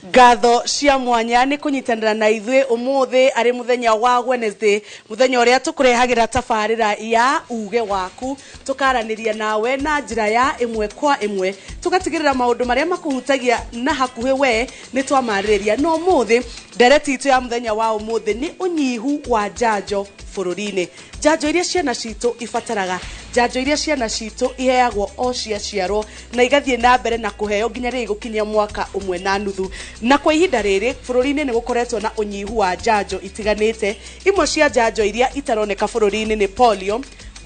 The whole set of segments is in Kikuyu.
Ngatho cia mwanya nĩ kũnyitanĩra na ithuĩ ũmũthĩ arĩ mũthenya wa Wednesday, mũthenya ũrĩa tũkũrehagĩra tabarĩra ya uge waku, tũkaranĩria nawe na njĩra ya ĩmwe kwa ĩmwe, tũgatigĩrĩra maũndũ marĩa makũhutagia na hakuhĩ we nĩ twamarĩrĩria. No ũmũthĩ ndereti itũ ya mũthenya wa ũmũthĩ nĩ ũnyihu wa njanjo bũrũri-inĩ, njanjo iria ciana citũ ibataraga, njanjo iria ciana citũ iheagwo o ciaciarwo na igathiĩ na mbere na kũheo nginya rĩrĩa igũkinyia mwaka ũmwe na nuthu. Na kwa ihinda rĩrĩ bũrũri-inĩ nĩ gũkoretwo na ũnyihu wa njanjo itiganĩte. Imwe cia njanjo iria itaroneka bũrũri-inĩ nĩ polio,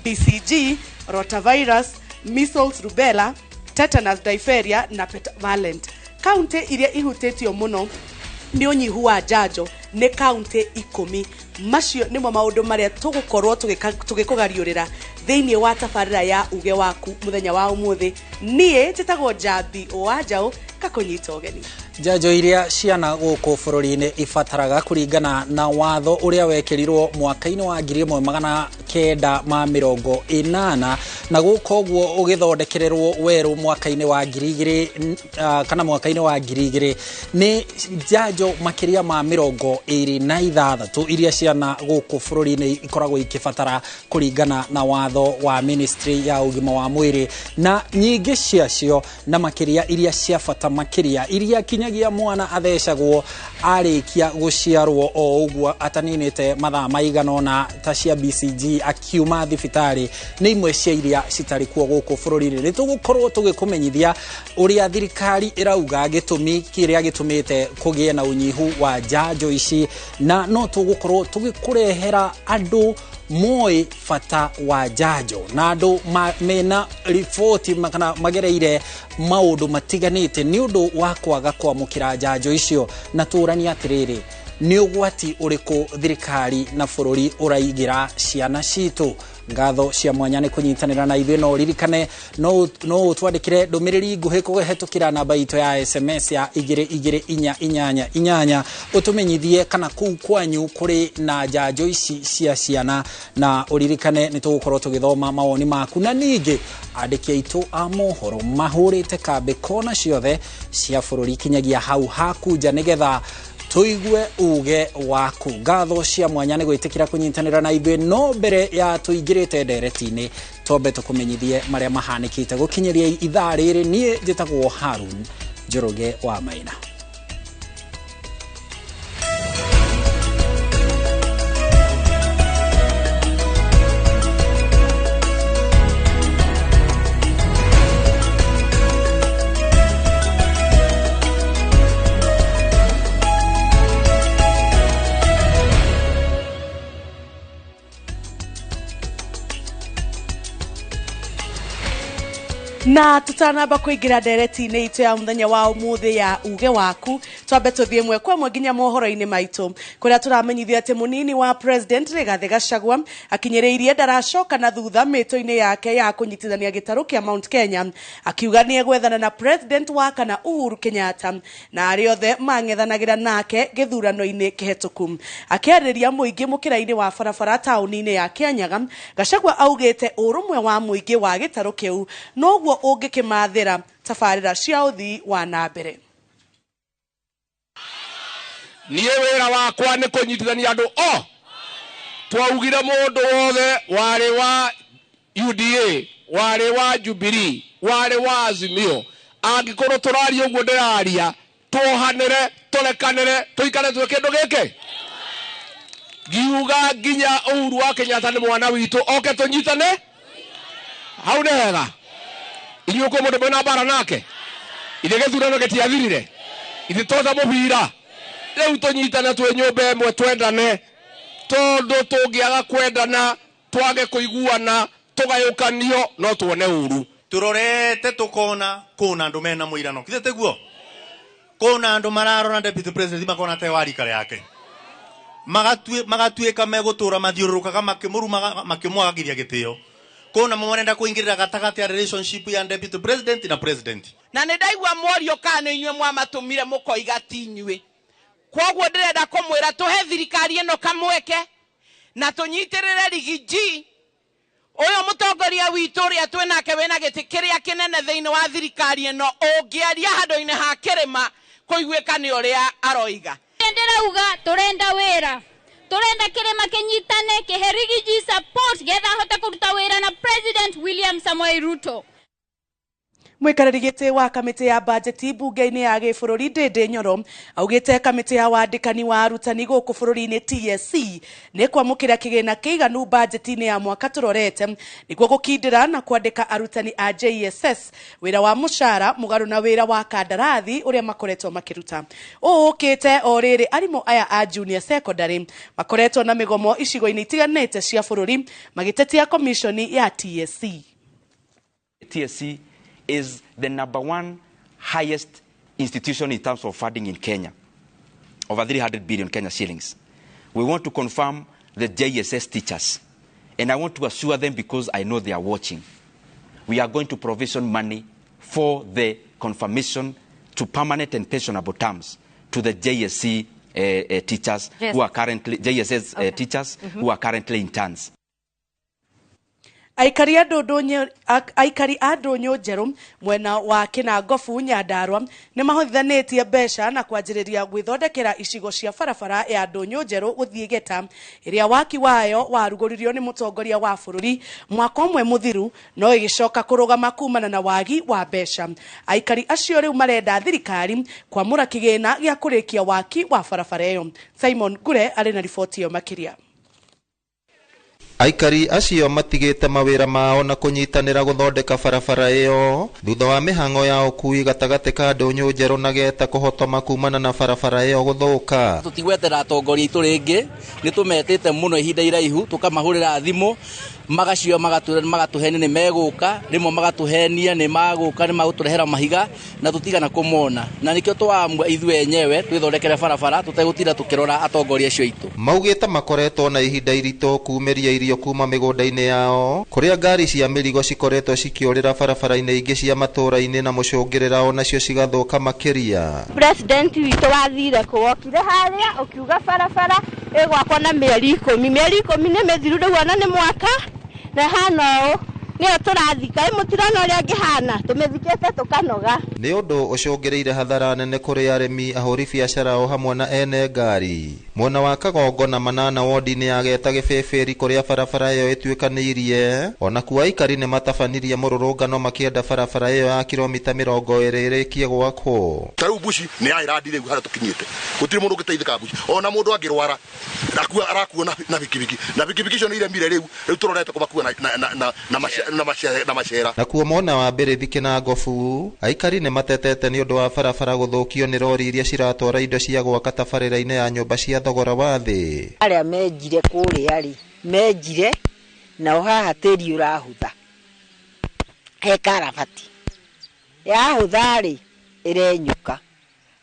BCG, rotavirus, measles, rubella, tetanus, diphtheria na pentavalent. Kaunti iria ihutĩtio mũno nĩ ũnyihu wa njanjo nĩ kaunti 10. Macio nĩmo maũndũ marĩa tũgũkorwo tũgĩkũgariũrĩra thĩinĩ wa tabarĩra ya uge waku mũthenya wa ũmũthĩ. Niĩ njĩtagwo Njambi wa Njaũ, ngakũnyita ũgeni. Njanjo iria ciana gũkũ bũrũri-inĩ ibataraga kũringana na watho ũrĩa wekĩrirwo mwaka-inĩ wa 1980 na gũka ũguo ũgĩthondekererwo werũ mwaka-inĩ wa ngiri igĩrĩ, kana mwaka-inĩ wa 2000, nĩ njanjo makĩria ma 26 iria ciana gũkũ bũrũri-inĩ ikoragwo ikĩbatara kũringana na watho wa Ministry ya ũgima wa mwĩrĩ, na nyingĩ ciacio na makĩria iria cia bata makĩria iria kinyagia mwana athecagwo arĩkia gũciarwo o ũguo ataninĩte mathaa maigana ũna ta cia BCG akiuma thibitarĩ nĩ imwe cia iria citarĩ kuo gũkũ bũrũri-inĩ. Nĩ tũgũkorwo tũgĩkũmenyithia ũrĩa thirikari ĩrauga gĩtũmi kĩrĩa gĩtũmĩte kũgĩe na ũnyihu wa njanjo ici, na no tũgũkorwo tũgĩkũrehera andũ moĩ bata wa njanjo na andũ mena riboti kana magereire maũndũ matiganĩte nĩ ũndũ wa kwaga kwamũkĩra njanjo icio, na tũranie atĩrĩrĩ, nĩ ũgwati ũrĩkũ thirikari na bũrũri ũraigĩra ciana citũ. Ngatho cia mwanya nĩ kũnyitanĩra na ithuĩ, no ũririkane no ũtwandĩkĩre ndũmĩrĩri nguhĩ kũhetũkĩra namba itũ ya SMS ya 22488 ũtũmenyithie kana kũu kwanyu kũrĩ na njanjo ici cia ciana, na ũririkane nĩ tũgũkorwo tũgĩthoma mawoni maku. Na ningĩ andĩki aitũ a mohoro mahũrĩte kambĩ kona ciothe cia bũrũri kinyagia hau hakunja nĩgetha tuigue uge waku. Ngatho cia mwanya nĩ gwĩtĩkĩra kũnyitanĩra na ithuĩ, no mbere ya tũingĩrĩte ndereti-inĩ twambe tũkũmenyithie marĩa mahanĩkĩte gũkinyĩria ithaa rĩrĩ. Niĩ njĩtagwo Harun Njoroge wa Maina. Na tutanamba kuingira ndereti-inĩ itũ ya mũthenya wa ũmũthĩ ya uge waku, twambe tũthiĩ ĩmwe kwa ĩmwe nginya mohoro-inĩ maitũ kũrĩa tũramenyithio atĩ mũnini wa President Rigathĩ Gachagua akinyĩrĩirie ndaracoka na thutha mĩtũ-inĩ yake ya kũnyitithania gĩtarũ kĩa Mount Kenya, akiuga nĩ egwethana na President wa kana Uhuru Kenyatta na arĩa othe mang'ethanagĩra nake gĩthurano-inĩ kĩhetũku. Akĩarĩria mũingĩ mũkĩra-inĩ wa barabara taũni-inĩ ya Kianyaga, Gachagua augĩte ũrũmwe wa mũingĩ wa gĩtarũ kĩu noguo ũngĩkĩmathĩra tabarĩra cia ũthii wa na mbere. Niĩ wĩra wakwa nĩ kũnyitithania andũ o twaugire mũndũ wothe warĩ wa UDA, warĩ wa Jubilee, warĩ wa Azimio, angĩkorwo tũraria ũguo ndĩraria, tuohanĩre, tũrekanĩre, tũikare twĩ kĩndũ gĩkĩ. Ngiuga nginya Uhuru wa Kenyatta nĩ mwana witũ, oke tũnyitane hau nĩ hega. Inyuĩ kwĩ mũndũ mwĩna mbara nake? Ithe gĩthurano gĩtiathirire? Ithe tota mũbira? Rĩu tũnyitane twĩ nyũmba ĩmwe twendane, tondũ tũngĩaga kwendana twage kũiguana tũgayũkanio no tuone ũru. Tũrorete tũkona kũna andũ mena mũirano, githĩ tiguo? Kũna andũ mararora deputy president makona te wa rika rĩake, magatuĩka megũtũra mathiũrũrũkaga makĩmũrumaga makĩmwagagĩria gĩtĩo. Kũna marenda kũingĩrĩra gatagatĩ ya relationship ya deputy president na president. Na nĩ ndaigua mwario kana nĩ inyuĩ mwamatũmire mũkoiga ti inyuĩ. Kwoguo ndĩrenda kũmwĩra tũhe thirikari ĩno kamweke na tũnyitĩrĩre Riggy G ũyũ mũtongoria witũ ũrĩa twĩnake wĩna gĩtĩ kĩrĩa kĩnene thĩinĩ wa thirikari ĩno, ũngĩaria handũ-inĩ ha kĩrĩma Kũiguĩka nĩ ũrĩa aroiga. Ndĩrauga tũrenda wĩra, tũrenda kĩrĩma kĩnyitane kĩhe Rigiji support getha ahote kũruta wĩra na President William Samoei Ruto. Mwikarĩri gĩtĩ wa kamĩtĩ ya bajeti mbunge-inĩ ya gĩbũrũri Ndĩndĩ Nyoro augĩte kamĩtĩ ya wandĩkani wa arutani gũkũ bũrũri-inĩ TSC nĩ kwamũkĩra kĩgĩna kĩiganu bajeti-inĩ ya mwaka tũrorete nĩguo gũkindĩra na kwandĩka arutani a JSS wĩra wa mũcara mũgarũ na wĩra wa kandarathi ũrĩa makoretwo makĩruta. Ũũ ũkĩte o rĩrĩ arimũ aya a junior secondary makoretwo na mĩgomo icigo-inĩ itiganĩte cia bũrũri magĩtetia komishoni ya TSC. TSC is the number one highest institution in terms of funding in Kenya, over 300 billion Kenya shillings. We want to confirm the JSS teachers, and I want to assure them, because I know they are watching, we are going to provision money for the confirmation to permanent and pensionable terms to the JSC teachers, yes, who are currently JSS teachers who are currently interns. Aikari a ndũnyũ njerũ mwena wa Kĩnangobu Nyandarua nĩ mahotithanĩtie mbeca na kwanjĩrĩria gwĩthondekera icigo cia barabara ya ndũnyũ njerũ gũthiĩ Geta ĩrĩa waki wayo warugũririo nĩ mũtongoria wa bũrũri mwaka ũmwe mũthiru no ĩgĩcoka kũrũgama kumana na wagi wa mbeca. Aikari acio rĩu marenda thirikari kwamũra kĩgĩna gĩa kũrĩkia waki wa barabara ĩyo. Simon Ngure arĩ na riboti ĩyo makĩria. Aikari acio matigĩte mawĩra mao na kũnyitanĩra gũthondeka barabara ĩyo thutha wa mĩhang'o ya ũkui gatagatĩ ka ndũnyũ njerũ na Geta kũhotoma kumana na barabara ĩyo gũthũka. Tũtigwetera atongoria aitũ rĩngĩ, nĩ tũmetĩte mũno ihinda iraihu, tũkamahũrĩra thimũ magacio magatũhenia nĩ megũka, rĩmwe magatũhenia nĩ magũka nĩ magũtũrehera mahiga na tũtigana kũmona, na nĩkĩo twaamua ithuĩ enyewe twĩthondekere barabara tũtegũtinda tũkĩrora atongoria acio aitũ. Maugĩte makoretwo na ihinda iritũ kumĩria irio kuma mĩgũnda-inĩ yao kũrĩa ngari cia mĩrigo cikoretwo cikĩũrĩra barabara-inĩ ingĩ cia matũũra-inĩ na mũcũngĩrĩra onacio cigathũka makĩria. President witũ wathire kũ wokire harĩa ũkiuga barabara ĩgwakwo na mĩeri 10, mĩeri 10 nĩ mĩthiru rĩu ona nĩ mwaka na hana ũũ nĩyo tũrathika, mũtirona ũrĩa ngĩhana tũmĩthikĩte tũkanoga. Nĩ ũndũ ũcũngĩrĩire hathara nene kũrĩ arĩmi, ahũri biacara o hamwe na ene ngari. Mwena wa Kagongo na Manana wodi-inĩ ya Geta Gĩbĩbĩri kũrĩa barabara ĩyo ĩtuĩkanĩirie, onakuo aikari nĩ matabanirie mũrũrũngano makĩenda barabara ĩyo ya kilomita 20 ĩrĩkie gwakwo. Ta rĩu Mbuci nĩ ya ĩrandi rĩu harĩa tũkinyĩte, gũtirĩ mũndũ ũngĩteithĩka Mbuci, ona mũndũ angĩrwara arakuo na bikibiki, na bikibiki icio nĩ iremire rĩu tũrorete kũmakua na macera. Nakuo mwena wa Mbĩrĩthi Kĩnangobu, aikari nĩ matetete nĩ ũndũ wa barabara gũthũkio nĩ rori iria ciratwara indo cia gwaka tabarĩra-inĩ ya nyũmba cia thogora wa thĩ. Arĩa menjire kũrĩa rĩ, menjire nao haha tĩri ũrahũtha, he karabati yahũtha rĩ ĩrenyũka,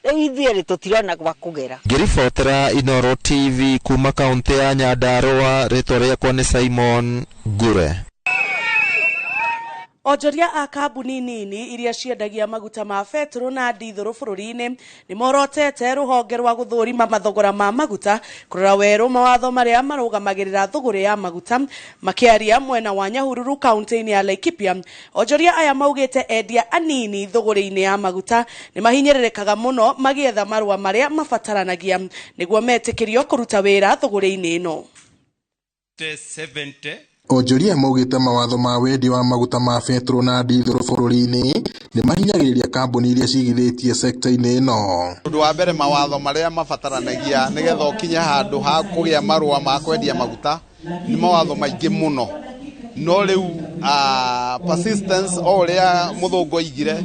rĩu ithuĩ rĩ tũtirona gwa kũgera. Ngĩribotera Inooro TV kuma kaũntĩ ya Nyandarua, rĩtwa rĩakwa nĩ Simon Ngure. Onjoria a kambuni nini iria ciendagia maguta ma betũrũ na ndithũrũ bũrũri-inĩ nĩ morotete rũhonge rwa gũthũrima mathogora ma maguta kũrora werũ mawatho marĩa marũgamagĩrĩra thũgũrĩ ya maguta. Makĩaria mwena wa Nyahururu kaunti-inĩ ya Laikipia, onjoria aya maugĩte endia anini thũgũrĩ-inĩ ya maguta nĩ mahinyĩrĩrĩkaga mũno magĩetha marũa marĩa mabataranagia nĩguo metĩkĩrio kũruta wĩra thũgũrĩ-inĩ ĩno. Onjoria maugĩte mawatho ma wendia wa maguta ma betũrũ na ndithũrũ bũrũri-inĩ nĩ mahinyagĩrĩria kambuni iria cigithĩtie sekta-inĩ ĩno. Ũndũ wa mbere, mawatho marĩa mabataranagia nĩgetha ũkinye handũ ha kũgĩa marũa ma kwendia maguta nĩ mawatho maingĩ mũno, no rĩu persistence o ũrĩa mũthũngũ oigire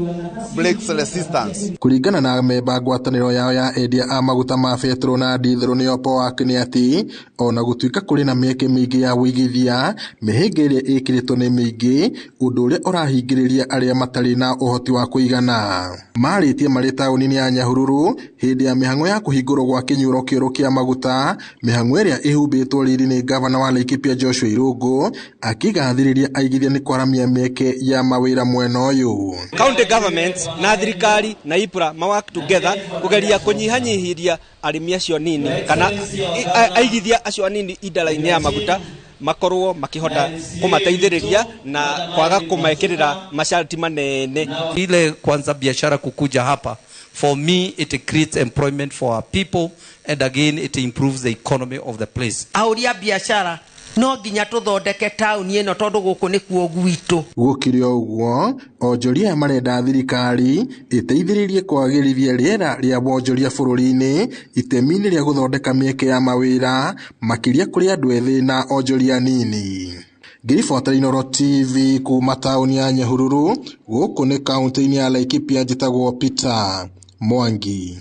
breaks resistance. Kũringana na memba ngwatanĩro yao ya endia a maguta ma betũrũ na ndithũrũ nĩyo POAC nĩ atĩ ona gũtuĩka kũrĩ na mĩeke mĩingĩ ya ũigithia, mĩhĩnga ĩrĩa ĩkĩrĩtwo nĩ mĩingĩ, ũndũ ũrĩa ũrahingĩrĩria arĩa matarĩ na ũhoti wa kũigana. Marĩtie marĩ taũni-inĩ ya Nyahururu hĩndĩ ya mĩhang'o ya kũhingũrwo gwa kĩnyuĩro kĩerũ kĩa maguta, mĩhang'o ĩrĩa ĩhumbĩtwo riri nĩ ngavana wa Laikipia Joshua Irũngũ akĩgathĩrĩria aigithia nĩ kwaramia mĩeke ya mawĩra mwena ũyũ. County governments na thirikari na IPRA ma work together kugeria kunyihanyihiria arĩmi acio nini kana aigithia acio anini indara-inĩ ya maguta Makorwo makihota kumateithĩrĩria na kwaga kumekĩrĩra masharti manene. Ile kwanza biashara kukuja hapa, for me it creates employment for our people, and again it improves the economy of the place. Ahũri a biacara no nginya tũthondeke taũni ĩno tondũ gũkũ nĩkuo gwitũ. Gũkĩrĩ o ũguo, onjoria aya marenda thirikari ĩteithĩrĩrie kwagĩrithia rĩera rĩa wonjoria bũrũri-inĩ itemi-inĩ rĩa gũthondeka mĩeke ya mawĩra makĩria kũrĩ andũ ethĩ na onjoria anini. Ngĩribotera Inooro TV kuma taũni ya Nyahururu, gũkũ nĩ kaũntĩ-inĩ ya Laikipia, njĩtagwo Peter Mwangi.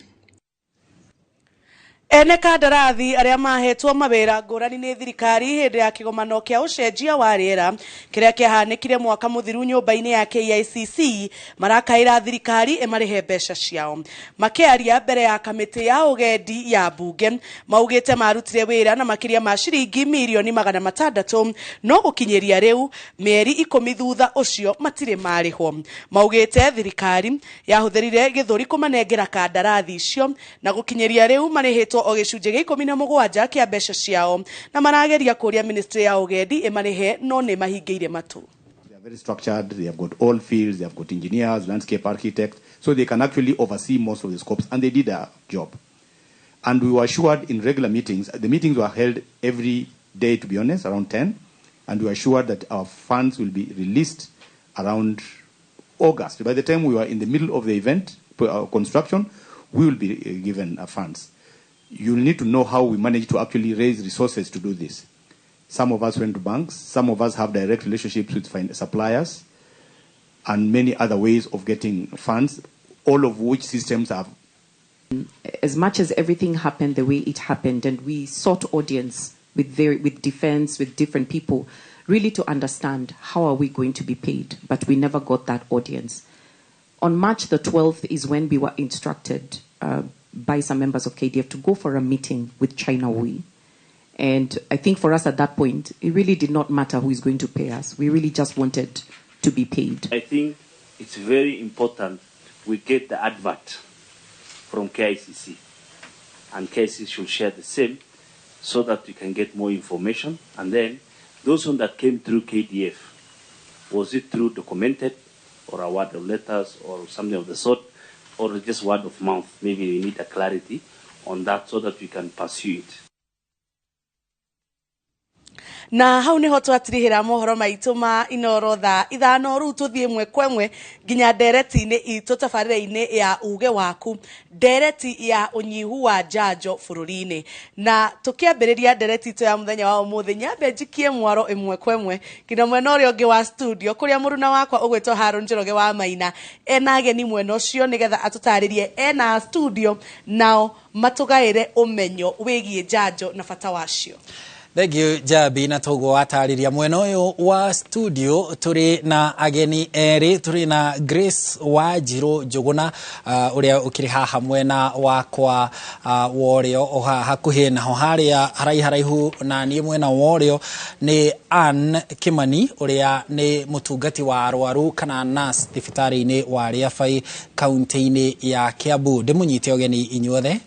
Ene kandarathi arĩa mahetwo mawĩra ngũrani nĩ thirikari hĩndĩ ya kĩgomano kĩa ũcenjia wa rĩera kĩrĩa kĩahanĩkire mwaka mũthiru nyũmba-inĩ ya KICC marakaĩra thirikari ĩmarĩhe mbeca ciao. Makĩaria mbere ya kamĩtĩ ya ũgendi ya mbunge maugĩte marutire wĩra na makĩria ma ciringi mirioni 600 no gũkinyĩria rĩu mĩeri 10 thutha ũcio matirĩ marĩhwo. Maugĩte thirikari yahũthĩrire gĩthũri kũmanengera kandarathi icio na gũkinyĩria rĩu marĩhĩtwo o gĩcunjĩ gĩa 17 kĩa mbeca ciao na marageria kũria ministry ya ũgendi ĩmarĩhe no nĩ mahingĩire matũ. They are very structured, they have got all fields, they have got engineers, landscape architects, so they can actually oversee most of the scopes, and they did a job. And we were assured in regular meetings, the meetings were held every day, to be honest, around 10, and we were assured that our funds will be released around August. By the time we were in the middle of the event, construction, we will be given funds. You'll need to know how we managed to actually raise resources to do this. Some of us went to banks, some of us have direct relationships with suppliers, and many other ways of getting funds, all of which systems have. As much as everything happened the way it happened, and we sought audience with defense, with different people, really to understand how are we going to be paid, but we never got that audience. On March the 12th is when we were instructed by some members of KDF to go for a meeting with China Wui. And I think for us at that point, it really did not matter who is going to pay us. We really just wanted to be paid. I think it's very important we get the advert from KICC, and KICC should share the same so that we can get more information. And then those one that came through KDF, was it through documented or a word of letters or something of the sort, or just word of mouth? Maybe we need a clarity on that so that we can pursue it. Na hau niho twatirihira mohoro maitu ma Inooro thaa 5 riu tuthie mwe kwemwe nginya ndereti-inĩ itũ tabarĩra-inĩ ya uge waku, ndereti ya ũnyihu wa njanjo bũrũri-inĩ. Na tũkĩambĩrĩria ndereti itũ ya mũthenya wa ũmũthĩ, nyambe njikie mwaro ĩmwe kwemwe nginya mwena ũrĩa ũngĩ wa studio kũrĩa mũruna wakwa ũgwĩtwo Haron Njoroge wa Maina ena ageni mwena ũcio nĩgetha atũtarĩrie ena studio nao matũgaĩre ũmenyo wĩgiĩ njanjo na bata wacio. Thank you Jabi, na toguo watarĩria mwena ũyũ wa studio tũrĩ na ageni erĩ, tũrĩ na Grace Wanjirũ Njũgũna ũrĩa ũkĩrĩ haha mwena wakwa wa ũrĩo o haha hakuhĩ, naho harĩa haraiharaihu na niĩ mwena wa ũrĩo nĩ Ann Kimani ũrĩa nĩ mũtungati wa arwaru kana nurse thibitarĩ-inĩ wa Rĩabai kaunti-inĩ ya Kiambu. Ndĩmũnyite ũgeni inyuothe.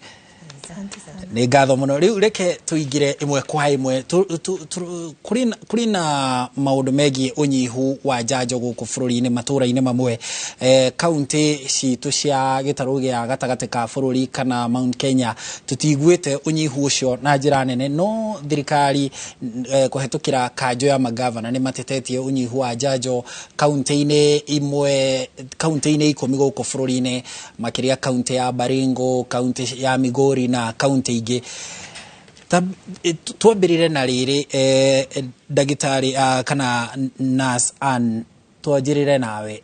Nĩ ngatho mũno. Rĩu reke tũingĩre ĩmwe kwa ĩmwe. Kũrĩ na maũndũ megiĩ ũnyihu wa njanjo gũkũ bũrũri-inĩ matũũra-inĩ mamwe, kaunti citũ cia gĩtarũ gĩa gatagatĩ ka bũrũri kana Mount Kenya tũtiguĩte ũnyihu ũcio na njĩra nene, no thirikari kũhetũkĩra kanjũ ya magavana nĩ matetetie ũnyihu wa njanjo kaunti-inĩ imwe, kaunti-inĩ 10 gũkũ bũrũri-inĩ, makĩria kaunti ya Baringo, kaunti ya Migori na kaunti ingĩ. Twambĩrĩre na rĩrĩ, ndagĩtarĩ kana nurse Ann, twanjĩrĩre nawe,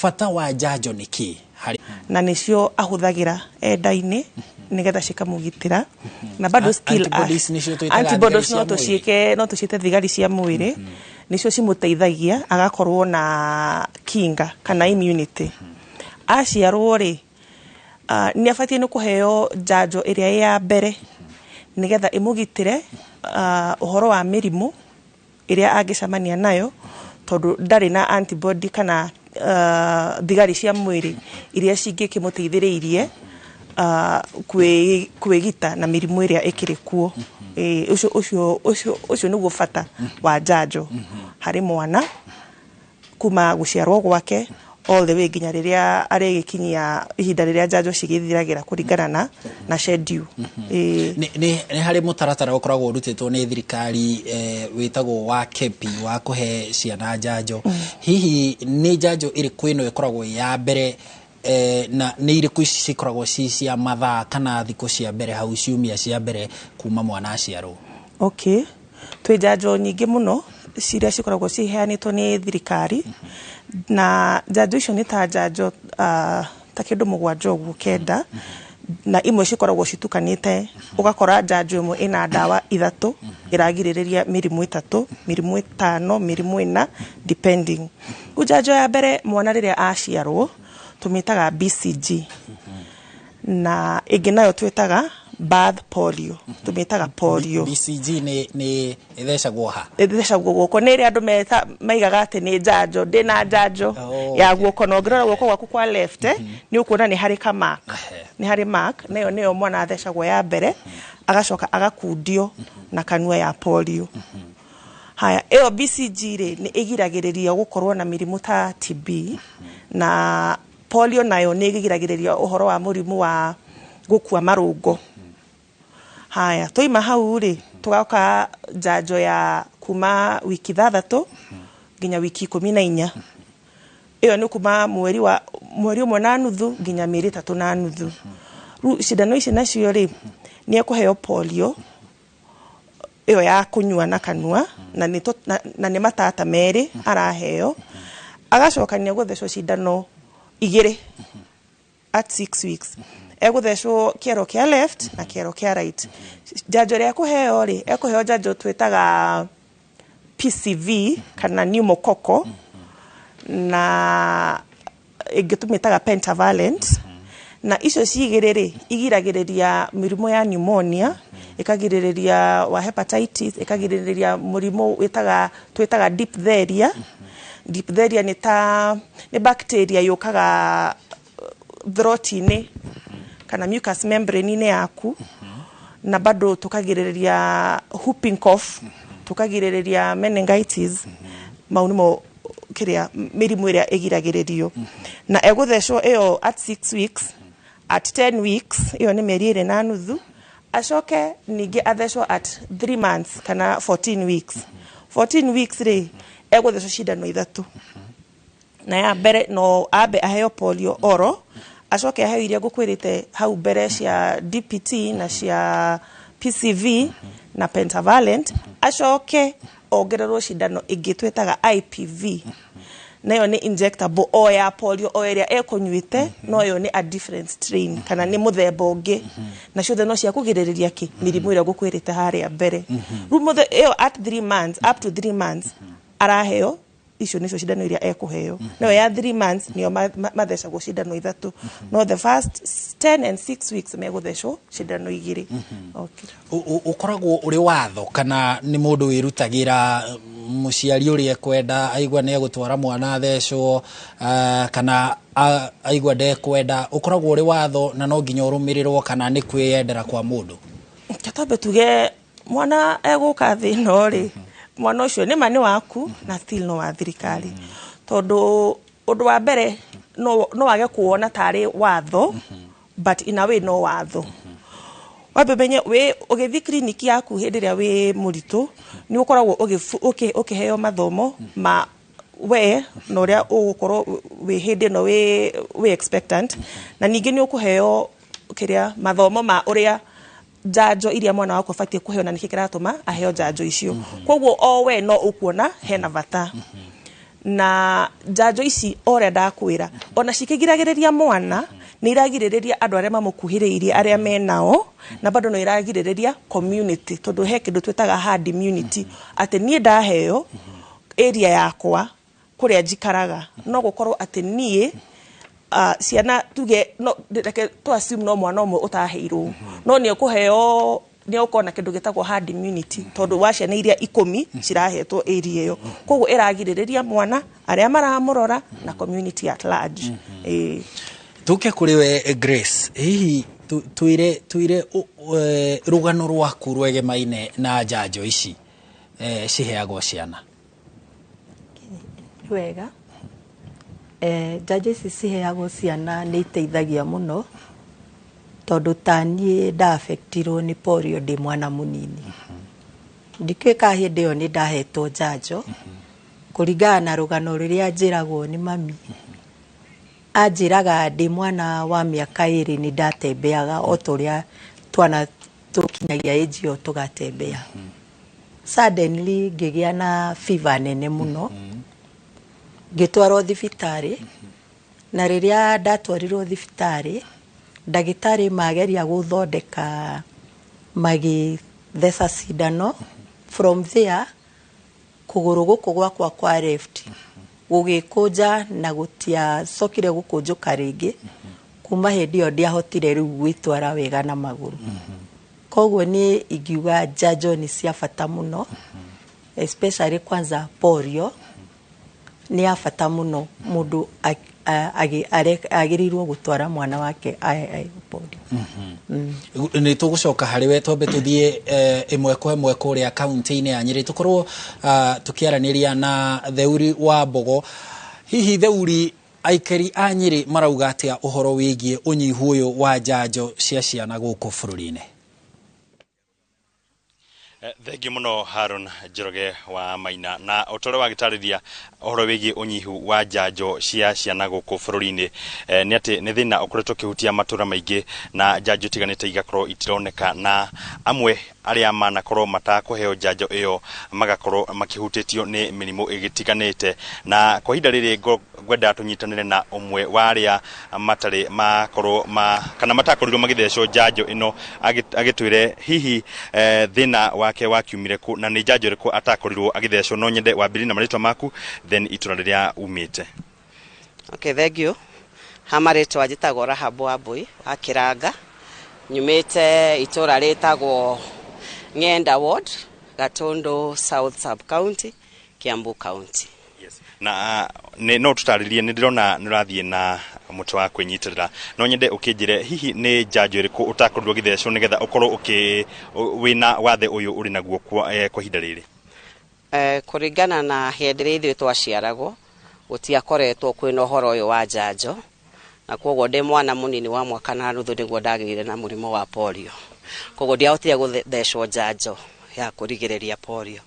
bata wa njanjo nĩ kĩ? Na nĩcio ahũthagĩra enda-inĩ nĩgetha cikamũgitĩra, na bado still antibodies no tũciĩke, no tũciĩte thigari cia mwĩrĩ, nĩcio cimũteithagia agakorwo na kinga kana immunity. Aciarwo rĩ, nĩ abatiĩ nĩ kũheo njanjo ĩrĩa ya mbere nĩgetha ĩmũgitĩre ũhoro wa mĩrimũ ĩrĩa angĩcemania nayo, tondũ ndarĩ na antibody kana thigari cia mwĩrĩ iria cingĩkĩmũteithĩrĩirie Kwĩgita na mĩrimũ ĩrĩa ĩkĩrĩ kuo. Ũcio nĩguo bata wa njanjo harĩ mwana kuma gũciarwo gwake all the way nginya rĩrĩa arĩgĩkinyia ihinda rĩrĩa njanjo cigĩthiragĩra kũringana na schedule. Nĩ harĩ mũtaratara ũkoragwo ũrutĩtwo nĩ thirikari wĩtagwo wa KEPI wa kũhe ciana njanjo. Hihi nĩ njanjo ĩrĩkũ ĩno ĩkoragwo ya mbere, na nĩ irĩkũ ici cikoragwo ci cia mathaa kana thikũ cia mbere hau ciumia cia mbere kuma mwana aciarwo? Okay, twĩ njanjo nyingĩ mũno ciria cikoragwo ciheanĩtwo nĩ thirikari, na njanjo icio nĩ ta njanjo ta kĩndũ 7 ũguo 9, na imwe cikoragwo citukanĩte, ũgakora njanjo ĩmwe ĩna ndawa 3 ĩragirĩrĩria mĩrimũ 3, mĩrimũ 5, mĩrimũ 4 depending. Rĩu njanjo ya mbere mwana rĩrĩa aciarwo tũmĩtaga BCG, na ĩngĩ nayo twĩtaga birth polio, tũmĩtaga polio. BCG nĩ ĩthecagwo ha? Ĩthecagwo guoko, nĩ ĩrĩa andũ maigaga atĩ nĩ njanjo, ndĩna njanjo ya guoko, na ũngĩrora guoko gwaku kwa left nĩ ũkuona nĩ harĩ ka mark, nĩ harĩ mark, nayo nĩyo mwana athecagwo ya mbere, agacoka agakundio na kanua ya polio. Haya, ĩyo BCG rĩ nĩ ĩgiragĩrĩria gũkorwo na mĩrimũ ta TB, na polio nayo nĩ ĩgiragĩrĩria ũhoro wa mũrimũ wa gũkua marũngo. Haya, twaima hau rĩ tũgoka njanjo ya kuma wiki 6 nginya wiki 14. Ĩyo nĩ kuma mweri 1.5 nginya mĩeri 3.5. Rĩu cindano ici nacio rĩ nĩ ekũheo polio ĩyo ya kũnyua na kanua, na nĩ matata 2 araheo, agacoka nĩ egũthecwo cindano 2 at 6 weeks. Egũthecwo kĩero kĩa left na kĩero kĩa right. Njanjo ĩrĩa ekũheo rĩ, ekũheo njanjo twĩtaga PCV kana pneumococcal, na ĩngĩ tũmĩtaga pentavalent, na icio cigĩrĩ rĩ igiragĩrĩria mĩrimũ ya pneumonia, ĩkagirĩrĩria wa hepatitis, ĩkagirĩrĩria mũrimũ twĩtaga diphtheria. Diphtheria nĩ ta nĩ bacteria yũkaga throat-inĩ kana mucous membrane-inĩ yaku, na bado tukagirĩrĩria whooping cough, tukagirĩrĩria meningitis. Mau nĩmo kĩrĩa mĩrimũ ĩrĩa ĩgiragĩrĩrio. Na egũthecwo ĩyo at 6 weeks, at 10 weeks, ĩyo nĩ mĩeri 2.5, acoke ningĩ athecwo at 3 months kana 14 weeks. 14 weeks rĩ egũthecwo cindano 3, na ya mbere no ambe aheo polio oro, acoke aheo iria ngũkwĩrĩte hau mbere cia DPT na cia PCV na pentavalent, acoke ongererwo cindano ĩngĩ twĩtaga IPV, nayo nĩ injectable o ya polio o ĩrĩa ekũnyuĩte, no ĩyo nĩ a different strain kana nĩ mũthemba ũngĩ, na ciothe no cia kũgirĩrĩria kĩ mĩrimũ ĩrĩa ngũkwĩrĩte harĩa mbere. Rĩu ĩyo at 3 months, up to 3 months araheo icio nicio cindano iria ekuheo. Nayo ya 3 months niyo mathecagwo cindano 3, no the first 10 and 6 weeks meguthecwo cindano 2. Okay. Ukoragwo uri watho kana ni mundu wirutagira muciari uria ekwenda aigua ni egutwara mwana athecwo, kana aigua ndekwenda? Ukoragwo uri watho na no nginya urumirirwo kana ni kwiyendera kwa mundu? Twambe tuge mwana eguka thĩ ĩno rĩ, mwana ũcio nĩ ma nĩ waku na still no wa thirikari, tondũ ũndũ wa mbere no wage kuona tarĩ watho, but in a way no watho. Wambe menye wĩ ũgĩthiĩ clinic yaku hĩndĩ ĩrĩa wĩ mũritũ nĩ ũkoragwo ũkĩheo mathomo ma we na ũrĩa ũgũkorwo wĩ hĩndĩ ĩno wĩ expectant, na ningĩ nĩ ũkũheo kĩrĩa mathomo ma ũrĩa njanjo iria mwana waku abatie kũheo na nĩkĩ kĩratũma aheo njanjo icio. Koguo o we no ũkuona hena bata. Na njanjo ici ũrĩa ndakwĩra ona cikĩgiragĩrĩria mwana nĩ iragirĩrĩria andũ arĩa mamũkuhĩrĩirie arĩa menao, na bado no iragirĩrĩria community, tondũ he kĩndũ twĩtaga herd immunity, atĩ niĩ ndaheo area yakwa kũrĩa njikaraga no gũkorwo atĩ niĩ ciana tuge no reke tu assume no mwana ũmwe ũtaheirwo, no nĩ ũkũheo nĩ ũkona kĩndũ gĩtagwo herd immunity, tondũ wa ciana iria 10 cirahetwo area ĩyo, koguo ĩragirĩrĩria mwana arĩa maramũrora na community at large. Tuke kũrĩ we Grace, hihi Twire rũgano rwaku rwegemaine na njanjo ici ciheagwo ciana. Wega. Njanjo ici ciheagwo ciana nĩ iteithagia mũno, tondũ ta niĩ ndaafektirwo nĩ polio ndĩ mwana mũnini. Ndikĩũĩ kana hĩndĩ ĩyo nĩ ndahetwo njanjo, kũringana na rũgano rũrĩa njĩragwo nĩ mami. Anjĩraga ndĩ mwana wa mĩaka 2 nĩ ndatembeaga o ta ũrĩa twana tũkinyagia age ĩyo tũgatembea. Suddenly ngĩgĩa na fever nene mũno, ngĩtwarwo thibitarĩ, na rĩrĩa ndatwarirwo thibitarĩ, ndagĩtarĩ mageria gũthondeka magĩtheca cindano. From there kũgũrũ gũkũ gwakwa kwa left gũgĩkũnja na gũtiacokire gũkũnjũka rĩngĩ. Kuma hĩndĩ ĩyo ndiahotire rĩu gwĩtwara wega na magũrũ. Koguo niĩ ingiuga njanjo nĩ cia bata mũno, especially kwanza polio nĩ ya bata mũno, mũndũ agĩrĩirwo gũtwara mwana wake polio. Nĩ tũgũcoka harĩ we, twambe tũthiĩ ĩmwe kwa ĩmwe kũrĩa kaunti-inĩ ya Nyĩrĩ, tũkorwo tũkĩaranĩria na Theuri wa Mbogo. Hihi Theuri, aikari a Nyĩrĩ marauga atĩa ũhoro wĩgiĩ ũnyihu ũyũ wa njanjo cia ciana gũkũ bũrũri-inĩ? Thengiũ mũno Haron Njoroge wa Maina, na ũtore wagĩtarĩria ũhoro wĩgiĩ ũnyihu wa njanjo cia ciana gũkũ bũrũri-inĩ, nĩ atĩ nĩ thĩna ũkoretwo ũkĩhutia matũra maingĩ na njanjo itiganĩte igakorwo itironeka, na amwe arĩa manakorwo matakũheo njanjo ĩyo magakorwo makĩhutĩtio nĩ mĩrimũ ĩgĩtiganĩte. Na kwa ihinda rĩrĩ ngwenda tũnyitanĩre na ũmwe wa arĩa matarĩ makorwo kana matakorirwo magĩthecwo njanjo ĩno, agĩtwĩre hihi thĩna wake wakiumire kũ na nĩ njanjo ĩrĩkũ atakorirwo agĩthecwo. No nyende wambĩrĩrie na marĩtwa maku then itũra rĩrĩa umĩte. Okay, thank you. Ha marĩtwa njĩtagwo Rahabu Wambui wa Kĩranga, nyumĩte itũra rĩtagwo Ng'enda Ward, Gatundu South Sub County, Kiambu County. Yes. Na no tũtarĩrie, nĩ ndĩrona nĩ ũrathiĩ na mũtĩ wa kwĩnyitĩrĩra, no nyende ũkĩnjĩre hihi nĩ njanjo ĩrĩkũ ũtakorirwo ũgĩthecwo nĩgetha ũkorwo wĩna wathe ũyũ ũrĩ naguo kwa ihinda rĩrĩ? Kũringana na hĩndĩ ĩrĩa ithuĩ twaciaragwo, gũtiakoretwo kwĩna ũhoro ũyũ wa njanjo, na koguo ndĩ mwana mũnini wa mwaka na nuthu nĩguo ndagĩire na mũrimũ wa polio. Koguo ndiahotire gũthecwo njanjo ya kũrigĩrĩria polio.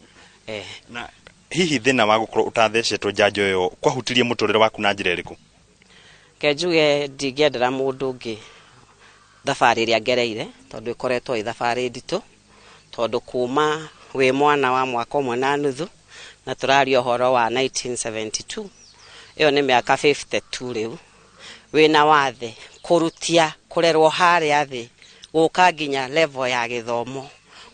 Na hihi thĩna wa gũkorwo ũtathecetwo njanjo ĩyo kwahutirie mũtũrĩre waku na njĩra ĩrĩkũ? Ke njuge ndingĩendera mũndũ ũngĩ thabarĩ ĩrĩa ngereire, tondũ ĩkoretwo ĩ thabarĩ nditũ, tondũ kuma wĩ mwana wa mwaka ũmwe na nuthu, na tũraria ũhoro wa 1972, ĩyo nĩ mĩaka 52 rĩu, wĩna wathe kũrutia kũrerwo harĩa thĩ gũka nginya level ya gĩthomo,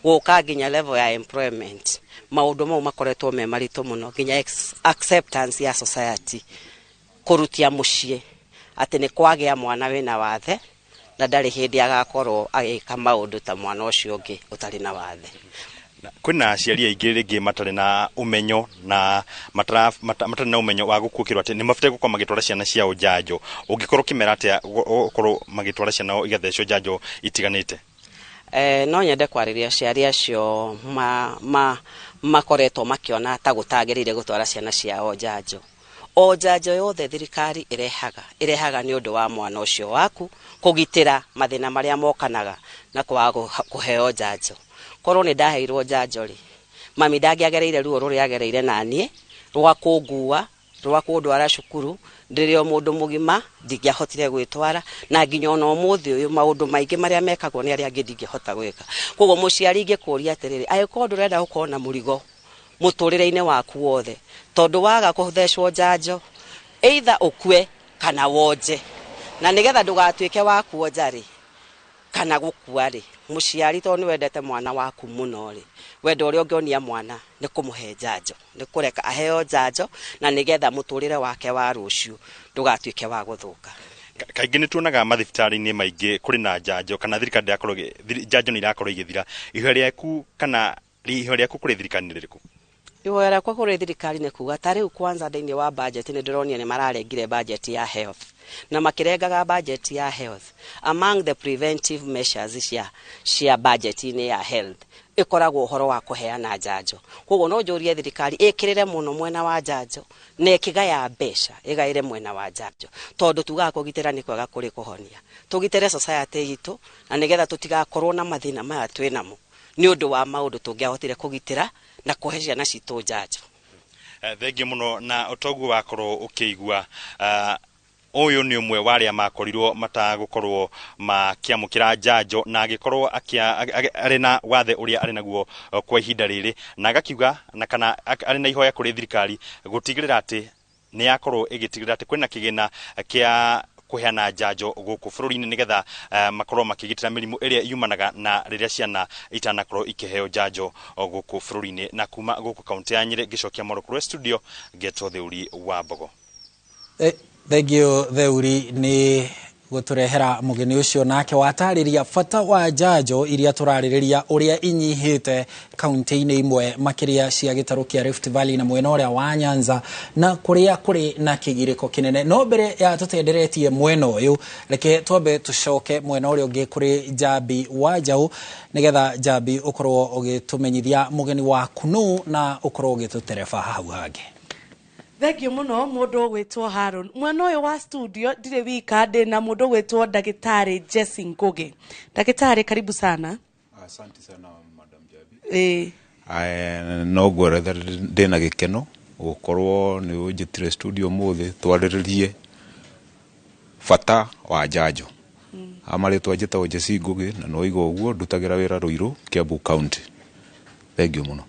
gũka nginya level ya employment, maũndũ mau makoretwo me maritũ mũno, nginya acceptance ya society, kũrutia mũciĩ atĩ nĩ kwagĩa mwana wĩna wathe na ndarĩ hĩndĩ agakorwo agĩka maũndũ ta mwana ũcio ũngĩ ũtarĩ na wathe. Kwĩna aciari aingĩ rĩngĩ matarĩ na ũmenyo na matarĩ na ũmenyo wa gũkuĩkĩrwo atĩ nĩ mabataire gũkorwo magĩtwara ciana ciao njanjo, ũngĩkorwo ũkĩmera atĩa gũkorwo magĩtwara ciana igathecwo njanjo itiganĩte? No nyende kwarĩria aciari acio makoretwo makĩona ta gũtagĩrĩire gũtwara ciana ciao njanjo. O njanjo yothe thirikari ĩrehaga nĩ ũndũ wa mwana ũcio waku kũgitĩra mathĩna marĩa mokanaga na kwaga kũheo njanjo. Korwo nĩ ndaheirwo njanjo rĩ, mami ndangĩagereire ruo rũrĩa agereire naniĩ rwa kũngua, rwa kũndwara cukuru ndĩrĩ o mũndũ mũgima, ndingĩahotire gwĩtwara, na nginya ona ũmũthĩ ũyũ maũndũ maingĩ marĩa mekagwo nĩ arĩa angĩ ndingĩhota gwĩka. Koguo mũciari ingĩkũria atĩrĩrĩ, angĩkorwo ndũrenda gũkorwo na mũrigo mũtũrĩre-inĩ waku wothe, tondũ waga kũthecwo njanjo either ũkue kana wonje, na nĩgetha ndũgatuĩke wa kuonja rĩ kana gũkua rĩ, mũciari tondũ nĩ wendete mwana waku mũno rĩ, wendo ũrĩa ũngĩonia mwana nĩ kũmũhe njanjo, nĩ kũreka aheo njanjo, na nĩgetha mũtũrĩre wake wa rũciũ ndũgatuĩke wa gũthũka. Kaingĩ nĩ tuonaga mathibitarĩ-inĩ maingĩ kũrĩ na njanjo, kana thirikari ndĩrakorwo njanjo nĩ irakorwo igĩthira. Ihoya rĩaku kana ihoya rĩaku kũrĩ thirikari nĩ rĩrĩkũ? Ihoya rĩakwa kũrĩ thirikari nĩ kuga ta rĩu kwanza thĩinĩ wa budget nĩ ndĩronire nĩ mararengire budget ya health. Na makĩrengaga budget ya health, among the preventive measures cia budget-inĩ ya health ĩkoragwo ũhoro wa kũheana njanjo. Koguo no njũrie thirikari ĩkĩrĩre mũno mwena wa njanjo na ĩkĩgaya mbeca ĩgaĩre mwena wa njanjo, tondũ tugaga kũgitĩra nĩ kwega kũrĩ kũhonia. Tũgitĩre society itũ na nĩgetha tũtigakorwo na mathĩna maya twĩ namo nĩ ũndũ wa maũndũ tũngĩahotire kũgitĩra na kũhe ciana citũ njanjo. Thengiũ mũno. Na ũtoguo wakorwo ũkĩigua, ũyũ nĩ ũmwe wa arĩa makorirwo matagũkorwo makĩamũkĩra njanjo na agĩkorwo arĩ na wathe ũrĩa arĩ naguo kwa ihinda rĩrĩ, na agakiuga na kana arĩ na ihoya kũrĩ thirikari gũtigĩrĩra atĩ nĩ yakorwo ĩgĩtigĩrĩra atĩ kwĩna kĩgĩna kĩa kũheana njanjo gũkũ bũrũri-inĩ, nĩgetha makorwo makĩgitĩra mĩrimũ ĩrĩa yumanaga na rĩrĩa ciana itanakorwo ikĩheo njanjo gũkũ bũrũri-inĩ. Na kuma gũkũ kaunti ya Nyĩrĩ, ngĩcokia moro kũrĩ studio, ngetwo Theuri wa Mbogo. Thengiũ Theuri nĩ gũtũrehera mũgeni ũcio, nake watarĩria bata wa njanjo iria tũrarĩrĩria ũrĩa inyihĩte kaunti-inĩ imwe makĩria cia gĩtarũ kĩa Rift Valley na mwena ũrĩa wa Nyanza, na kũrĩa kũrĩ na kĩgirĩko kĩnene. No mbere ya tũtenderetie mwena ũyũ, reke twambe tũcoke mwena ũrĩa ũngĩ kũrĩ Njambi wa Njaũ, nĩgetha Njambi ũkorwo ũgĩtũmenyithia mũgeni waku nũ na ũkorwo ũgĩtũtereba hau hangĩ. Thengiũ mũno mũndũ ũgwĩtwo Haron. Mwena ũyũ wa studio ndirĩ wika, ndĩ na mũndũ ũgwĩtwo Ndagĩtarĩ Jesse Ngugi. Ndagĩtarĩ, karibu sana. Asante sana, Madam Jabi. No ngweretha ndĩna gĩkeno gũkorwo nĩ ũnjĩtire studio ũmũthĩ twarĩrĩrie bata wa njanjo. Amarĩtwa njĩtagwo Jesse Ngugi, na no iga ũguo ndutagĩra wĩra Ruiru, Kiambu County. Thengiũ mũno.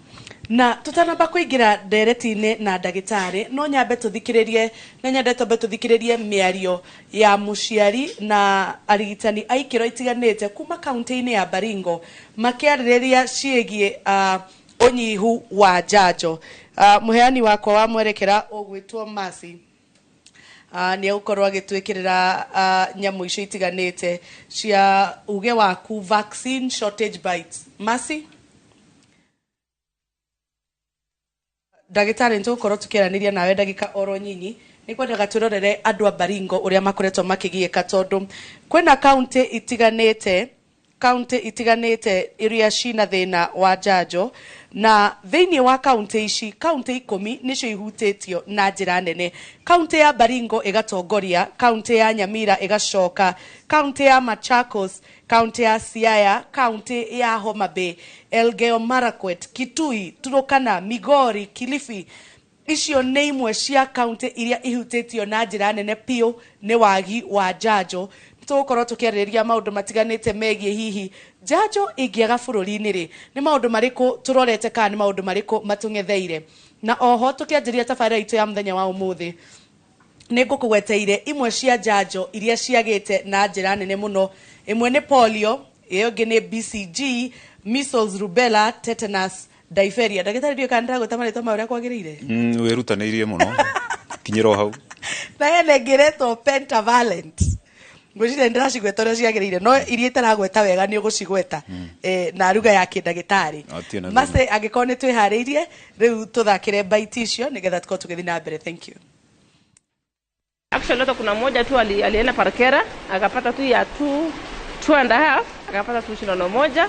Na tutanamba kũingĩra ndereti-inĩ na ndagĩtarĩ, no nyambe tũthikĩrĩrie na nyende twambe tũthikĩrĩrie mĩario ya mũciari na arigitani a ikĩro itiganĩte kuma kaunti-inĩ ya Baringo makĩarĩrĩria ciĩgiĩ ũnyihu wa njanjo. Mũheani wakwa wa mwerekera ũgwĩtwo Mercy nĩ egũkorwo agĩtwĩkĩrĩra nyamũ icio itiganĩte cia uge waku vaccine shortage bites. Mercy, ndagĩtarĩ, nĩtũgũkorwo tũkĩaranĩria nawe ndagĩka oro nyinyi. Nĩ kwendaga twĩrorere andũ a Baringo ũrĩa makoretwo makĩgiĩka, tondũ kwĩna kaunti itiganĩte iria cina thĩna wa njanjo, na thĩinĩ wa kaunti ici, kaunti 10 nĩcio ihutĩtio na njĩra nene. Kaunti ya Baringo ĩgatongoria, kaunti ya Nyamira ĩgacoka, kaunti ya Machakos, kaunti ya Siaya, kaunti ya Homa Bay, Elgeyo Marakwet, Kitui, Turkana, Migori, Kilifi. Icio nĩ imwe cia kaunti iria ihutĩtio na njĩra nene biũ nĩ wagi wa njanjo. Tũgũkorwo tũkĩarĩrĩria maũndũ matiganĩte megiĩ hihi njanjo ĩngĩaga bũrũri-inĩ rĩ, nĩ maũndũ marĩkũ tũrorete kana nĩ maũndũ marĩkũ matũng'etheire. Na oho tũkĩanjĩrĩria tabarĩra itũ ya mũthenya wa ũmũthĩ, nĩ ngũkũgweteire imwe cia njanjo iria ciagĩte na njĩra nene mũno. Ĩmwe nĩ polio, ĩyo ĩngĩ nĩ BCG, measles, rubella, tetanus, diphtheria. Ndagĩtarĩ, ndiũĩ kana ndĩragweta marĩtwa maya ũrĩa kwagĩrĩire. Wĩrutanĩirie mũno, kinyĩra o hau. Na hena ĩngĩ ĩretwo pentavalent. Ngwĩciria ndĩracigweta ũrĩa ciagĩrĩire, no iria itaragweta wega nĩ ũgũcigweta na ruga ya kĩndagĩtarĩ. Hatirĩ na thĩna. Mace, angĩkorwo nĩ twĩharĩirie rĩu, tũthakĩre baiti icio nĩgetha tũkorwo tũgĩthiĩ na mbere. Thank you. Actually, hata kuna mmoja tu alienda Parkera akapata tu ya two and a half, akapata tu shindano moja.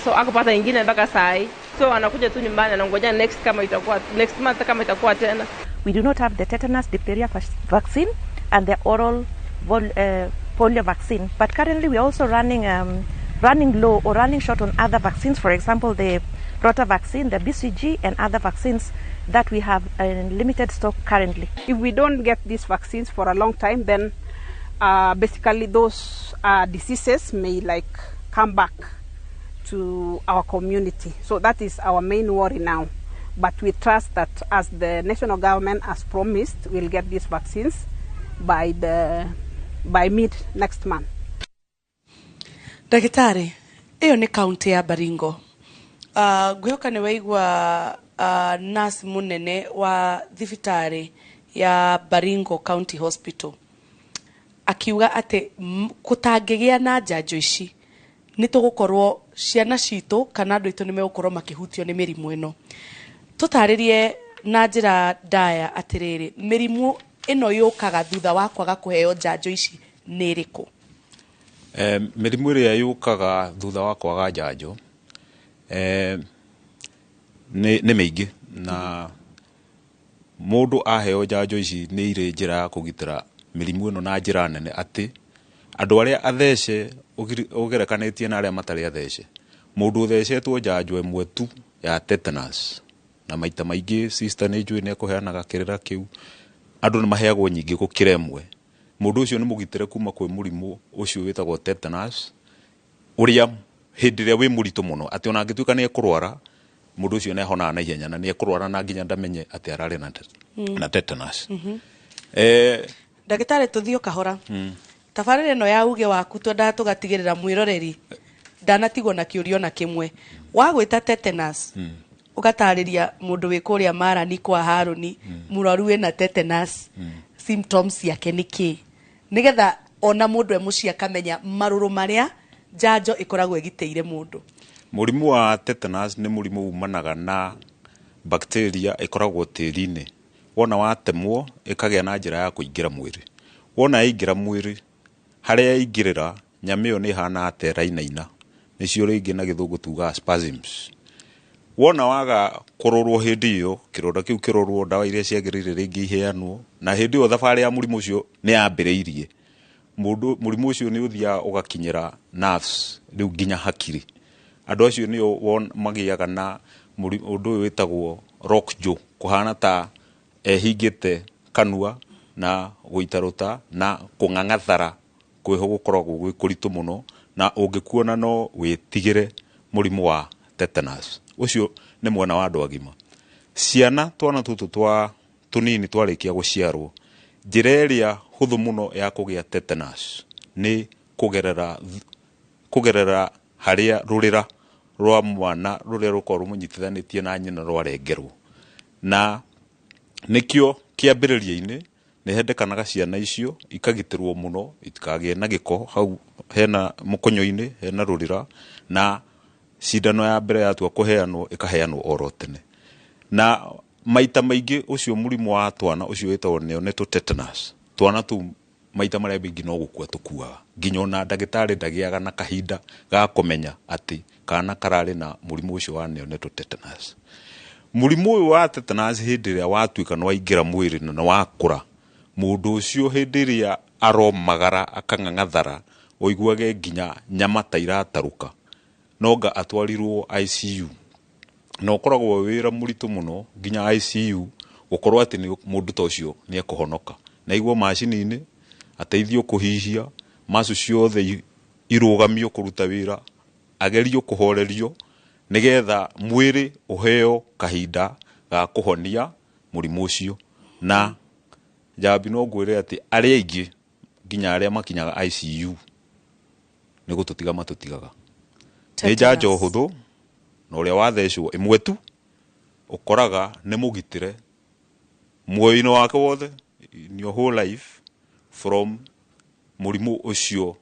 So akapata ingine mpaka saa hii. So anakuja tu nyumbani, anangoja next kama itakuwa next month, kama itakuwa tena. We do not have the tetanus diphtheria vaccine and the oral polio vaccine. But currently we are also running low or running short on other vaccines. For example, the Rota vaccine, the BCG, and other vaccines that we have in limited stock currently. If we don't get these vaccines for a long time, then basically those diseases may like come back to our community. So that is our main worry now. But we trust that as the national government has promised, we'll get these vaccines by mid next month. Ndagĩtarĩ, ĩyo nĩ kaunti ya Baringo. Ngwĩhoka nĩ waigua nurse mũnene wa thibitarĩ ya Baringo County Hospital akiuga atĩ gũtangĩgĩa na njanjo ici, nĩ tũgũkorwo ciana citũ kana andũ aitũ nĩ megũkorwo makĩhutio nĩ mĩrimũ ĩno. Tũtarĩrie na njĩra ndaya atĩrĩrĩ, mĩrimũ Ĩno yũkaga thutha wa kwaga kũheo njanjo ici nĩ ĩrĩkũ? Mĩrimũ ĩrĩa yũkaga thutha wa kwaga njanjo nĩ mĩingĩ, na mũndũ aheo njanjo ici nĩ irĩ njĩra ya kũgitĩra mĩrimũ ĩno na njĩra nene, atĩ andũ arĩa athece ũgerekanĩtie na arĩa matarĩ athece. Mũndũ ũthecetwo njanjo ĩmwe tu ya tetanus, na maita maingĩ sister nĩ njũĩ nĩ ekũheanaga kĩrĩra kĩu, andũ nĩ maheagwo nyingĩ gũkĩra ĩmwe. Mũndũ ũcio nĩ mũgitĩre kuma kwĩ mũrimũ ũcio wĩtagwo tetanus, ũrĩa hĩndĩ ĩrĩa wĩ mũritũ mũno, atĩ ona angĩtuĩka nĩ ekũrwara, mũndũ ũcio nĩ ahonaga na ihenya, na nĩ ekũrwara na nginya ndamenye atĩ ararĩ na tetanus. Ndagĩtarĩ, tũthiĩ o kahora. Tabarĩra ĩno ya uge waku twendaga tũgatigĩrĩra mwĩroreri ndanatigwo na kĩũria ona kĩmwe. Wagwĩta tetanus, ũgatarĩria mũndũ wĩ kũrĩa Marani kwa Harũni, mũrwaru wĩna tetanus, symptoms ciake nĩ kĩ, nĩgetha ona mũndũ e mũciĩ akamenya marũrũ marĩa njanjo ĩkoragwo ĩgitĩire mũndũ. Mũrimũ wa tetanus nĩ mũrimũ umanaga na bacteria ĩkoragwo tĩri-inĩ. Wona watemwo, ĩkagĩa na njĩra ya kũingĩra mwĩrĩ. Wona yaingĩra mwĩrĩ, harĩa yaingĩrĩra, nyama ĩyo nĩ ĩhanaga ta ĩrainaina, nĩcio rĩngĩ na Gĩthũngũ tugaga spasms. Wona waga kũrorwo hĩndĩ ĩyo, kĩronda kĩu kĩrorwo, ndawa iria ciagĩrĩire rĩngĩ iheanwo, na hĩndĩ ĩyo thabarĩ ya mũrimũ ũcio nĩ yambĩrĩirie, mũndũ mũrimũ ũcio nĩ ũthiaga ũgakinyĩra nerves rĩu nginya hakiri. Andũ acio nĩo magĩaga na ũndũ ũyũ wĩtagwo lockjaw, kũhana ta ehingĩte kanua na gũitarũta na kũng'ang'athara kwĩho gũkoragwo gwĩ kũritũ mũno, na ũngĩkuona no wĩtigĩre mũrimũ wa tetanus. Ũcio nĩ mwena wa andũ agima. Ciana, twana tũtũ twa tũnini twarĩkia gũciarwo, njĩra ĩrĩa hũthũ mũno ya kũgĩa tetanus nĩ kũgerera harĩa rũrĩra rwa mwana rũrĩa rũkoragwo rũmũnyitithanĩtie na nyina rwarengerwo. Na nĩkĩo kĩambĩrĩria-inĩ nĩ hendekanaga ciana icio ikagitĩrwo mũno itikagĩe na gĩko hau hena mũkonyo-inĩ, hena rũrĩra, na cindano ya mbere yatua kũheanwo ĩkaheanwo oro tene. Na maita maingĩ ũcio mũrimũ wa twana ũcio wĩtagwo neonatal tetanus, twana tũu maita marĩa maingĩ no gũkua tũkuaga, nginya ona ndagĩtarĩ ndagĩaga na kahinda ga kũmenya atĩ kana kararĩ na mũrimũ ũcio wa neonatal tetanus. Mũrimũ ũyũ wa tetanus hĩndĩ ĩrĩa watuĩka nĩ waingĩra mwĩrĩ na nĩ wakũra, mũndũ ũcio hĩndĩ ĩrĩa aromagara akang'ang'athara, ũiguage nginya nyama ta iratarũka, no nga atwarirwo ICU. Na ũkoragwo wĩ wĩra mũritũ mũno nginya ICU gũkorwo atĩ nĩ mũndũ ta ũcio nĩ ekũhonoka, na aigwo macini-inĩ ateithio kũhihia, macu ciothe irũgamio kũruta wĩra, agerio kũhorerio nĩgetha mwĩrĩ ũheo kahinda ga kũhonia mũrimũ ũcio. Na Njambi, no ngwĩre atĩ arĩa aingĩ nginya arĩa makinyaga ICU nĩ gũtũtiga matũtigaga. Nĩ njanjo hũthũ, na ũrĩa wathecwo ĩmwe tu ũkoraga nĩ mũgitĩre muoyo-inĩ wake wothe, in your whole life, from mũrimũ ũcio,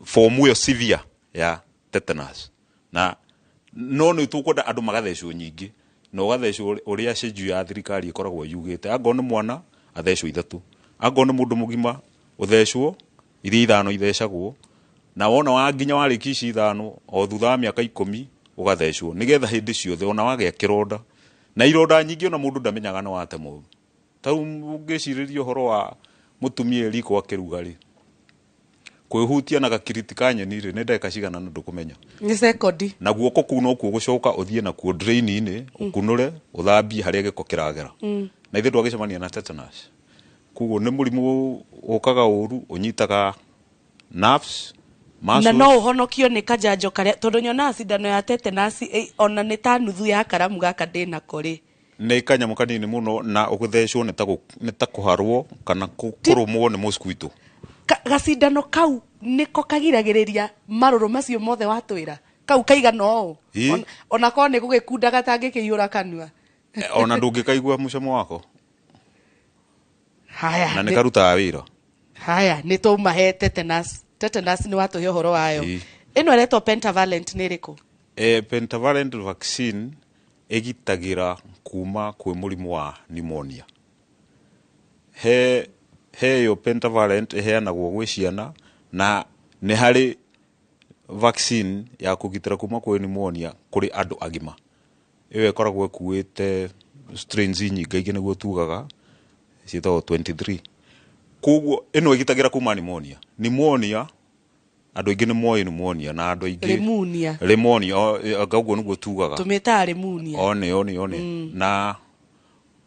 form ĩyo severe ya tetanus. Na no nĩ tũkwenda andũ magathecwo nyingĩ, na ũgathecwo ũrĩa schedule ya thirikari ĩkoragwo yugĩte. Angorwo nĩ mwana athecwo 3, angorwo nĩ mũndũ mũgima ũthecwo iria 5 ithecagwo, na wona wa nginya warĩkia ici 5, o thutha wa mĩaka 10 ũgathecwo, nĩgetha hĩndĩ ciothe ona wagĩa kĩronda. Na ironda nyingĩ ona mũndũ ndamenyaga nĩ watemwo. Ta rĩu ũngĩcirĩria ũhoro wa mũtumia e riko akĩruga rĩ, kwĩhutia na gakiriti ka nyeni rĩ, nĩ ndagĩka cigana na ndũkũmenya. Nĩ sekondi. Na guoko kũu nokuo gũcoka ũthiĩ nakuo drain-inĩ, ũkunũre, ũthambie harĩa gĩko kĩragera. Na ithuĩ twagĩcemania na tetanus. Koguo nĩ mũrimũ ũkaga ũru, ũnyitaga nerves, muscles. Na no ũhonokio nĩ kanjanjo karĩa, tondũ nyonaga cindano ya tetanus, ona nĩ ta nuthu ya karamu gaka ndĩnako rĩ. Nĩ kanyamũ kanini mũno, na ũgũthecwo nĩ ta kũharwo kana kũrũmwo nĩ mosquito. Gacindano kau nĩko kagiragĩrĩria marũrũ macio mothe watwĩra. Kau kaigana ũũ. Ona korwo nĩ gũgĩkunda gatangĩkĩiyũra kanua. Ona ndũngĩkaigua mũcamo wako. Haya, Na nĩ karutaga wĩra. Haya, nĩ tũmahe tetanus. Tetanus nĩ watũhe ũhoro wayo. Ĩno ĩretwo pentavalent nĩ ĩrĩkũ? Pentavalent vaccine ĩgitagĩra kuma kwĩ mũrimũ wa pneumonia. He heyo pentavalent ĩheanagwo gwĩ ciana, na nĩ harĩ vaccine ya kũgitĩra kuma kwĩ pneumonia kũrĩ andũ agima. Ĩyo ĩkoragwo ĩkuĩte strains nyingĩ nĩguo tugaga ciĩtagwo 23. Koguo ĩno ĩgitagĩra kuma pneumonia. Pneumonia andũ aingĩ nĩ moĩ pneumonia, na andũ aingĩ Pneumonia. Pneumonia ũguo nĩguo tugaga. Tũmĩtaga pneumonia. One one one. Na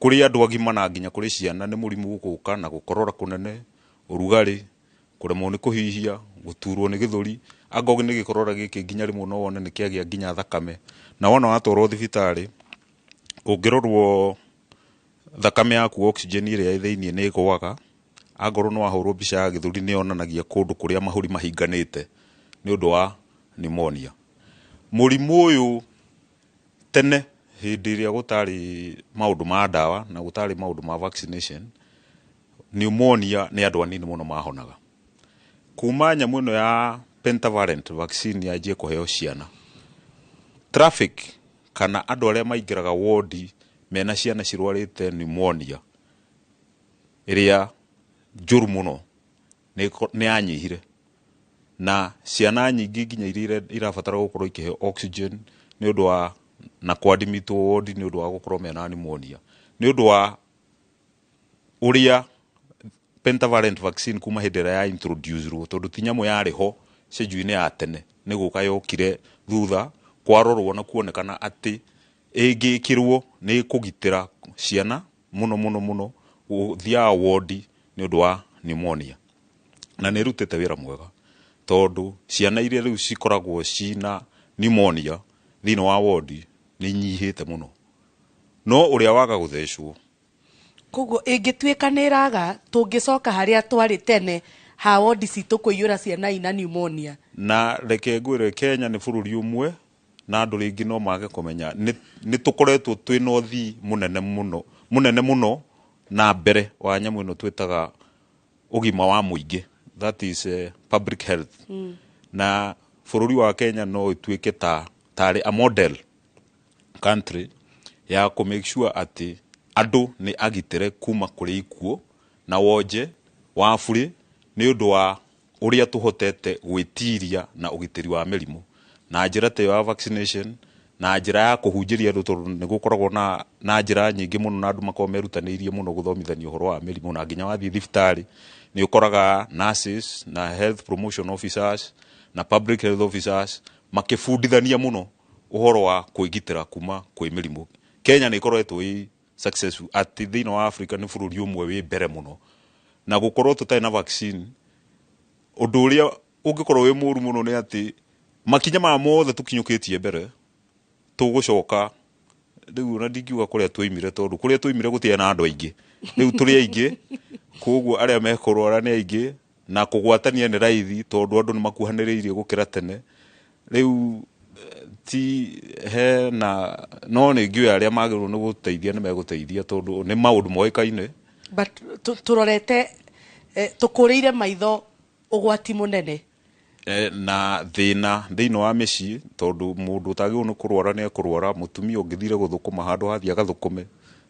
kũrĩ andũ agima na nginya kũrĩ ciana nĩ mũrimũ gũka na gũkorora kũnene, ũrugarĩ, kũremwo nĩ kũhihia, gũturwo nĩ gĩthũri. Angorwo nĩ gĩkorora gĩkĩ nginya rĩmwe no wone nĩ kĩagĩa nginya thakame. Na wona watwarwo thibitarĩ, ũngĩrorwo thakame yaku oxygen ĩrĩa ĩ thĩiniĩ nĩ ĩgũaga. Angorwo nĩ wahũrwo mbica ya gĩthũri nĩ yonanagia kũndũ kũrĩa mahũri mahinganĩte nĩ ũndũ wa pneumonia. Mũrimũ ũyũ tene hĩndĩ ĩrĩa gũtarĩ maũndũ ma ndawa na gũtarĩ maũndũ ma vaccination, pneumonia nĩ andũ anini mũno mahonaga. Kuma nyamũ ĩno ya pentavalent vaccine yanjie kũheo ciana, traffic kana andũ arĩa maingĩraga wodi mena ciana cirwarĩte pneumonia ĩrĩa njũru mũno nĩ yanyihire, na ciana nyingĩ nginya iria irabatara gũkorwo ikĩheo oxygen nĩ ũndũ wa na kwadmitwo wodi nĩ ũndũ wa gũkorwo mena pneumonia nĩ ũndũ wa ũrĩa pentavalent vaccine kuma hĩndĩ ĩrĩa ya introduce-rwo, tondũ ti nyamũ yarĩ ho schedule-inĩ ya tene, nĩ gũka yokire thutha kwarorwo na kuonekana atĩ ĩngĩkĩrwo nĩ kũgitĩra ciana mũno mũno mũno gũthiaga wodi nĩ ũndũ wa pneumonia. Na nĩ ĩrutĩte wĩra mwega tondũ ciana iria rĩu cikoragwo cina pneumonia thĩinĩ wa wodi nĩ inyihĩte mũno. No ũrĩa waga gũthecwo, koguo ĩngĩtuĩka nĩ ĩraga, tũngĩcoka harĩa twarĩ tene ha wodi citũ kũiyũra ciana ina pneumonia. Na reke ngwĩre, Kenya nĩ bũrũri ũmwe na andũ rĩngĩ no mage kũmenya nĩ tũkoretwo twĩna ũthii mũnene mũno, mũnene mũno na mbere wa nyamũ ĩno twĩtaga ũgima wa mũingĩ, that is public health. Na bũrũri wa Kenya no ĩtuĩke ta tarĩ a model country ya kũ make sure atĩ andũ nĩ agitĩre kuma kũrĩ ikuũ na wonje wa burĩ nĩ ũndũ wa ũrĩa tũhotete gwĩtiria na ũgitĩri wa mĩrimũ na njĩra ta ĩyo ya vaccination na njĩra ya kũhunjĩria andũ, tondũ nĩ gũkoragwo na njĩra nyingĩ mũno na andũ makoragwo merutanĩirie mũno gũthomithania ũhoro wa mĩrimũ. Na nginya wathiĩ thibitarĩ nĩ ũkoraga nurses na health promotion officers na public health officers makĩbundithania mũno ũhoro wa kwĩgitĩra kuma kwĩ mĩrimũ. Kenya nĩ ĩkoretwo ĩ successful atĩ thĩinĩ wa Africa nĩ bũrũri ũmwe wĩ mbere mũno, na gũkorwo tũtarĩ na vaccine, ũndũ ũrĩa ũngĩkorwo wĩ mũru mũno nĩ atĩ makinya maya mothe tũkinyũkĩtie mbere tũgũcoka rĩu, ona ndingiuga kũrĩa twoimire, tondũ kũrĩa twoimire gũtiarĩ na andũ aingĩ, rĩu tũrĩ aingĩ, koguo arĩa mekũrwara nĩ aingĩ na kũgwatania nĩ raithi tondũ andũ nĩ makuhanĩrĩirie gũkĩra tene. Rĩu ti he na no nĩ ngĩũĩ arĩa magĩrĩirwo nĩ gũteithia nĩ megũteithia tondũ nĩ maũndũ moĩkaine. But tũrorete tũkũrĩire maitho ũgwati mũnene na thĩna thĩinĩ wa mĩciĩ, tondũ mũndũ ũtagĩrĩirwo nĩ kũrwara nĩ ekũrwara. Mũtumia ũngĩthire gũthũkũma handũ hathiĩ agathũkũme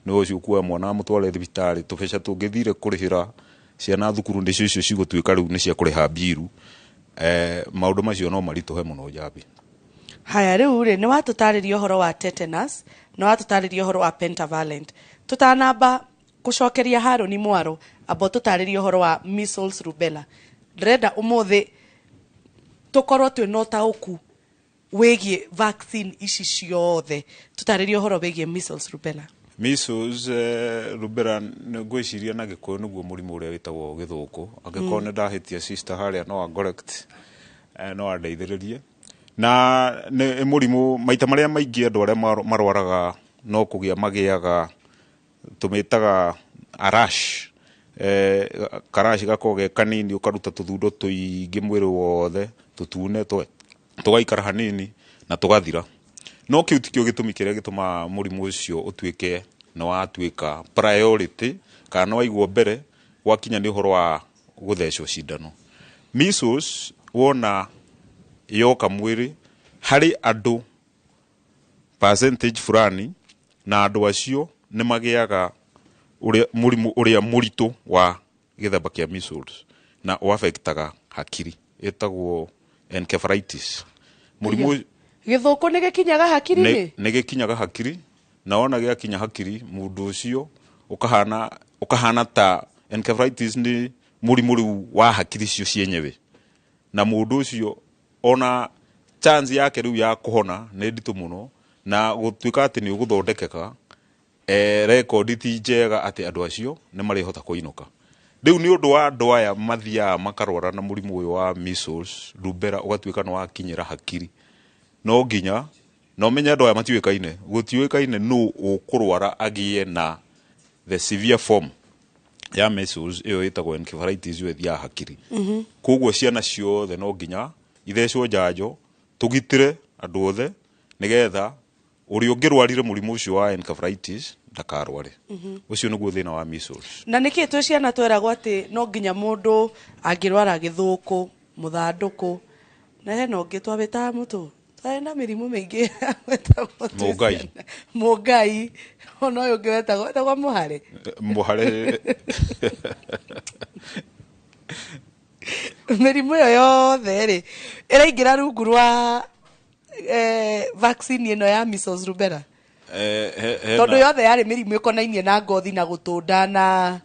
nĩ ũcio ũkuoya mwana amũtware thibitarĩ. Tũbeca tũngĩthire kũrĩhĩra ciana thukuru nĩcio icio cigũtuĩka rĩu nĩ cia kũrĩha mbiru. Maũndũ macio no maritũhe mũno, Njambi. Haya, rĩu rĩ, nĩ watũtarĩria ũhoro wa tetanus, nĩ watũtarĩria ũhoro wa pentavalent. Tũtanamba gũcokeria Harũni Mwaro, amba ũtũtarĩrie ũhoro wa measles, rubella. Ndĩrenda ũmũthĩ tũkorwo twĩna ũtaũku wĩgiĩ vaccine ici ciothe. Tũtarĩrie ũhoro wĩgiĩ measles, rubella. Measles, rubella, ngwĩciria na Gĩkũyũ nĩguo mũrimũ ũrĩa wĩtagwo gĩthũkũ. Angĩkorwo nĩ ndahĩtia, sister harĩa no correct, no andeithĩrĩrie. Na nĩ mũrimũ maita marĩa maingĩ andũ arĩa marwaraga no kũgĩa magĩaga, tũmĩtaga a rash. Karash gakoragwo ge kanini, ũkaruta tũthundo tũingĩ mwĩrĩ wothe tũtune, tũgaikara hanini na tũgathira. No kĩu tikĩo gĩtũmi kĩrĩa gĩtũmaga mũrimũ ũcio ũtuĩke nĩ watuĩka priority kana nĩ waigwo mbere gwakinya nĩ ũhoro wa gũthecwo cindano. Measles wona yoka mwĩrĩ harĩ andũ percentage fulani, na andũ acio nĩ magĩaga Ũrĩa mũrimũ ũrĩa mũritũ wa gĩthemba kĩa measles na ũaffectaga hakiri, ĩtagwo encephalitis. Mũrimũ Gĩthũkũ nĩ gĩkinyaga hakiri-inĩ? Nĩ gĩkinyaga hakiri, na wona gĩakinya hakiri, mũndũ ũcio ũkahana ta encephalitis nĩ mũrimũ rĩu wa hakiri icio cienyewe, na mũndũ ũcio ona chance yake rĩu ya kũhona nĩ nditũ mũno, na gũtuĩka atĩ nĩ ũgũthondekeka, rekondi ti njega atĩ andũ acio nĩ marĩhota kũinũka. Rĩu nĩ ũndũ wa andũ aya mathiaga makarwara na mũrimũ ũyũ wa measles, rubella, ũgatuĩka nĩ wakinyĩra hakiri, no nginya na ũmenye andũ aya matiũĩkaine, gũtiũĩkaine nũ ũkũrwara agĩe na the severe form ya measles ĩyo ĩtagwo encephalitis, ĩyo ĩthiaga hakiri. Koguo ciana ciothe no nginya ithecwo njanjo, tũgitĩre andũ othe, nĩgetha ũrĩa ũngĩrwarire mũrimũ ũcio wa encephalitis ndakarware. Ũcio nĩguo thĩna wa measles. Na nĩkĩ twĩ ciana tweragwo atĩ no nginya mũndũ angĩrwara gĩthũkũ, mũthandũkũ, na hena ũngĩ twawĩtaga mũtũ, twarĩ na mĩrimũ mĩingĩ wetagwo twĩ Mũngai. ciana. Mũngai, ona ũyũ ũngĩ wetagwo mũhare. Mũhare. Mĩrimũ ĩyo yothe rĩ ĩraingĩra rungu rwa vaccine ĩno ya measles, rubella? Tondũ yothe yarĩ mĩrimũ ĩkonainie na ngothi na gũtũnda na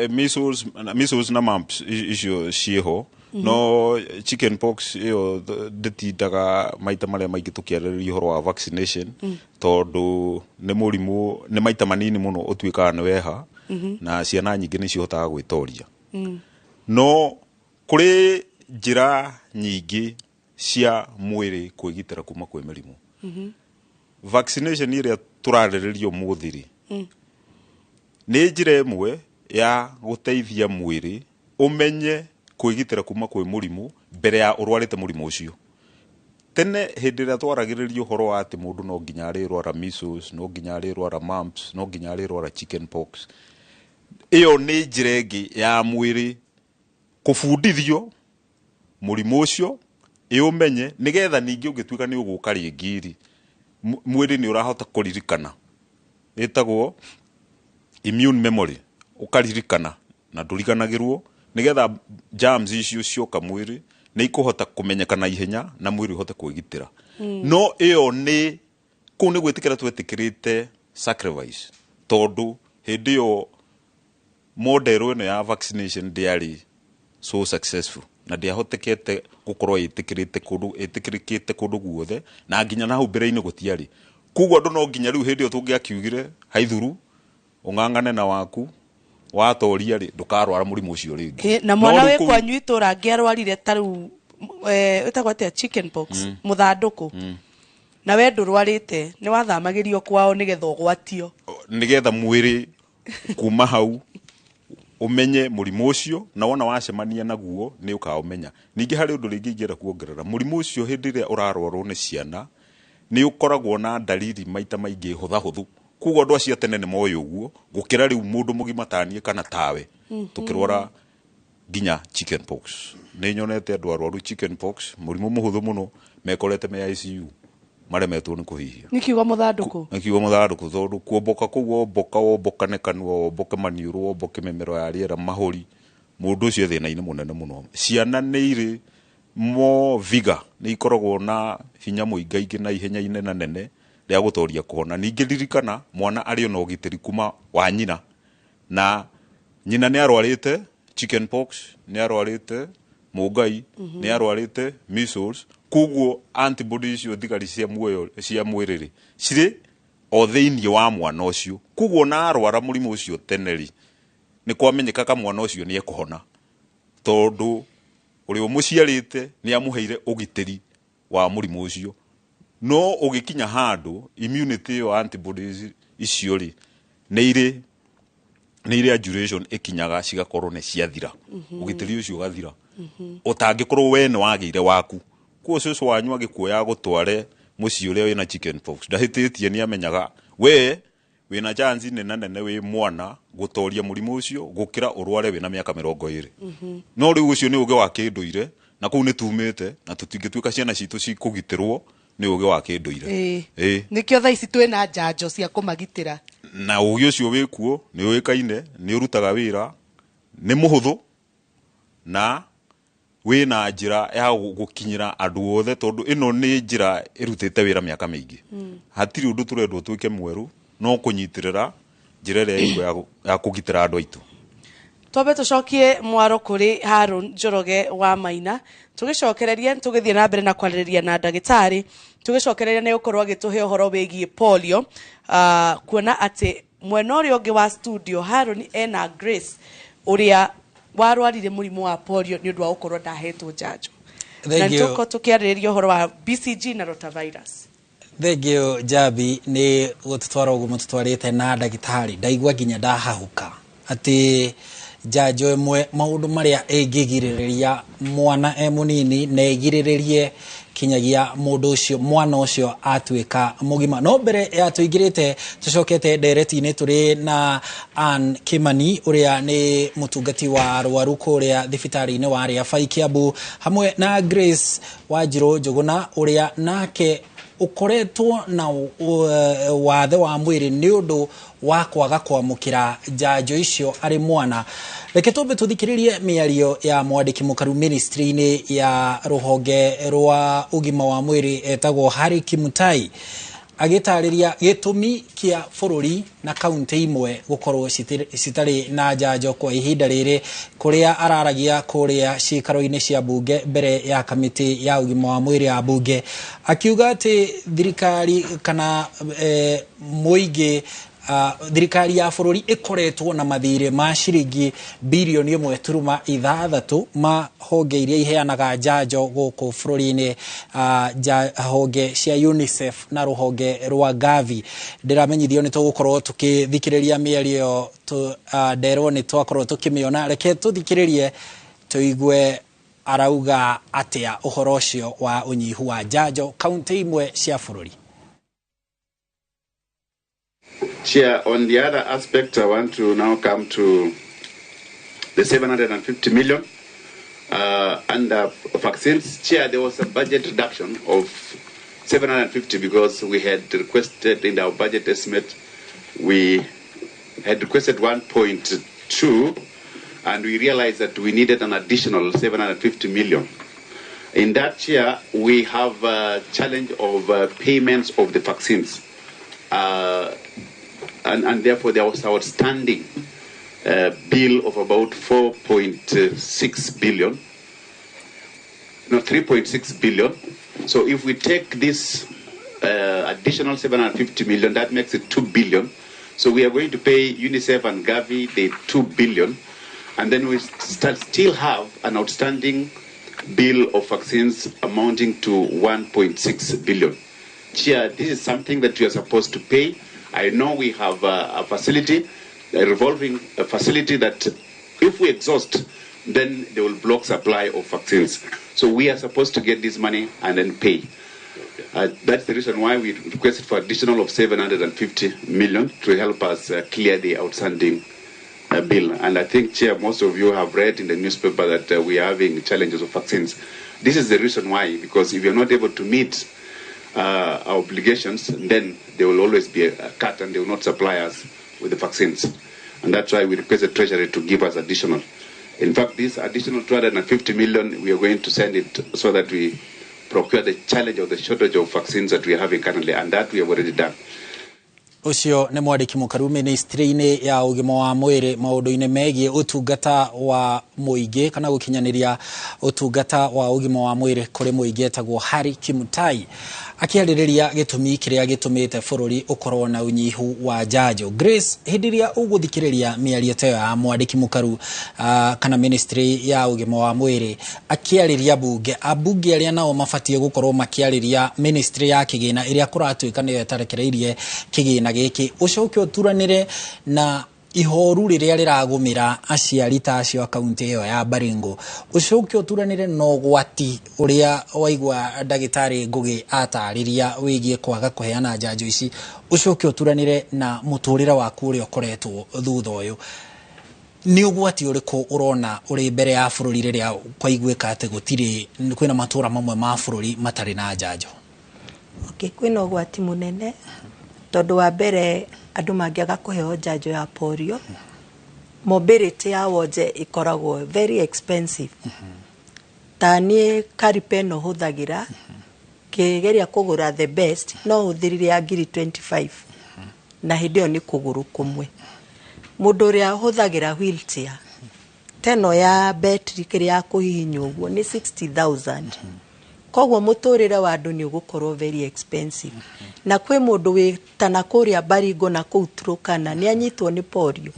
Measles na mumps icio ciĩho, no chicken pox ĩyo ndĩtindaga maita marĩa maingĩ tũkĩarĩrĩria ũhoro wa vaccination, tondũ nĩ mũrimũ nĩ maita manini mũno ũtuĩkaga nĩ weha, na ciana nyingĩ nĩ cihotaga gwĩtoria. No kũrĩ njĩra nyingĩ cia mwĩrĩ kwĩgitĩra kuma kwĩ mĩrimũ. Vaccination ĩrĩa tũrarĩrĩria ũmũthĩ rĩ, nĩ njĩra ĩmwe ya gũteithia mwĩrĩ ũmenye kwĩgitĩra kuma kwĩ mũrimũ mbere ya ũrwarĩte mũrimũ ũcio. Tene hĩndĩ ĩrĩa twaragĩrĩria ũhoro wa atĩ mũndũ no nginya arĩrwara measles, no nginya arĩrwara mumps, no nginya arĩrwara chicken pox, ĩyo nĩ njĩra ĩngĩ ya mwĩrĩ kũbundithio mũrimũ ũcio ĩũmenye, nĩgetha ningĩ ũngĩtuĩka nĩ ũgũka rĩngĩ rĩ, mwĩrĩ nĩ ũrahota kũririkana. Ĩtagwo immune memory, ũkaririkana na ndũriganagĩrwo, nĩgetha germs icio cioka mwĩrĩ nĩ ikũhota kũmenyeka na ihenya na mwĩrĩ ũhote kwĩgitĩra. No ĩyo nĩ kũu nĩ gwĩtĩkĩra twetĩkĩrĩte sacrifice, tondũ hĩndĩ ĩyo model ĩno ya vaccination ndĩarĩ so successful na ndĩahotekete gũkorwo ĩtĩkĩrĩte kũndũ, ĩtĩkĩrĩkĩte kũndũ guothe, na nginya na hau mbere-inĩ gũtiarĩ. Koguo andũ no nginya rĩu hĩndĩ ĩyo tũngĩakiugire haithuru ũng'ang'ane na waku, watoria rĩ, ndũkarwara mũrimũ ũcio rĩngĩ. Na mwana No rĩu wĩ kwanyu itũra angĩarwarire ta rĩu, ĩtagwo atĩa, chicken pox, mũthandũkũ, na we ndũrwarĩte, nĩ wathamagĩrio kwao nĩgetha ũgwatio, nĩgetha mwĩrĩ kuma hau ũmenye mũrimũ ũcio, na wona wacemania naguo nĩ ũkaũmenya. Ningĩ harĩ ũndũ rĩngĩ ingĩenda kuongerera, mũrimũ ũcio hĩndĩ ĩrĩa ũrarwarwo nĩ ciana nĩ ũkoragwo na ndariri maita maingĩ hũthahũthũ, koguo andũ acio a tene nĩ moĩ ũguo gũkĩra rĩu mũndũ mũgima taniĩ kana tawe. Tũkĩrwara nginya chicken pox, nĩ nyonete andũ arwaru chicken pox, mũrimũ mũhũthũ mũno, mekorete me ICU maremetwo nĩ kũhihia. Nĩ kiugo mũthandũkũ. Nĩ kiugo mũthandũkũ, tondũ kuomboka kũu womboka, wombokane kanua, womboke maniũrũ, womboke mĩmero ya rĩera, mahũri, mũndũ ũcio e thĩna-inĩ mũnene mũno. Ciana nĩ irĩ more vigor, nĩ ikoragwo na hinya mũingaingĩ na ihenya inenanene rĩa gũtoria kũhona. Ningĩ ririkana mwana arĩ ona ũgitĩri kuma wa nyina, na nyina nĩ arwarĩte chicken pox, nĩ arwarĩte mũngai, nĩ arwarĩte measles, koguo antibodies icio, thigari cia muoyo cia mwĩrĩ rĩ, cirĩ o thĩinĩ wa mwana ũcio. Koguo na arwara mũrimũ ũcio tene rĩ, nĩ kwamenyekaga mwana ũcio nĩ ekũhona, tondũ ũrĩa ũmũciarĩte nĩ amũheire ũgitĩri wa mũrimũ ũcio. No ũgĩkinya handũ immunity ĩyo, antibodies icio rĩ, nĩ irĩ duration ĩkinyaga cigakorwo nĩ ciathira, ũgitĩri ũcio ũgathira, ũtangĩkorwo we nĩ wagĩire waku. Kuo cũcũ wanyu agĩkuoya gũtware mũciĩ ũrĩa wĩna chicken pox, ndahĩtĩtie, nĩ amenyaga we wĩna chance nene nene wĩ mwana gũtoria mũrimũ ũcio gũkĩra ũrware wĩna mĩaka 20. No rĩu ũcio nĩ ũgĩ wa kĩndũire, na kũu nĩ tumĩte, na tũtingĩtuĩka ciana citũ cikũgitĩrwo nĩ ũgĩ wa kĩndũire. Nĩkĩo thaa ici twĩna njanjo cia kũmagitĩra. Na ũgĩ ũcio wĩkuo nĩ ũĩkaine, nĩ ũrutaga wĩra, nĩ mũhũthũ na wĩna njĩra ya gũkinyĩra andũ othe, tondũ ĩno nĩ njĩra ĩrutĩte wĩra mĩaka mĩingĩ. Hatirĩ ũndũ tũrendwo twĩke mwerũ, no kũnyitĩrĩra njĩra ĩrĩa ĩkuo ya kũgitĩra andũ aitũ. Twambe tũcokie mwaro kũrĩ Harun Njoroge wa Maina, tũgĩcokereria tũgĩthiĩ na mbere na kwarĩrĩria na ndagĩtarĩ, tũgĩcokereria nĩ gũkorwo agĩtũhe ũhoro wĩgiĩ polio, kuona atĩ mwena ũrĩa ũngĩ wa studio Harun ena Grace ũrĩa warwarire mũrimũ wa polio nĩ ũndũ wa gũkorwo ndahetwo njanjo. Na nĩtũkorwo tũkĩarĩrĩria ũhoro wa BCG na rotavirus. Thank you Jabi nĩ gũtũtwara ũguo mũtũtwarĩte na ndagĩtarĩ. Ndaigua nginya ndahahuka atĩ njanjo ĩmwe maũndũ marĩa ĩngĩgirĩrĩria mwana e mũnini na ĩgirĩrĩrie kinyagia mũndũ ũcio, mwana ũcio atuĩka mũgima. No mbere ya tũingĩrĩte tũcokete ndereti-inĩ tũrĩ na Ann Kimani ũrĩa nĩ mũtungati wa arwaru kũrĩa thibitarĩ-inĩ wa Rĩabai Kiambu, hamwe na Grace Wanjirũ Njũgũna ũrĩa nake ũkoretwo na wathe wa mwĩrĩ nĩ ũndũ wa kwaga kwamũkĩra njanjo icio arĩ mwana. Reke tũmbe tũthikĩrĩrie mĩario ya mwandĩki mũkaru ministry-inĩ ya rũhonge rwa ũgima wa mwĩrĩ etagwo Harry Kimutai, agĩtarĩria gĩtũmi kĩa bũrũri na kaunti imwe gũkorwo citarĩ na njanjo kwa ihinda rĩrĩ, kũrĩa araragia kũrĩa ciikaro-inĩ cia bunge mbere ya kamĩtĩ ya ũgima wa mwĩrĩ ya bunge, akiuga atĩ thirikari kana mũingĩ, thirikari ya bũrũri ĩkoretwo na mathirĩ ma ciringi birioni 1.6 ma honge iria iheanaga njanjo gũkũ bũrũri-inĩ, honge cia UNICEF na rũhonge rwa Gavi. Ndĩramenyithio nĩ tũgũkorwo tũkĩthikĩrĩria mĩario, nderwo nĩ twakorwo tũkĩmĩona. Reke tũthikĩrĩrie tũigue arauga atĩa ũhoro ũcio wa ũnyihu wa njanjo kaunti imwe cia bũrũri. Chair, on the other aspect, I want to now come to the 750 million under vaccines. Chair, there was a budget reduction of 750 because we had requested in our budget estimate, we had requested 1.2, and we realized that we needed an additional 750 million. In that, Chair, we have a challenge of payments of the vaccines. And therefore there was outstanding bill of about 4.6 billion, no, 3.6 billion. So if we take this additional 750 million, that makes it 2 billion. So we are going to pay UNICEF and Gavi the 2 billion, and then we still have an outstanding bill of vaccines amounting to 1.6 billion. Chair, this is something that we are supposed to pay. I know we have a facility, a revolving facility that if we exhaust, then they will block supply of vaccines. So we are supposed to get this money and then pay. That's the reason why we requested for additional of 750 million to help us clear the outstanding bill. And I think, Chair, most of you have read in the newspaper that we are having challenges of vaccines. This is the reason why, because if you're not able to meet our obligations, then there will always be a cut and they will not supply us with the vaccines. And that's why we requested Treasury to give us additional. In fact, this additional 250 million, we are going to send it so that we procure the challenge of the shortage of vaccines that we are having currently, and that we have already done. Ucio nĩ mwandĩki mũkaru ministry-inĩ ya ũgima wa mwĩrĩ maũndũ-inĩ megiĩ ũtungata wa mũingĩ kana gũkinyanĩria ũtungata wa ũgima wa mwĩrĩ kũrĩ mũingĩ etagwo Harry Kimutai, akĩarĩrĩria gĩtũmi kĩrĩa gĩtũmĩte bũrũri ũkorwo na ũnyihu wa njanjo. Grace, hĩndĩ ĩrĩa ũgũthikĩrĩria mĩario ta ĩyo ya mwandĩki mũkaru kana ministry ya ũgima wa mwĩrĩ akĩarĩria bunge, ambunge arĩa nao mabatiĩ gũkorwo makĩarĩria ministry ya kĩgĩna ĩrĩa kũratuĩka nĩyo ĩtarekereirie kĩgĩna gĩkĩ, ũcoke ũturanĩre na ihoru rĩrĩa rĩragũmĩra aciari ta acio a kaunti ĩyo ya Baringo, ũcoke ũturanĩre na ũgwati ũrĩa waigua ndagĩtarĩ Ngũgĩ atarĩria wĩgiĩ kwaga kũheana njanjo ici, ũcoke ũturanĩre na mũtũrĩre waku ũrĩa ũkoretwo thutha ũyũ, nĩ ũgwati ũrĩkũ ũrona ũrĩ mbere ya bũrũri rĩrĩa kwaiguĩka atĩ gũtirĩ, kwĩna matũra mamwe ma bũrũri matarĩ na njanjo? Okay, kwĩna ũgwati mũnene tondũ wa mbere Andũ mangĩaga kũheo njanjo ya polio, mobility ya wonje ĩkoragwo very expensive. Ta niĩ karipa ĩno hũthagĩra ngĩgeria kũgũra the best, no hũthĩrire ya ngiri 25, na hĩndĩ ĩyo nĩ kũgũrũ kũmwe. Mũndũ ũrĩa ũhũthagĩra wheelchair teno ya betri, kĩrĩa ya kũhihinywo ũguo, nĩ 60,000. Koguo mũtũrĩre wa andũ nĩ ũgũkorwo very expensive. Na kwĩ mũndũ wĩ ta na kũrĩa Baringo na kũu Turkana nĩ anyitwo nĩ polio,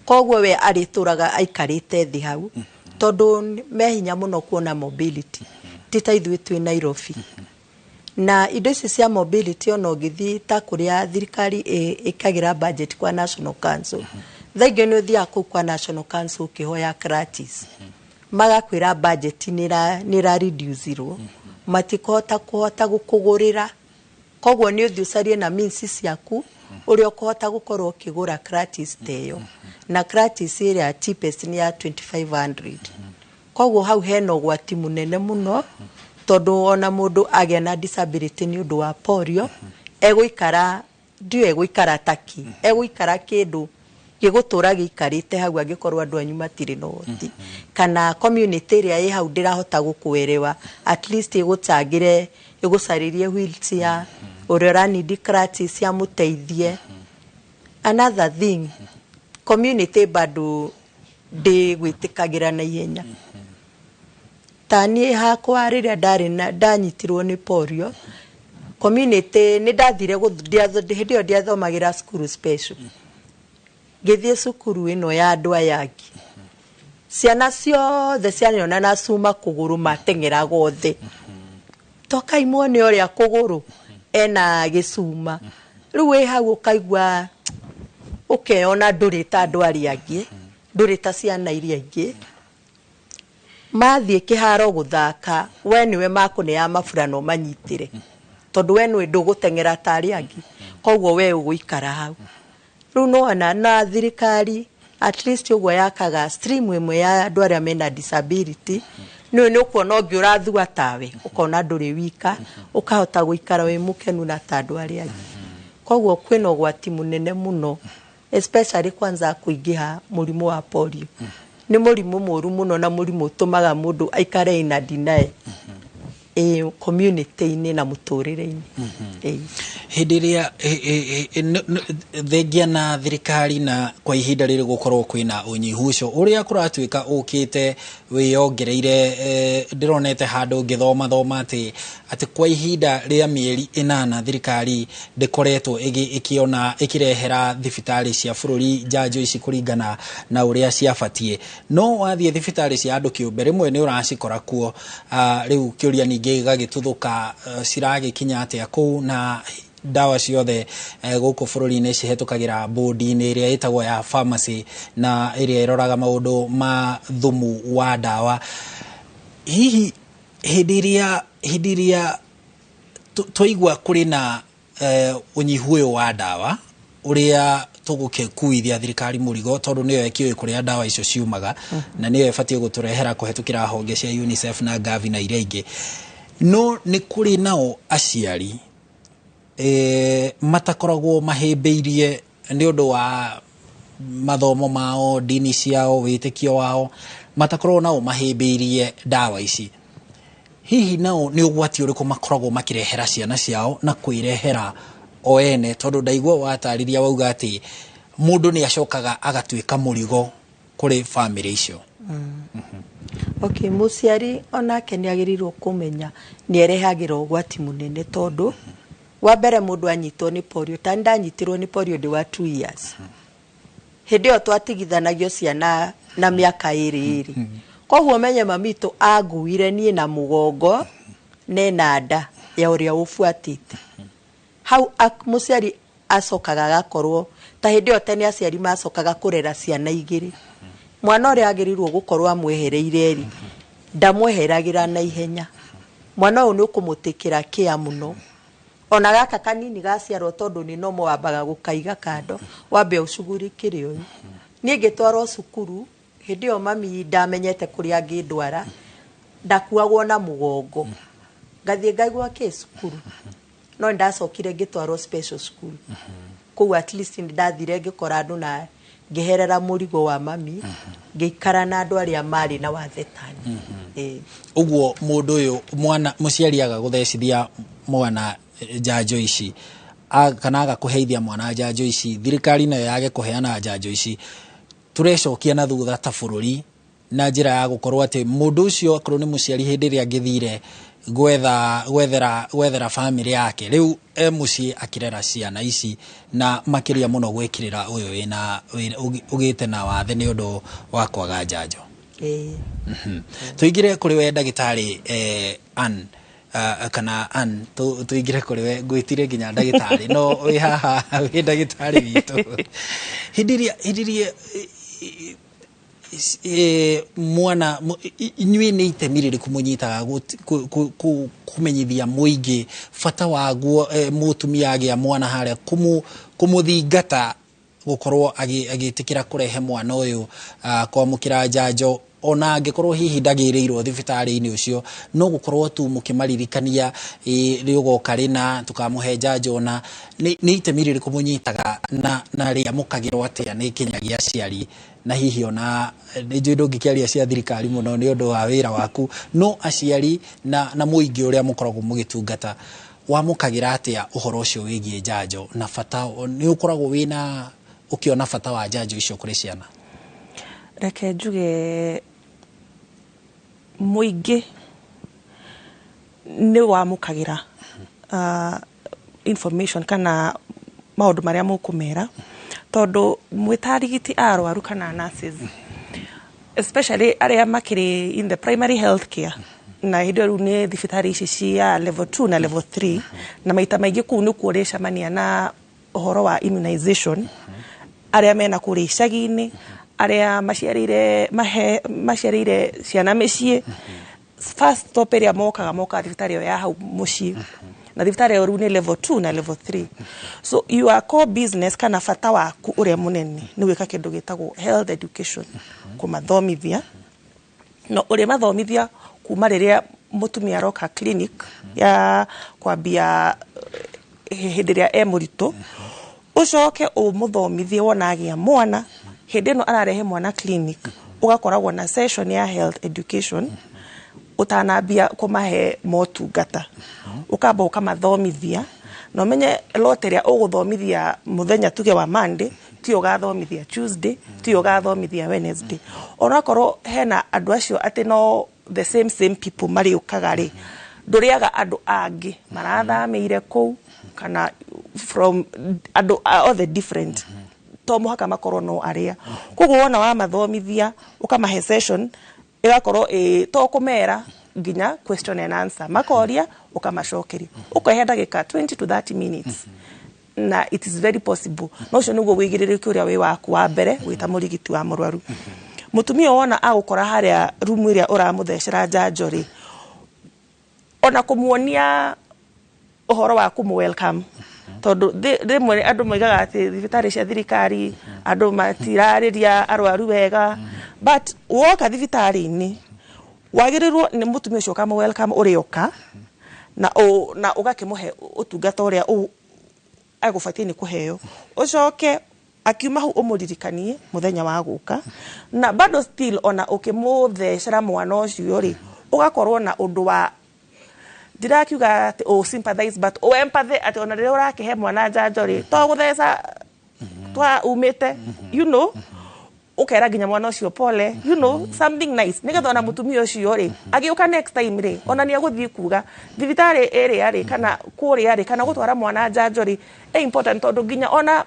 koguo we arĩtũraga aikarĩte thĩ hau, tondũ me hinya mũno kuona mobility, ti ta ithuĩ twĩ Nairobi. Na indo ici cia mobility, ona ũngĩthiĩ ta kũrĩa thirikari ĩkagĩra budget kwa National Council, thaa ingĩ nĩ ũthiaga kũu kwa National Council ũkĩhoya crutches, magakwĩra budget nĩ ĩra reduce-irwo, matikũhota kũhota gũkũgũrĩra. Koguo nĩ ũthiĩ ũcarie na means ciaku ũrĩa ũkũhota gũkorwo ũkĩgũra crutches ta ĩyo, na crutches ĩrĩa cheapest nĩ ya 2500. Koguo hau hena ũgwati mũnene mũno, tondũ ona mũndũ agĩa na disability nĩ ũndũ wa polio, egũikara, ndiũĩ egũikara taki, egũikara kĩndũ gĩgũtũra gĩikarĩte hau, angĩkorwo andũ anyu matirĩ na ũhoti kana community ĩrĩa ĩ hau ndĩrahota gũkwerewa, at least ĩgũcangĩre, ĩgũcarĩrie wheelchair, ũrĩa ũranindi crutches amũteithie. Another thing, community bado ndĩgwĩtĩkagĩra na ihenya. Ta niĩ hakwa, rĩrĩa ndarĩ na ndanyitirwo nĩ polio, community nĩ ndathire hĩndĩ ĩyo ndiathomagĩra cukuru special, ngĩthiĩ cukuru ĩno ya andũ aya angĩ, ciana ciothe cianyona na cuma kũgũrũ mateng'eraga othe, tokai muone ũrĩa kũgũrũ ena gĩcuma. Rĩu wĩ hau ũkaigua ũkeyona ndũrĩ ta andũ arĩa angĩ, ndũrĩ ta ciana iria ingĩ. Mathiĩ kĩharo gũthaka, we nĩwe makũnea mabura no manyitĩre, tondũ we nĩwe ndũgũteng'era ta arĩa angĩ, koguo we ũgũikara hau. Rĩu nĩwona na thirikari at least ũguo yakaga stream ĩmwe ya andũ arĩa mena disability, nĩ ũkuona ũngĩ ũrathua tawe, ũkona ndũrĩ wika, ũkahota gũikara wĩ mũkenu na ta andũ arĩa angĩ. Koguo kwĩna ũgwati mũnene mũno, especially kwanza kũingĩha mũrimũ wa polio. Nĩ mũrimũ mũru mũno, na mũrimũ ũtũmaga mũndũ aikare ina deny community-inĩ na mũtũrĩre-inĩ. Hĩndĩ ĩrĩa thengia na thirikari na kwa ihinda rĩrĩ gũkorwo kwĩna ũnyihu ũcio ũrĩa kũratuĩka ũkĩte wĩyongereire, ndĩronete handũ ngĩthoma thoma atĩ kwa ihinda rĩa mĩeri 8 thirikari ndĩkoretwo ĩkĩona ĩkĩrehera thibitarĩ cia bũrũri njanjo ici kũringana na ũrĩa ciabatiĩ. No wathiĩ thibitarĩ cia andũ kĩũmbe, rĩmwe nĩ ũracikora kuo. Rĩu kĩũria ningĩ gĩgagĩtuthũka, ciragĩkinya atĩa kũu, na ndawa ciothe gũkũ bũrũri-inĩ cihetũkagĩra bodi-inĩ ĩrĩa ĩtagwo ya pharmacy na ĩrĩa ĩroraga maũndũ ma thumu wa ndawa. Hihi hĩndĩ ĩrĩa twaigua kũrĩ na ũnyihu ũyũ wa ndawa ũrĩa tũgũgĩkuithia thirikari mũrigo, tondũ nĩyo ĩkĩũĩ kũrĩa ndawa icio ciumaga na nĩyo ĩbatiĩ gũtũrehera kũhetũkĩra honge cia UNICEF na Gavi na iria ingĩ, no nĩ kũrĩ nao aciari matakoragwo mahĩmbĩirie nĩ ũndũ wa mathomo mao, ndini ciao, wĩtĩkio wao, matakoragwo nao mahĩmbĩirie ndawa ici. Hihi nao nĩ ũgwati ũrĩkũ makoragwo makĩrehera ciana ciao na kwĩrehera o ene? Tondũ ndaigua watarĩria wauga atĩ mũndũ nĩ acokaga agatuĩka mũrigo kũrĩ bamĩrĩ icio. Okay, mũciari onake nĩ agĩrĩirwo kũmenya nĩ erehagĩra ũgwati mũnene, tondũ wa mbere mũndũ anyitwo nĩ polio, ta ndanyitirwo nĩ polio ndĩ wa 2 years. Hĩndĩ ĩyo twatigithanagio ciana na mĩaka 2 2. Koguo menye mamitũ anguire niĩ na mũgongo nena nda ya ũrĩa ũbuatĩte. Hau mũciari acokaga agakorwo ta hĩndĩ ĩyo tene aciari macokaga kũrera ciana igĩrĩ. Mwana ũrĩa agĩrĩirwo gũkorwo amwehereire rĩ, ndamweheragĩra na ihenya. Mwana ũyũ nĩ ũkũmũtĩkĩra kĩa mũno. Ona gaka kanini gaciarwo, tondũ nĩ nomo wambaga gũkaiga kando, wambe ũcugurikĩre ũyũ. Niĩ ngĩtwarwo cukuru hĩndĩ ĩyo mami ndamenyete kũrĩa angĩndwara, ndakuagwo na mũgongo, ngathiĩ ngaigua kĩ cukuru, no ndacokire ngĩtwarwo special school. Koguo at least nĩ ndathire ngĩkora andũ na ngĩherera mũrigo wa mami, ngĩikara na andũ arĩa marĩ na wathe tani. Ĩĩ. Ũguo mũndũ ũyũ, mwana, mũciari aga gũthecithia mwana njanjo ici kana aga kũheithia mwana njanjo ici, thirikari nayo yage kũheana njanjo ici, tũrecokia na thutha ta bũrũri na njĩra ya gũkorwo atĩ mũndũ ũcio, akorwo nĩ mũciari, hĩndĩ ĩrĩa angĩthire gwetha gwethera gwethera bamĩrĩ yake, rĩu e mũciĩ akĩrera ciana ici, na makĩria mũno gwĩkĩrĩra ũyũ wĩna ũgĩte na wathe nĩ ũndũ wa kwaga njanjo. Ĩĩ. Tũingĩre kũrĩ we ndagĩtarĩ Ann, kana Ann, tũingĩre kũrĩ we, ngwĩtire nginya ndagĩtarĩ, no wĩ haha wĩ ndagĩtarĩ witũ. Hĩndĩ ĩrĩa mwana, inyuĩ nĩ itemi rĩrĩkũ mũnyitaga kũmenyithia mũingĩ bata waguo, mũtumia agĩa mwana harĩa kũmũthingata gũkorwo agĩtĩkĩra kũrehe mwana ũyũ kwamũkĩra njanjo, ona angĩkorwo hihi ndagĩrĩirwo thibitarĩ-inĩ ũcio, no gũkorwo tu mũkĩmaririkania rĩ ũgoka rĩna tũkamũhe njanjo? Na nĩ itemi rĩrĩkũ mũnyitaga na rĩamũkagĩrwo atĩa nĩ kinyagia aciari? Na hihi ona nĩ njũĩ ndũngĩkĩaria cia thirikari mũno nĩ ũndũ wa wĩra waku, no aciari na mũingĩ ũrĩa mũkoragwo mũgĩtungata wamũkagĩra atĩa ũhoro ũcio wĩgiĩ njanjo na bata nĩ ũkoragwo wĩna ũkĩona bata wa njanjo icio kũrĩ ciana? Reke njuge mũingĩ nĩ wamũkagĩra information kana maũndũ marĩa mũkũmera, tondũ mwĩ ta arigiti a arwaru kana nurses, especially arĩa makĩrĩ in the primary health care, na hĩndĩ ĩyo rĩu nĩ thibitarĩ ici cia level 2 na level 3, na maita maingĩ kũu nĩkuo ũrĩcemania na ũhoro wa immunization, arĩa mena kũrĩa icagi-inĩ, arĩa maciarĩire mahe maciarĩire ciana mĩciĩ, first stop ĩrĩa mokaga thibitarĩ ĩyo ya hau mũciĩ, na thibitarĩ ĩyo rĩu nĩ level 2 na level 3. So your core business kana bata waku ũrĩa mũnene nĩ gwĩka kĩndũ gĩtagwo health education, kũmathomithia, no ũrĩmathomithia kuma rĩrĩa mũtumia aroka clinic ya kwambia hĩndĩ ĩrĩa e mũritũ, ũcoke ũmũthomithie wona agĩa mwana, hĩndĩ ĩno ararehe mwana clinic, ũgakoragwo na session ya health education ũtanambia kũmahe motungata, ũkamba ũkamathomithia, na ũmenye lot ĩrĩa ũgũthomithia mũthenya tuge wa Monday tiyo ũgathomithia Tuesday, tiyo ũgathomithia Wednesday, onakorwo hena andũ acio atĩ no the same same people marĩũkaga rĩ, ndũrĩaga andũ angĩ marathamĩire kũu kana from andũ othe different, to mũhaka makorwo no arĩa. Koguo wona wamathomithia, ũkamahe session ĩgakorwo ĩ to kũmera nginya question and answer, makoria ũkamacokeria, ũkahe ndagĩka 20 to 30 minutes, na it is very possible. No ũcio nĩguo wĩigĩrĩrĩki ũrĩa wĩ waku wa mbere wĩ ta mũrigiti wa mũrwaru. Mũtumia wona agũkora harĩa rumu ĩrĩa ũramũthecera njanjo rĩ, ona kũmuonia ũhoro wa kũmũ welcome, tondũ rĩmwe andũ moigaga atĩ thibitarĩ cia thirikari andũ matirarĩria arwaru wega, but woka thibitarĩ-inĩ wagĩrĩirwo nĩ mũtumia ũcio ũkamũ welcome ũrĩoka na ũgakĩmũhe ũtungata ũrĩa agũbatiĩ nĩ kũheo, ũcoke akiuma hau ũmũririkanie mũthenya wa gũka, na bado still ona ũkĩmũthecera mwana ũcio rĩ, ũgakorwo na ũndũ wa, ndirakiuga atĩ ũ sympathize, but ũ empathy, atĩ ona rĩrĩa ũrakĩhe mwana njanjo rĩ, to gũtheca twa umĩte, ũkera nginya mwana ũcio pole, something nice, nĩgetha ona mũtumia ũcio rĩ, agĩũka next time rĩ, ona nĩ agũthiĩ kuga thibitarĩ ĩrĩa rĩ kana kũrĩa rĩ kana gũtwara mwana njanjo rĩ ĩ important, tondũ nginya ona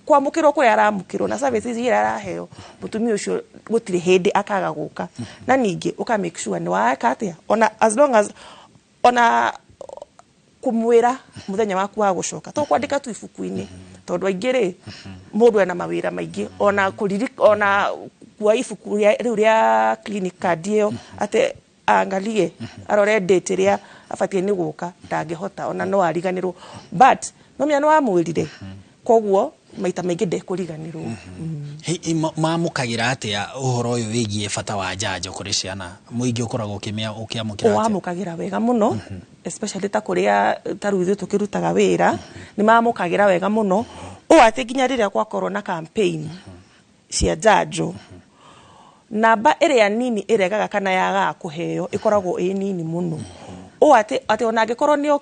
kwamũkĩrwo kũrĩa aramũkĩrwo na services iria araheo, mũtumia ũcio gũtirĩ hĩndĩ akaga gũka. Na ningĩ ũka make sure nĩ weka atĩa, ona as long as ona kumwĩra mũthenya waku wa gũcoka, to kwandĩka tu ibuku-inĩ, tondũ aingĩ rĩ, mũndũ ena mawĩra maingĩ, ona ona kuoya ibuku rĩu rĩa clinic card ĩyo atĩ angalie arore date ĩrĩa abatiĩ nĩ gũka, ndangĩhota, ona no ariganĩrwo, but no menya nĩ wamwĩrire, koguo maita maingĩ ndekũriganĩrwo. Mamũkagĩra atĩa ũhoro ũyũ wĩgiĩ bata wa njanjo kũrĩ ciana? Mũingĩ ũkoragwo ũkĩamũkĩra atĩa? Wamũkagĩra wega mũno, especially ta kũrĩa ta rĩu ithuĩ tũkĩrutaga wĩra, nĩ mamũkagĩra wega mũno. Ũũ atĩ nginya rĩrĩa gwakorwo na campaign cia njanjo, namba ĩrĩa nini ĩregaga kana yagaga kũheo ĩkoragwo ĩ nini mũno. Ũũ atĩ ona angĩkorwo nĩo,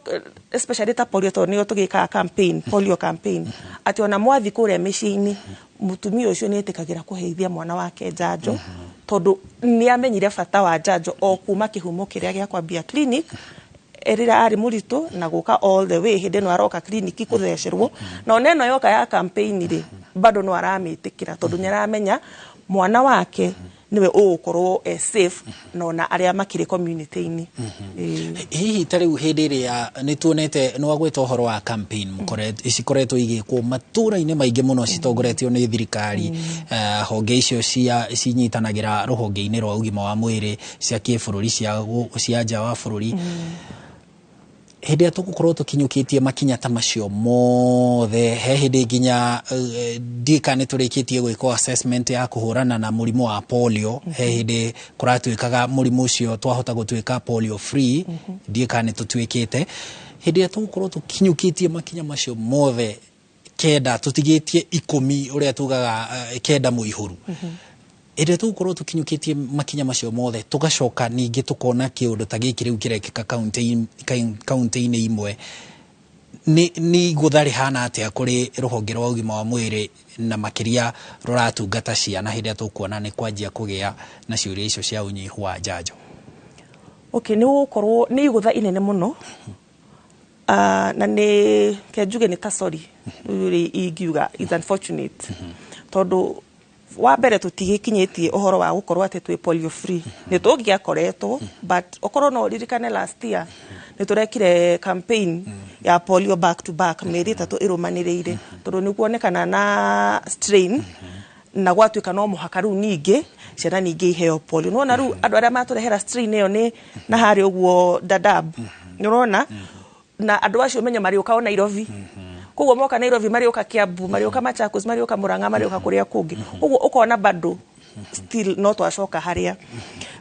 especially ta polio, tondũ nĩo tũgĩkaga campaign, polio campaign, atĩ ona mwathi kũrĩa mĩciĩ-inĩ, mũtumia ũcio nĩ etĩkagĩra kũheithia mwana wake njanjo, tondũ nĩ amenyire bata wa njanjo o kuma kĩhumo kĩrĩa gĩa kwambia clinic rĩrĩa arĩ mũritũ na gũka all the way hĩndĩ ĩno aroka clinic kũthecerwo. Na ona ĩno yoka ya campaign rĩ, bado no aramĩtĩkĩra, tondũ nĩ aramenya mwana wake nĩwe ũgũkorwo e safe na ona arĩa makĩrĩ community-inĩ. Hihi ta rĩu hĩndĩ ĩrĩa nĩ tuonete nĩ wagwĩta ũhoro wa campaign cikoretwo igĩkwo matũra-inĩ maingĩ mũno citongoretio nĩ thirikari, honge icio cinyitanagĩra rũhonge-inĩ rwa ũgima wa mwĩrĩ cia kĩbũrũri, cia nja wa bũrũri. Hĩndĩ ĩrĩa tũgũkorwo tũkinyũkĩtie makinya ta macio mothe, he hĩndĩ nginya ndika nĩ tũrĩkĩtie gwĩkwo assessment ya kũhũrana na mũrimũ wa polio. He hĩndĩ kũratuĩkaga mũrimũ ũcio twahota gũtuĩka polio free, ndika nĩ tũtuĩkĩte. Hĩndĩ ĩrĩa tũgũkorwo tũkinyũkĩtie makinya macio mothe 9, tũtigĩtie 10, ũrĩa tugaga 9 mũihũru, ĩrĩa tũgũkorwo tũkinyũkĩtie makinya macio mothe, tũgacoka ningĩ tũkona kĩũndũ ta gĩkĩ rĩu kĩrekĩka kaunti-inĩ imwe, nĩ igũtha rĩhana atĩa kũrĩ rũhonge rwa ũgima wa mwĩrĩ na makĩria rũratungata ciana hĩndĩ ĩrĩa tũkuona nĩ kwanjia kũgĩa na ciũria icio cia ũnyihu wa njanjo? Okay, nĩ gũkorwo nĩ igũtha inene mũno, na nĩ ke njuge nĩ ta sorry rĩu ingiuga is unfortunate, tondũ wa mbere tũtigĩkinyĩtie ũhoro wa gũkorwo atĩ twĩ polio free. Nĩ tũngĩakoretwo, but okorwo no ũririkane last year nĩ tũrekire campaign ya polio back to back mĩeri 3 ĩrũmanĩrĩire, tondũ nĩ kuonekana na strain na gwatuĩka no mũhaka rĩu ningĩ ciana ningĩ iheo polio. Nĩwona rĩu andũ arĩa matũrehera strain ĩyo nĩ na harĩa ũguo Dadaab, nĩũrona, na andũ acio menye marĩũka o Nairobi. Koguo moka Nairobi, marĩũka Kiambu, marĩũka Machakos, marĩũka Murang'a, marĩũka kũrĩa kũngĩ. Koguo ũkona bado still no twacoka harĩa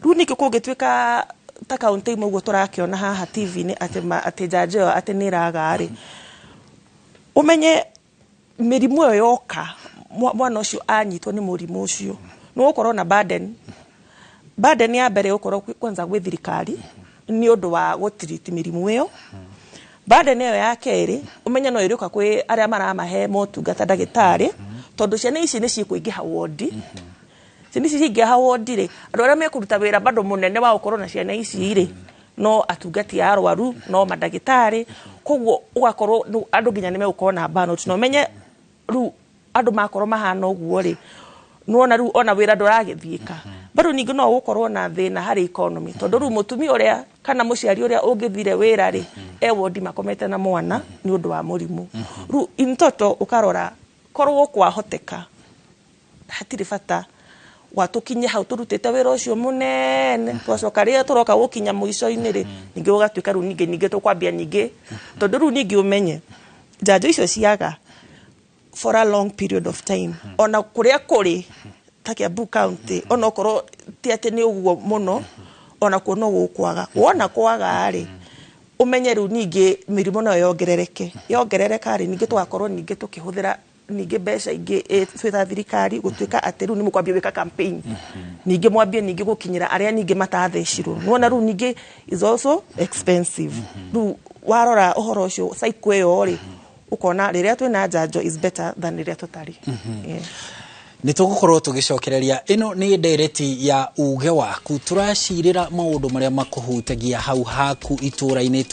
rĩu. Nĩkĩo kũngĩtuĩka ta kaunti imwe ũguo tũrakĩona haha TV-inĩ atĩ njanjo ĩyo atĩ nĩ ĩraga rĩ, ũmenye mĩrimũ ĩyo yoka, mwana ũcio anyitwo nĩ mũrimũ ũcio, nĩ ũgũkorwo na burden ya mbere ĩgũkorwo kwanza gwĩ thirikari nĩ ũndũ wa gũtiriti mĩrimũ ĩyo. Burden ĩyo ya kerĩ, ũmenye no ĩrĩũka kwĩ arĩa maramahe motungata, ndagĩtarĩ, tondũ ciana ici nĩ cikũingĩha wondi. Ciana ici ciaingĩha wondi rĩ, andũ arĩa mekũruta wĩra bado mũnene wa gũkorwo na ciana ici rĩ, no atungati a arwaru, no mandagĩtarĩ. Koguo ũgakorwo andũ nginya nĩ megũkorwo na burnout. Na ũmenye rĩu andũ makorwo mahana ũguo rĩ, nĩwona rĩu ona wĩra ndũragĩthiĩka. Bado ningĩ no ũgũkorwo na thĩna harĩ economy, tondũ rĩu mũtumia ũrĩa kana mũciari ũrĩa ũngĩthire wĩra rĩ, e wondi makomete na mwana nĩ ũndũ wa mũrimũ. Rĩu in total ũkarora korwo kwahoteka hatirĩ bata wa tũkinye hau tũrutĩte wĩra ũcio mũnene, twacoka rĩrĩa tũroka gũkinya mũico-inĩ rĩ, ningĩ gũgatuĩka rĩu ningĩ tũkwambia ningĩ, tondũ rĩu ningĩ ũmenye njanjo icio ciaga for a long period of time. Ona kũrĩa kũrĩ ta Kiambu County, ona okorwo ti atĩ nĩ ũguo mũno, ona kuo no gũkwaga. Wona kwaga rĩ, ũmenye rĩu ningĩ mĩrimũ no yongerereke. Yongerereka rĩ, ningĩ tũgakorwo ningĩ tũkĩhũthĩra ningĩ mbeca ingĩ twĩ ta thirikari gũtuĩka atĩ rĩu nĩ mũkwambia gwĩka campaign, ningĩ mwambie ningĩ gũkinyĩra arĩa ningĩ matathecirwo. Nĩwona rĩu ningĩ is also expensive. Rĩu warora ũhoro ũcio cycle ĩyo rĩ, ũkona rĩrĩa twĩna njanjo is better than rĩrĩa tũtarĩ. Nĩ tũgũkorwo tũgĩcokereria. Ĩno nĩ ndereti ya uge waku, tũracirĩra maũndũ marĩa makũhutagia hau haku itũra-inĩ,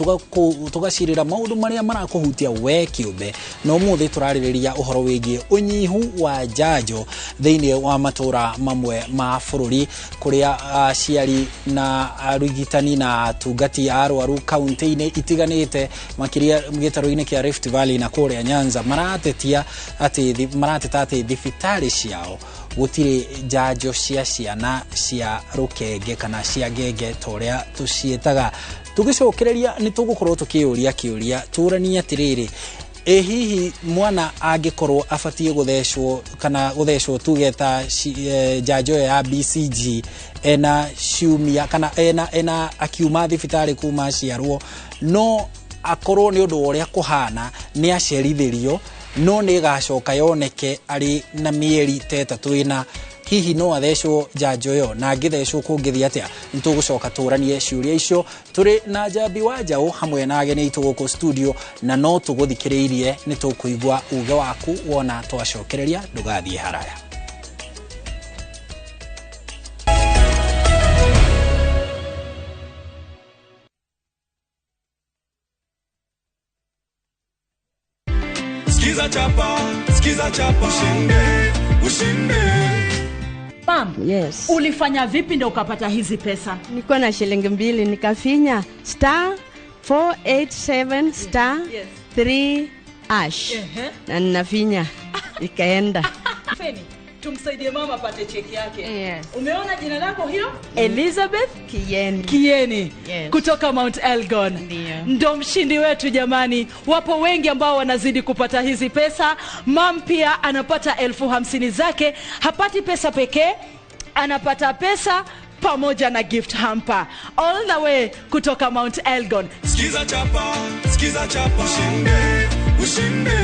tũgacirĩra maũndũ marĩa marakũhutia we kĩũmbe. Na ũmũthĩ tũrarĩrĩria ũhoro wĩgiĩ ũnyihu wa njanjo thĩinĩ wa matũra mamwe ma bũrũri, kũrĩa aciari na arigitani na atungati a arwaru kaunti-inĩ itiganĩte, makĩria gĩtarũ-inĩ kĩa Rift Valley na kũrĩa Nyanza, maratetia atĩ marateta atĩ thibitarĩ ciao gũtirĩ njanjo cia ciana cia rũkenge kana cia ngenge ta ũrĩa tũciĩtaga. Tũgĩcokereria nĩ tũgũkorwo tũkĩũria kĩũria tũranie atĩrĩrĩ, ĩ hihi mwana angĩkorwo abatiĩ gũthecwo kana gũthecwo tuge ta njanjo ĩyo ya BCG ena ciumia kana ena akiuma thibitarĩ kuma aciarwo, no akorwo nĩ ũndũ wa ũrĩa kũhana nĩ acerithĩrio No nĩ ĩgacoka yoneke arĩ na mĩeri ta 3 ĩna. Hihi no athecwo njanjo ĩyo, na angĩthecwo kũngĩthiĩ atĩa? Nĩ tũgũcoka tũranie ciũria icio tũrĩ na Njambi wa Njaũ hamwe na ageni aitũ gũkũ studio, na no tũgũthikĩrĩirie nĩ tũkũigua uge waku wona twacokereria. Ndũgathiĩ haraya. Skiza chapa, skiza chapa, ushinde, ushinde. Ma'am, yes. Ulifanya vipi ndio ukapata hizi pesa? Nilikuwa na shilingi 2 nikafinya star 487 star 3 hash. Na ninafinya ikaenda. Feni, tumsaidie mama apate cheki yake. Yes. Umeona jina lako hilo? Elizabeth Kieni. Kieni. Yes. Kutoka Mount Elgon. Ndio mshindi wetu jamani. Wapo wengi ambao wanazidi kupata hizi pesa. Mam pia anapata 50,000 zake. Hapati pesa pekee, anapata pesa pamoja na gift hamper. All the way kutoka Mount Elgon. Skiza chapa, skiza chapa, ushinde, ushinde.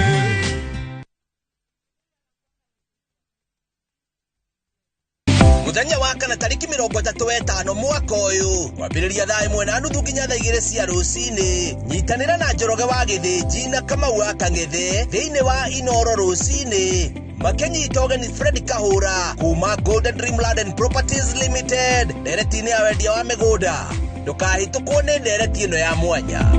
Muthenya wa kana tariki 35 mwaka uyu kwambĩrĩria thaa 1:30 nginya thaa 2 cia rũcinĩ. Nyitanĩra na Njoroge wa Gĩthĩnji na Kamau wa Kang'ethe thĩinĩ wa Inoro rũcinĩ makĩnyita ũgeni Fred Kahũra kuma Golden Dreamland and Properties Limited ndereti-inĩ ya wendia wa mĩgũnda. Ndũkahĩtũkwo nĩ ndereti ĩno ya mwanya.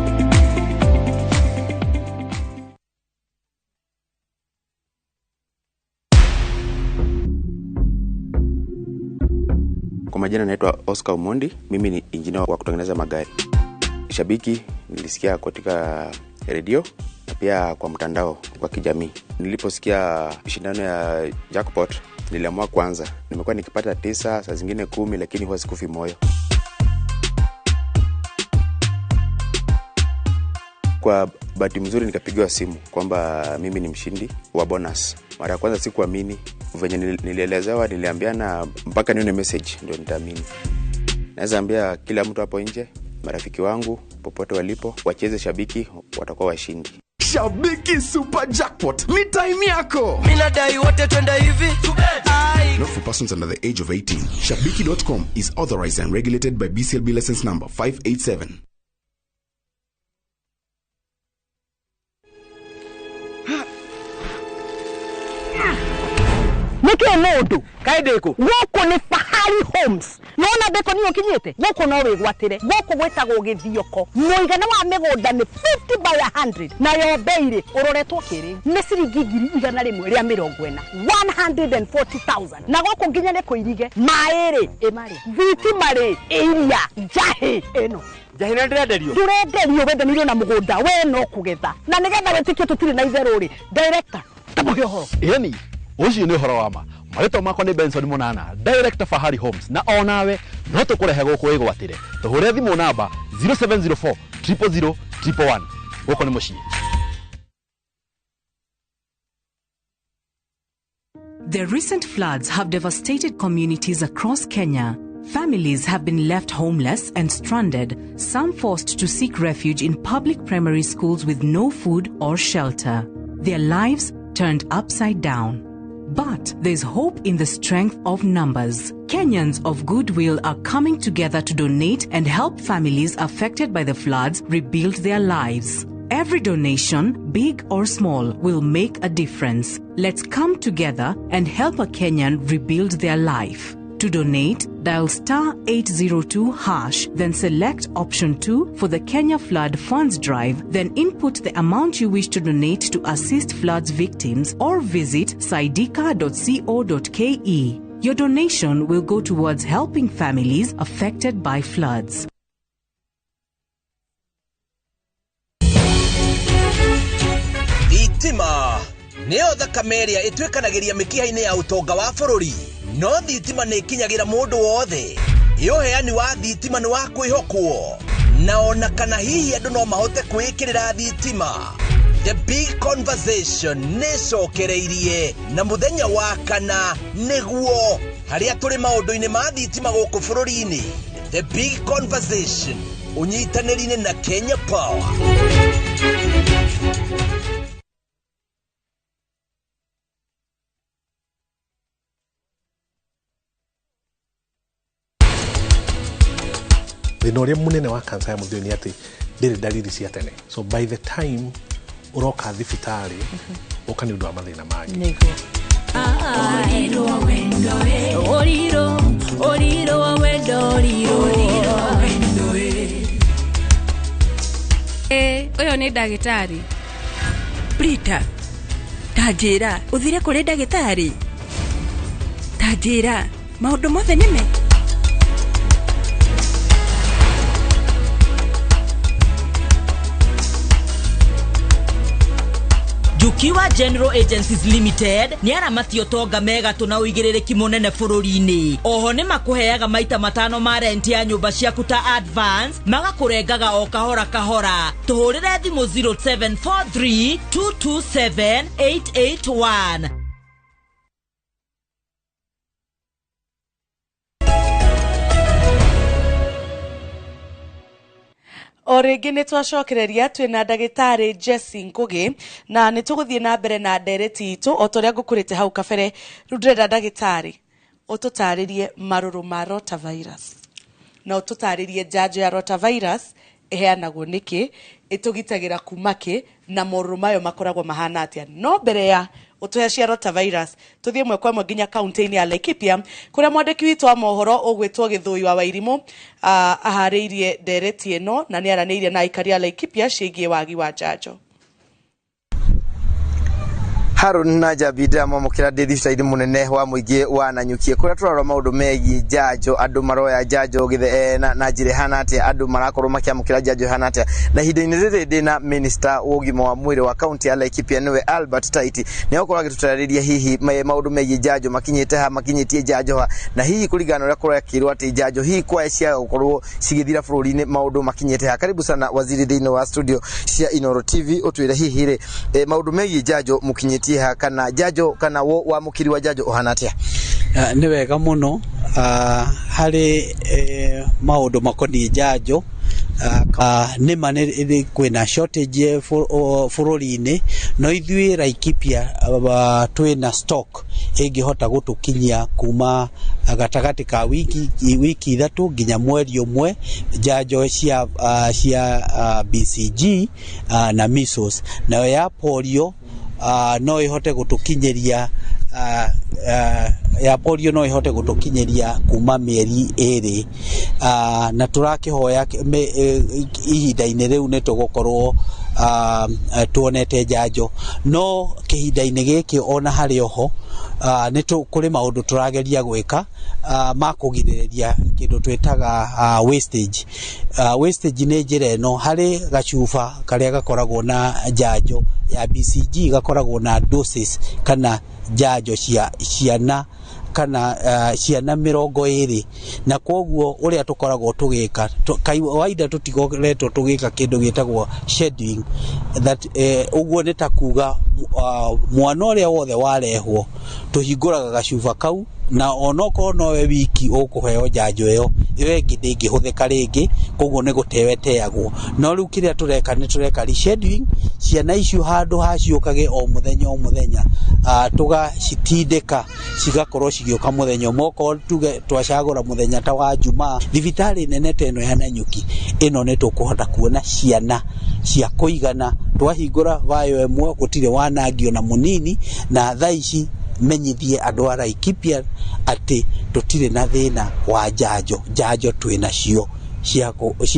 Kwa majina naitwa Oscar Omondi, mimi ni engineer wa kutengeneza magari. Shabiki nilisikia katika redio na pia kwa mtandao wa kijamii. Niliposikia shindano ya jackpot niliamua kuanza. Nimekuwa nikipata 9, saa zingine 10, lakini huwa sikufi moyo. Kwa bahati mzuri nikapigiwa simu kwamba mimi ni mshindi wa bonus. Mara ya kwanza sikuamini, venye nilielezewa niliambiana mpaka nione message ndio nitaamini. Naweza ambia kila mtu hapo nje, marafiki wangu popote walipo, wacheze Shabiki, watakuwa washindi. Shabiki Super Jackpot ni time yako. Mimi nadai wote twende hivi. Not for persons under the age of 18. Shabiki.com is authorized and regulated by BCLB license number 587. Niki mundu kaendeko guku ni Fahari Homes nona ndeko ni ukinyite guku no wigwatire guku gwitagwo githioko muigana wa migunda ni 50 by 100 nayo bei uroretwo kiri ni ciringi 140,000 140,000 na guku nginya ni kuirige mairi imari thitima ri iria njahi ino njahi na ndirenderio ndurenderio wendanĩirio na mũgũnda we no kũgetha na nĩgetha wĩtĩkie tũtirĩ na itherũ rĩ director tamũhe ũhoro. Ĩni ucio ni uhoro wa ma. Marĩtwa makwa nĩ Benson Munana, director Fahari Homes, na onawe no tũkũrehe gũkũ wĩgwatĩre. Tũhũre thimũ namba 0704 000 111. Gũkũ nĩ mũciĩ. The recent floods have devastated communities across Kenya. Families have been left homeless and stranded, some forced to seek refuge in public primary schools with no food or shelter. Their lives turned upside down. But there's hope in the strength of numbers. Kenyans of goodwill are coming together to donate and help families affected by the floods rebuild their lives. Every donation, big or small, will make a difference. Let's come together and help a Kenyan rebuild their life. To donate, dial star 802#, then select option 2 for the Kenya Flood Funds Drive, then input the amount you wish to donate to assist floods victims or visit saidika.co.ke. Your donation will go towards helping families affected by floods. Thitima nĩyo thakame ĩrĩa ĩtuĩkanagĩria mĩkiha-inĩ ya ũtonga wa bũrũri. No thitima nĩ ĩkinyagĩra mũndũ wothe. Ũheani wa thitima nĩ wa kwĩhokwo, na ona kana hihi andũ no mahote kwĩĩkĩrĩra thitima. The Big Conversation nĩ ĩcokereirie na mũthenya wa kana nĩguo harĩa tũrĩ maũndũ-inĩ ma thitima gũkũ bũrũri-inĩ. The Big Conversation ũnyitanĩri-inĩ na Kenya Power. Thĩna ũrĩa mũnene wa kansa ya mũthioĩ nĩ atĩ ndĩrĩ dalili cia tene, so by the time ũroka thibitarĩ ũka nĩ ũndũ wa mathĩna mangĩ. Oriro wa wendo, oriro, oriro wa wendo, oriro wa wendo. Ũyũ nĩ ndagĩtarĩ. Prita, ta njĩra ũthire kũrĩ ndagĩtarĩ, ta njĩra maũndũ mothe nĩme. Jukiwa General Agencies Limited nĩ aramati ũtonga megatũ na ũigĩrĩrĩki mũnene bũrũri-inĩ. Oho nĩ makũheaga maita 5 ma rent ya nyũmba ciaku ta advance, magakũrengaga o kahora kahora. Tũhũrĩre thimũ 0743 227 881. O rĩngĩ nĩ twacokereria twĩna ndagĩtarĩ Jesse Ngugi na nĩ tũgũthiĩ na mbere na ndereti itũ o ta ũrĩa ngũkũrĩte hau kabere. Rĩu ndĩrenda ndagĩtarĩ ũtũtarĩrie marũrũ ma rotavirus na ũtũtarĩrie njanjo ya rotavirus ĩheanagwo nĩkĩ, ĩtũgitagĩra kuma kĩ, na morũrũ mayo makoragwo mahana atĩa. No mbere ya ũtũhe cia rotavirus tũthiĩ ĩmwe kwa ĩmwe nginya kaunti-inĩ ya Laikipia kũrĩa mwandĩki witũ wa mohoro ũgwĩtwo Gĩthũi wa Wairimũ aharĩirie ndereti ĩno na nĩ aranĩirie na aikari a Laikipia ciĩgiĩ wagi wa njanjo. Harun na Njambi ndĩramwamũkĩra ndĩ thibitarĩ mũnene wa mũingĩ wa Nanyuki kũrĩa tũrarora maũndũ megiĩ njanjo, andũ maroya njanjo na njĩra ĩhana atĩa, andũ marakorwo makĩamũkĩra njanjo ĩhana atĩa. Na ihinda-inĩ rĩrĩ ndĩna minister wa ũgima wa mwĩrĩ wa kaunti ya Laikipia nĩwe Albert Taiti, nĩ egũkorwo agĩtũtarĩria hihi maũndũ megiĩ njanjo makinyĩte ha, makinyĩtie njanjo ha, na hihi kũringana na ũrĩa kũrekĩrwo atĩ njanjo hihi kwa ciaga gũkorwo cigĩthira bũrũri-inĩ maũndũ makinyĩte ha. Karibu sana waziri thĩinĩ wa studio cia Inoro TV, ũtwĩre hihi rĩ maũndũ megiĩ njanjo mũkinyĩtie ha, kana njanjo kana wa mũkiri wa njanjo ũhana atĩa? Nĩ wega mũno harĩ maũndũ makoniĩ njanjo. Nĩma nĩ kwĩna shortage bũrũri-inĩ, no ithuĩ Laikipia twĩna stock ĩngĩhota gũtũkinyia kuma gatagatĩ ka wiki 3 nginya mweri 1 njanjo cia BCG na measles. Nayo ya polio no ihote gũtũkinyĩria ya polio no ihote gũtũkinyĩria kuma mĩeri 2 na tũrakĩhoya ihinda-inĩ rĩu nĩ tũgũkorwo tuonete njanjo. No kĩhinda-inĩ gĩkĩ ona harĩ oho nĩ kũrĩ maũndũ tũrageria gwĩka ma kũgirĩrĩria kĩndũ twĩtaga wastage. Wastage nĩ njĩra ĩno harĩ gacuba karĩa gakoragwo na njanjo ya BCG, gakoragwo na doses kana njanjo cia ciana kana ciana 20, na koguo uria tukoragwo tugika kawaida tutigoretwo tugika kindu gitagwo scheduling that uguo ni ta kuga mwana uria wothe warehwo tuhinguraga gacuba kau na onokorwo nowe wiki ukuheo njanjo iyo iyo ĩngĩ ndĩngĩhũthĩka rĩngĩ, koguo nĩ gũtewe teagwo. No rĩu kĩrĩa tũreka nĩ tũreka rescheduling, ciana icio handũ haciũkage o mũthenya o mũthenya, tũgacitindĩka cigakorwo cigĩũka mũthenya ũmwe. Okorwo tuge twacagũra mũthenya ta wa Jumaa, thibitarĩ nene ta ĩno ya Nanyuki ĩno nĩ tũkũhota kuona ciana cia kũigana. Twahingũra vayo ĩmwe gũtirĩ wanangio na mũnini, na thaa ici menyithie andũ a Laikipia atĩ tũtirĩ na thĩna wa njanjo. Njanjo twĩ nacio cia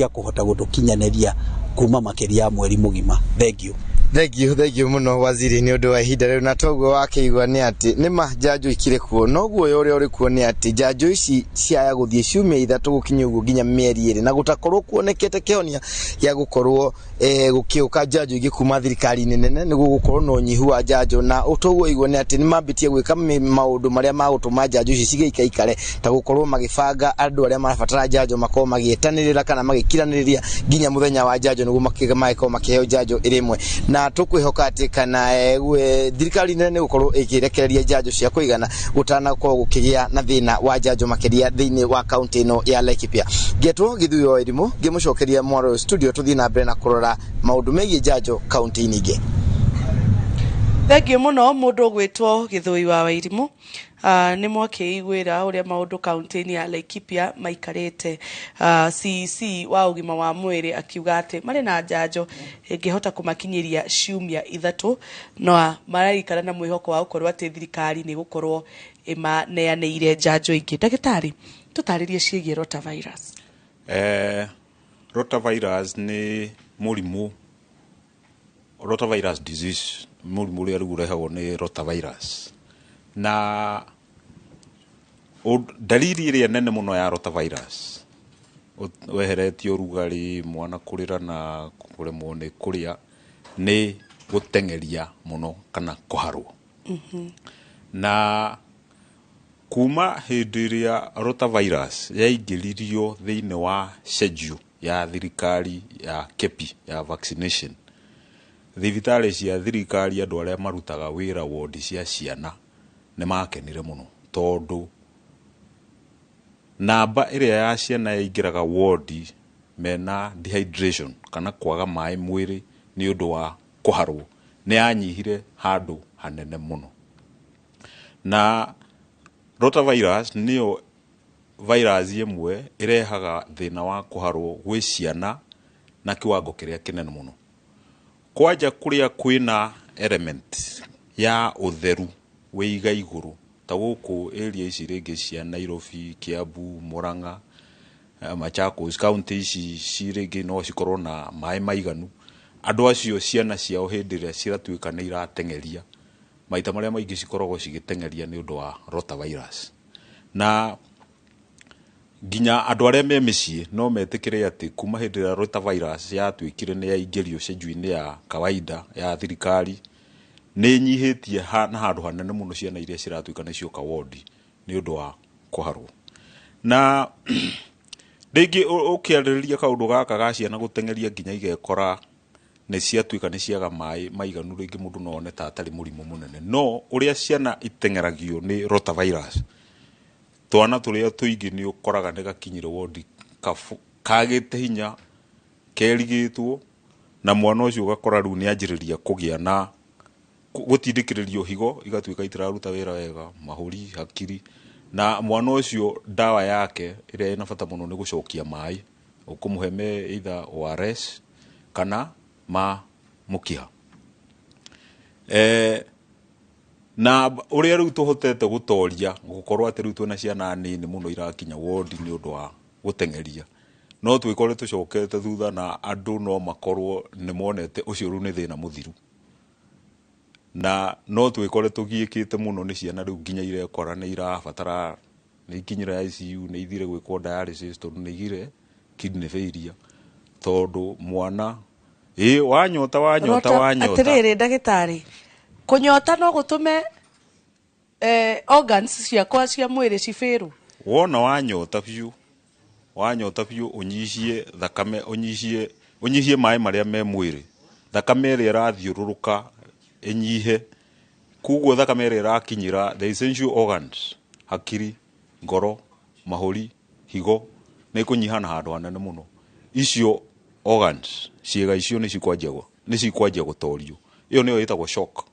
kũhota gũtũkinyanĩria kuma makĩria ya mweri mũgima. Thank you. Thank you muno waziri ni undu wa ihinda riu. Na toguo wakĩigua nĩ atĩ nĩ ma njanjo ikĩrĩ kuo, no guoya ũrĩa ũrĩ kuo nĩ atĩ njanjo ici ciaya gũthiĩ ciumia 3 gũkinya ũguo nginya mĩeri 2, na gũtakorwo kuonekete kĩhonia gĩa gũkorwo gũkĩũka njanjo ingĩ kuma thirikari-inĩ nene nĩguo gũkorwo na ũnyihu wa njanjo. Na toguo igua nĩ atĩ nĩ mambĩtie gwĩka maũndũ marĩa magũtũma njanjo ici cigĩikaikare, ta gũkorwo magĩbanga andũ arĩa marabatara njanjo makorwo magĩetanĩrĩra kana magĩkiranĩrĩria nginya mũthenya wa njanjo nĩguo magĩkorwo makĩheo njanjo ĩrĩ ĩmwe. Na tukwihoka ati kana thirikari nene gukorwo ikirekereria njanjo cia kuigana gutanakorwo gukigia na thina wa njanjo makiria thiini wa kaunti ino ya Laikipia. Ngetwo Githuyo wa Irimu ngimucokeria mwaro studio tuthii na mbere na kurora maundu megie njanjo kaunti-inĩ ingĩ. Thengiũ mũno mũndũ ũgwĩtwo Gĩthũi wa Wairimũ. Nĩ mwakĩiguĩra ũrĩa maũndũ kaunti-inĩ ya Laikipia maikarĩte. CEC wa ũgima wa mwĩrĩ akiuga atĩ marĩ na njanjo ĩngĩhota kũmakinyĩria ciumia 3, no maraikara na mwĩhoko wa gũkorwo atĩ thirikari nĩ ĩgũkorwo ĩmaneanĩire njanjo ingĩ. Ndagĩtarĩ, tũtarĩrie ciĩgiĩ rotavirus. Rotavirus nĩ mũrimũ, rotavirus disease, mũrimũ ũrĩa rĩu ũrehagwo nĩ rotavirus. Na dalili ĩrĩa nene mũno ya rotavirus, weheretie ũrugarĩ, mwana kũrĩra na kũremwo nĩ kũrĩa, nĩ gũteng'eria mũno kana kũharwo. Na kuma hĩndĩ ĩrĩa rotavirus yaingĩririo thĩinĩ wa schedule ya thirikari ya KEPI ya vaccination, thibitarĩ cia thirikari andũ arĩa marutaga wĩra wodi cia ciana nĩ makenire mũno, tondũ namba ĩrĩa ya ciana yaingĩraga wodi mena dehydration kana kwaga maĩ mwĩrĩ nĩ ũndũ wa kũharwo nĩ yanyihire handũ hanene mũno. Na rotavirus nĩyo virus ĩmwe ĩrehaga thĩna wa kũharwo gwĩ ciana na kiwango kĩrĩa kĩnene mũno. Kwanja kũrĩa kwĩna element ya ũtheru wĩ iga igũrũ ta gũkũ area ici rĩngĩ cia Nairobi, Kiambu, Murang'a, Machakos, county ici ci rĩngĩ no cikorwo na maĩ maiganu. Andũ acio ciana ciao hĩndĩ ĩrĩa ciratuĩka nĩ irateng'eria, maita marĩa maingĩ cikoragwo cigĩteng'eria nĩ ũndũ wa rotavirus. Na nginya andũ arĩa me mĩciĩ no metĩkĩre atĩ kuma hĩndĩ ĩrĩa rotavirus yatuĩkire nĩ yaingĩrio schedule-inĩ ya kawaida ya thirikari, nĩ ĩnyihĩtie na handũ hanene mũno ciana iria ciratuĩka nĩ cioka wodi nĩ ũndũ wa kũharwo. Na rĩngĩ ũkĩarĩrĩria kaũndũ gaka ga ciana gũteng'eria nginya igekora nĩ ciatuĩka nĩ ciaga maĩ maiganu, rĩngĩ mũndũ no one ta atarĩ mũrimũ mũnene. No ũrĩa ciana iteng'eragio nĩ rotavirus, twana tũrĩa tũingĩ nĩ ũkoraga nĩ gakinyire wodi kagĩte hinya, kerigĩtwo, na mwana ũcio ũgakora rĩu nĩ anjĩrĩria kũgĩa na gũtindĩkĩrĩrio higo, igatuĩka itiraruta wĩra wega, mahũri, hakiri, na mwana ũcio ndawa yake ĩrĩa ĩna bata mũno nĩ gũcokia maĩ, ũkũmũhe me either ORS kana ma mũkiha. Na ũrĩa rĩu tũhotete gũtoria gũkorwo atĩ rĩu twĩna ciana nini mũno irakinya wodi nĩ ũndũ wa gũteng'eria, no twĩkore tũcokete thutha na andũ no makorwo nĩ monete ũcio rĩu nĩ thĩna mũthiru. Na no twĩkore tũgiĩkĩte mũno nĩ ciana rĩu nginya irekora nĩ irabatara, nĩ ikinyire ICU, nĩ ithire gwĩkwo dialysis tondũ nĩ igire kidney failure, tondũ mwana wanyota wanyota wanyota. Atĩrĩrĩ ndagĩtarĩ, kũnyota no gũtũme organs ciakwa cia mwĩrĩ cibĩrwo. Wona wanyota biũ, wanyota biũ ũnyihie thakame, ũnyihie maĩ marĩa me mwĩrĩ, thakame ĩrĩa ĩrathiũrũrũka ĩnyihe, koguo thakame ĩrĩa ĩrakinyĩra the essential organs, hakiri, ngoro, mahũri, higo, nĩ ĩkũnyiha na handũ hanene mũno. Icio organs, ciĩga icio nĩ cikwanjia gũtorio. Ĩyo nĩyo ĩtagwo shock.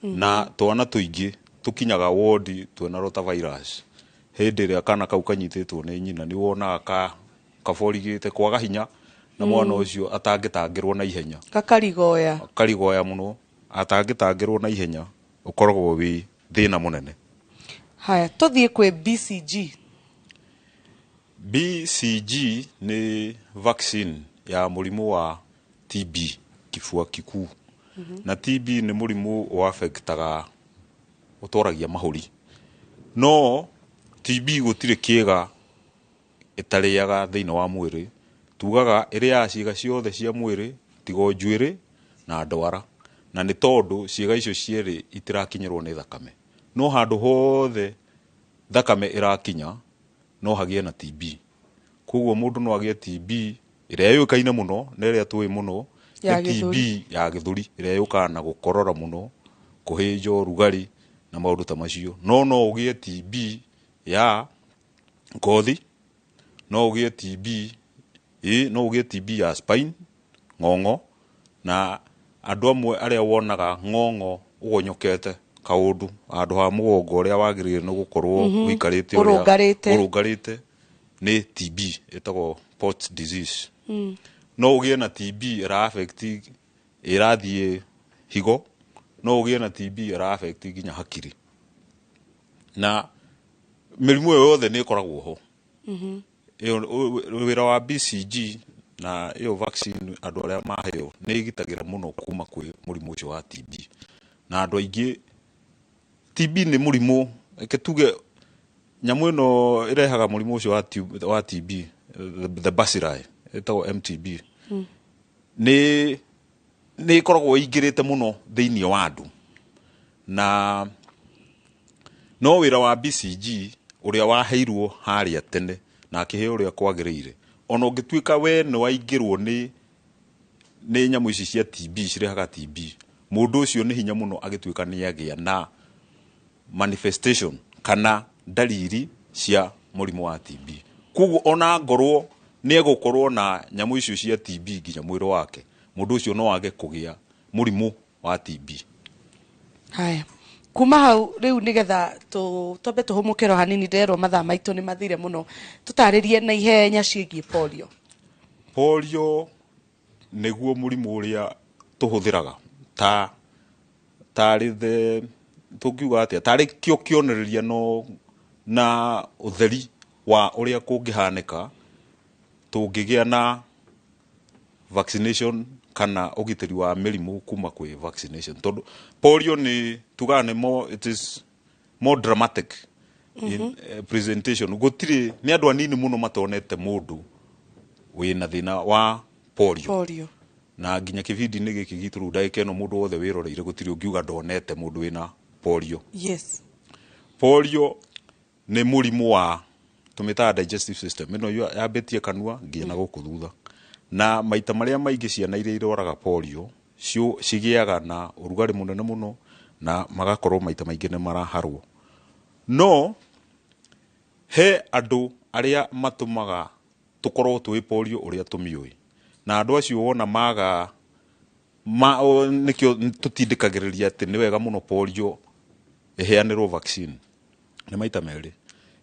Na twana tũingĩ tũkinyaga wodi twĩna rotavirus. Hĩndĩ ĩrĩa kana kau kanyitĩtwo nĩ nyina nĩ wonaga kaborigĩte kwaga hinya, na mwana ũcio atangĩtangĩrwo na ihenya. Kakarigoya. Karigoya mũno, atangĩtangĩrwo na ihenya, ũkoragwo wĩ thĩna mũnene. Haya, tũthiĩ kwĩ BCG. BCG nĩ vaccine ya mũrimũ wa TB, kifua kikuu. Na TB nĩ mũrimũ ũaffectaga, ũtoragia mahũri. No TB gũtirĩ kĩega ĩtarĩaga thĩinĩ wa mwĩrĩ. Tugaga ĩrĩaga ciĩga ciothe cia mwĩrĩ tiga njuĩrĩ na ndwara. Na nĩ tondũ ciĩga icio cierĩ itirakinyĩrwo nĩ thakame. No handũ hothe thakame ĩrakinya no hagĩe na TB. Koguo mũndũ no agĩe TB ĩrĩa yũĩkaine mũno na ĩrĩa tũĩ mũno Ya nĩ TB gĩthũri. ya gĩthũri ĩrĩa yũkaga na gũkorora mũno, kũhĩnja ũrugarĩ na maũndũ ta macio. No no ũgĩe TB ya ngothi, no ũgĩe TB, no ũgĩe TB ya spine, ng'ong'o, na Andũ amwe arĩa wonaga ng'ong'o ũgonyokete kaũndũ handũ ha mũgongo ũrĩa wagĩrĩire nĩ gũkorwo ũikarĩte ũrĩa- Ũrũngarĩte. ũrũngarĩte nĩ TB ĩtagwo Port disease. No ũgĩe na TB ĩra affect ĩrathiĩ higo, no ũgĩe na TB ĩra affect nginya hakiri, na mĩrimũ ĩyo yothe nĩ ĩkoragwo ho. Ĩyo wĩra wa BCG na ĩyo vaccine andũ arĩa maheo nĩ ĩgitagĩra mũno kuma kwĩ mũrimũ ũcio wa TB. Na andũ aingĩ, TB nĩ mũrimũ, reke tuge nyamũ ĩno ĩrehaga mũrimũ ũcio wa TB, the bacilli ĩtagwo MTB, nĩ ĩkoragwo ĩingĩrĩte mũno thĩinĩ wa andũ. Na no wĩra wa BCG ũrĩa waheirwo harĩa tene na akĩheo ũrĩa kwagĩrĩire, ona ũngĩtuĩka we nĩ waingĩrwo nĩ nyamũ ici cia TB cirehaga TB, mũndũ ũcio nĩ hinya mũno agĩtuĩka nĩ agĩa na manifestation kana dalili cia mũrimũ wa TB. Koguo ona ngorwo nĩ egũkorwo na nyamũ icio cia TB nginya mwĩrĩ wake, mũndũ ũcio no age kũgĩa mũrimũ wa TB. Haya, kuma hau rĩu nĩgetha twambe tũhũmũkĩro hanini, nderwo mathaa maitũ nĩ mathire mũno, tũtarĩrie na ihenya ciĩgiĩ polio. Polio nĩguo mũrimũ ũrĩa tũhũthĩraga ta tarĩ the tũngiuga atĩa, tarĩ kĩo kĩonereria no na ũtheri wa ũrĩa kũngĩhanĩka tũngĩgĩa na vaccination kana ũgitĩri wa mĩrimũ kuma kwĩ vaccination, tondũ polio nĩ tugaga nĩ more, it is more dramatic in presentation. Gũtirĩ, nĩ andũ anini mũno matonete mũndũ wĩna thĩna wa polio. Polio. Na nginya kĩbindi-inĩ gĩkĩ gitũ rĩu ndagĩka ĩno mũndũ wothe wĩroreire gũtirĩ ũngiuga ndonete mũndũ wĩna polio. Polio nĩ mũrimũ wa tũmĩtaga digestive system ĩno yambĩtie kanua nginya na gũkũ thutha, na maita marĩa maingĩ ciana iria irwaraga polio cigĩaga na ũrugarĩ mũnene mũno na magakorwo maita maingĩ nĩ maraharwo. No he andũ arĩa matũmaga tũkorwo tũĩ polio ũrĩa tũmĩũĩ, na andũ acio wona maga ma, nĩkĩo tũtindĩkagĩrĩria atĩ nĩ wega mũno polio ĩheanĩrwo vaccine. Nĩ maita merĩ,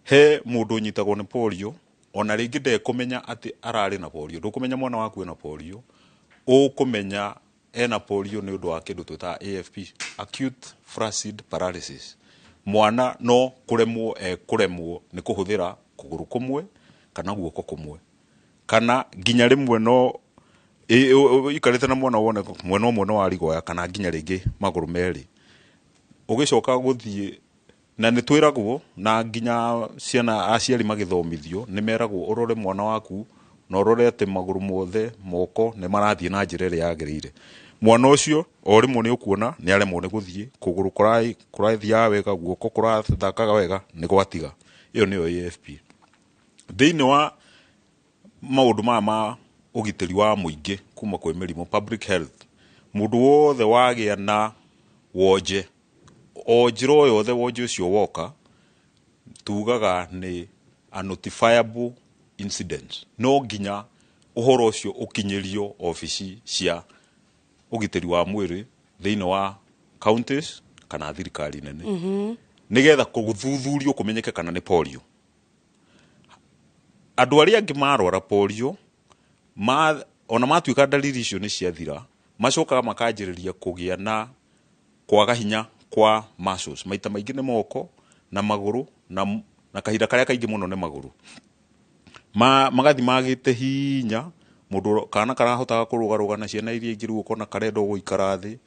he mũndũ ũnyitagwo nĩ polio ona rĩngĩ ndekũmenya atĩ ararĩ na polio. Ndũkũmenya mwana waku ena polio, ũkũmenya ena polio nĩ ũndũ wa kĩndũ twĩtaga AFP, acute flaccid paralysis. Mwana no kũremwo ekũremwo nĩ kũhũthĩra kũgũrũ kũmwe kana guoko kũmwe, kana nginya rĩmwe no ikarĩte na mwana wone mwena ũmwe no warigoya kana nginya rĩngĩ magũrũ merĩ. Ũgĩcoka gũthiĩ na nĩ twĩragwo na nginya ciana aciari magĩthomithio nĩ meragwo ũrore mwana waku na ũrore atĩ magũrũ mothe moko nĩ marathiĩ na njĩra ĩrĩa yagĩrĩire. Mwana ũcio o rĩmwe nĩ ũkuona nĩ aremwo nĩ gũthiĩ, kũgũrũ kũrathiaga wega, guoko kũrathakaga wega, nĩ gwatiga. Ĩyo nĩyo AFP. Thĩinĩ wa maũndũ maya ma ũgitĩri wa mũingĩ kuma kwĩ mĩrimũ, public health, mũndũ wothe wagĩa na wonje o njĩra o yothe wonje ũcio woka, tugaga nĩ a notifiable incident. No nginya ũhoro ũcio ũkinyĩrio obici cia ũgitĩri wa mwĩrĩ thĩinĩ wa counties kana thirikari nene, nĩgetha gũthuthurio kũmenyeke kana nĩ polio. Andũ arĩa angĩ marwara polio ona matuĩka dalili icio nĩ ciathira, macokaga makanjĩrĩria kũgĩa na kwaga hinya kwa muscles. Maita maingĩ nĩ moko na magũrũ na kahinda karĩa kaingĩ mũno nĩ magũrũ. Magathi magĩte hinya, mũndũ kana karahotaga kũrũgarũga na ciana iria ingĩ rĩu ũkona karenda gũikara thĩ,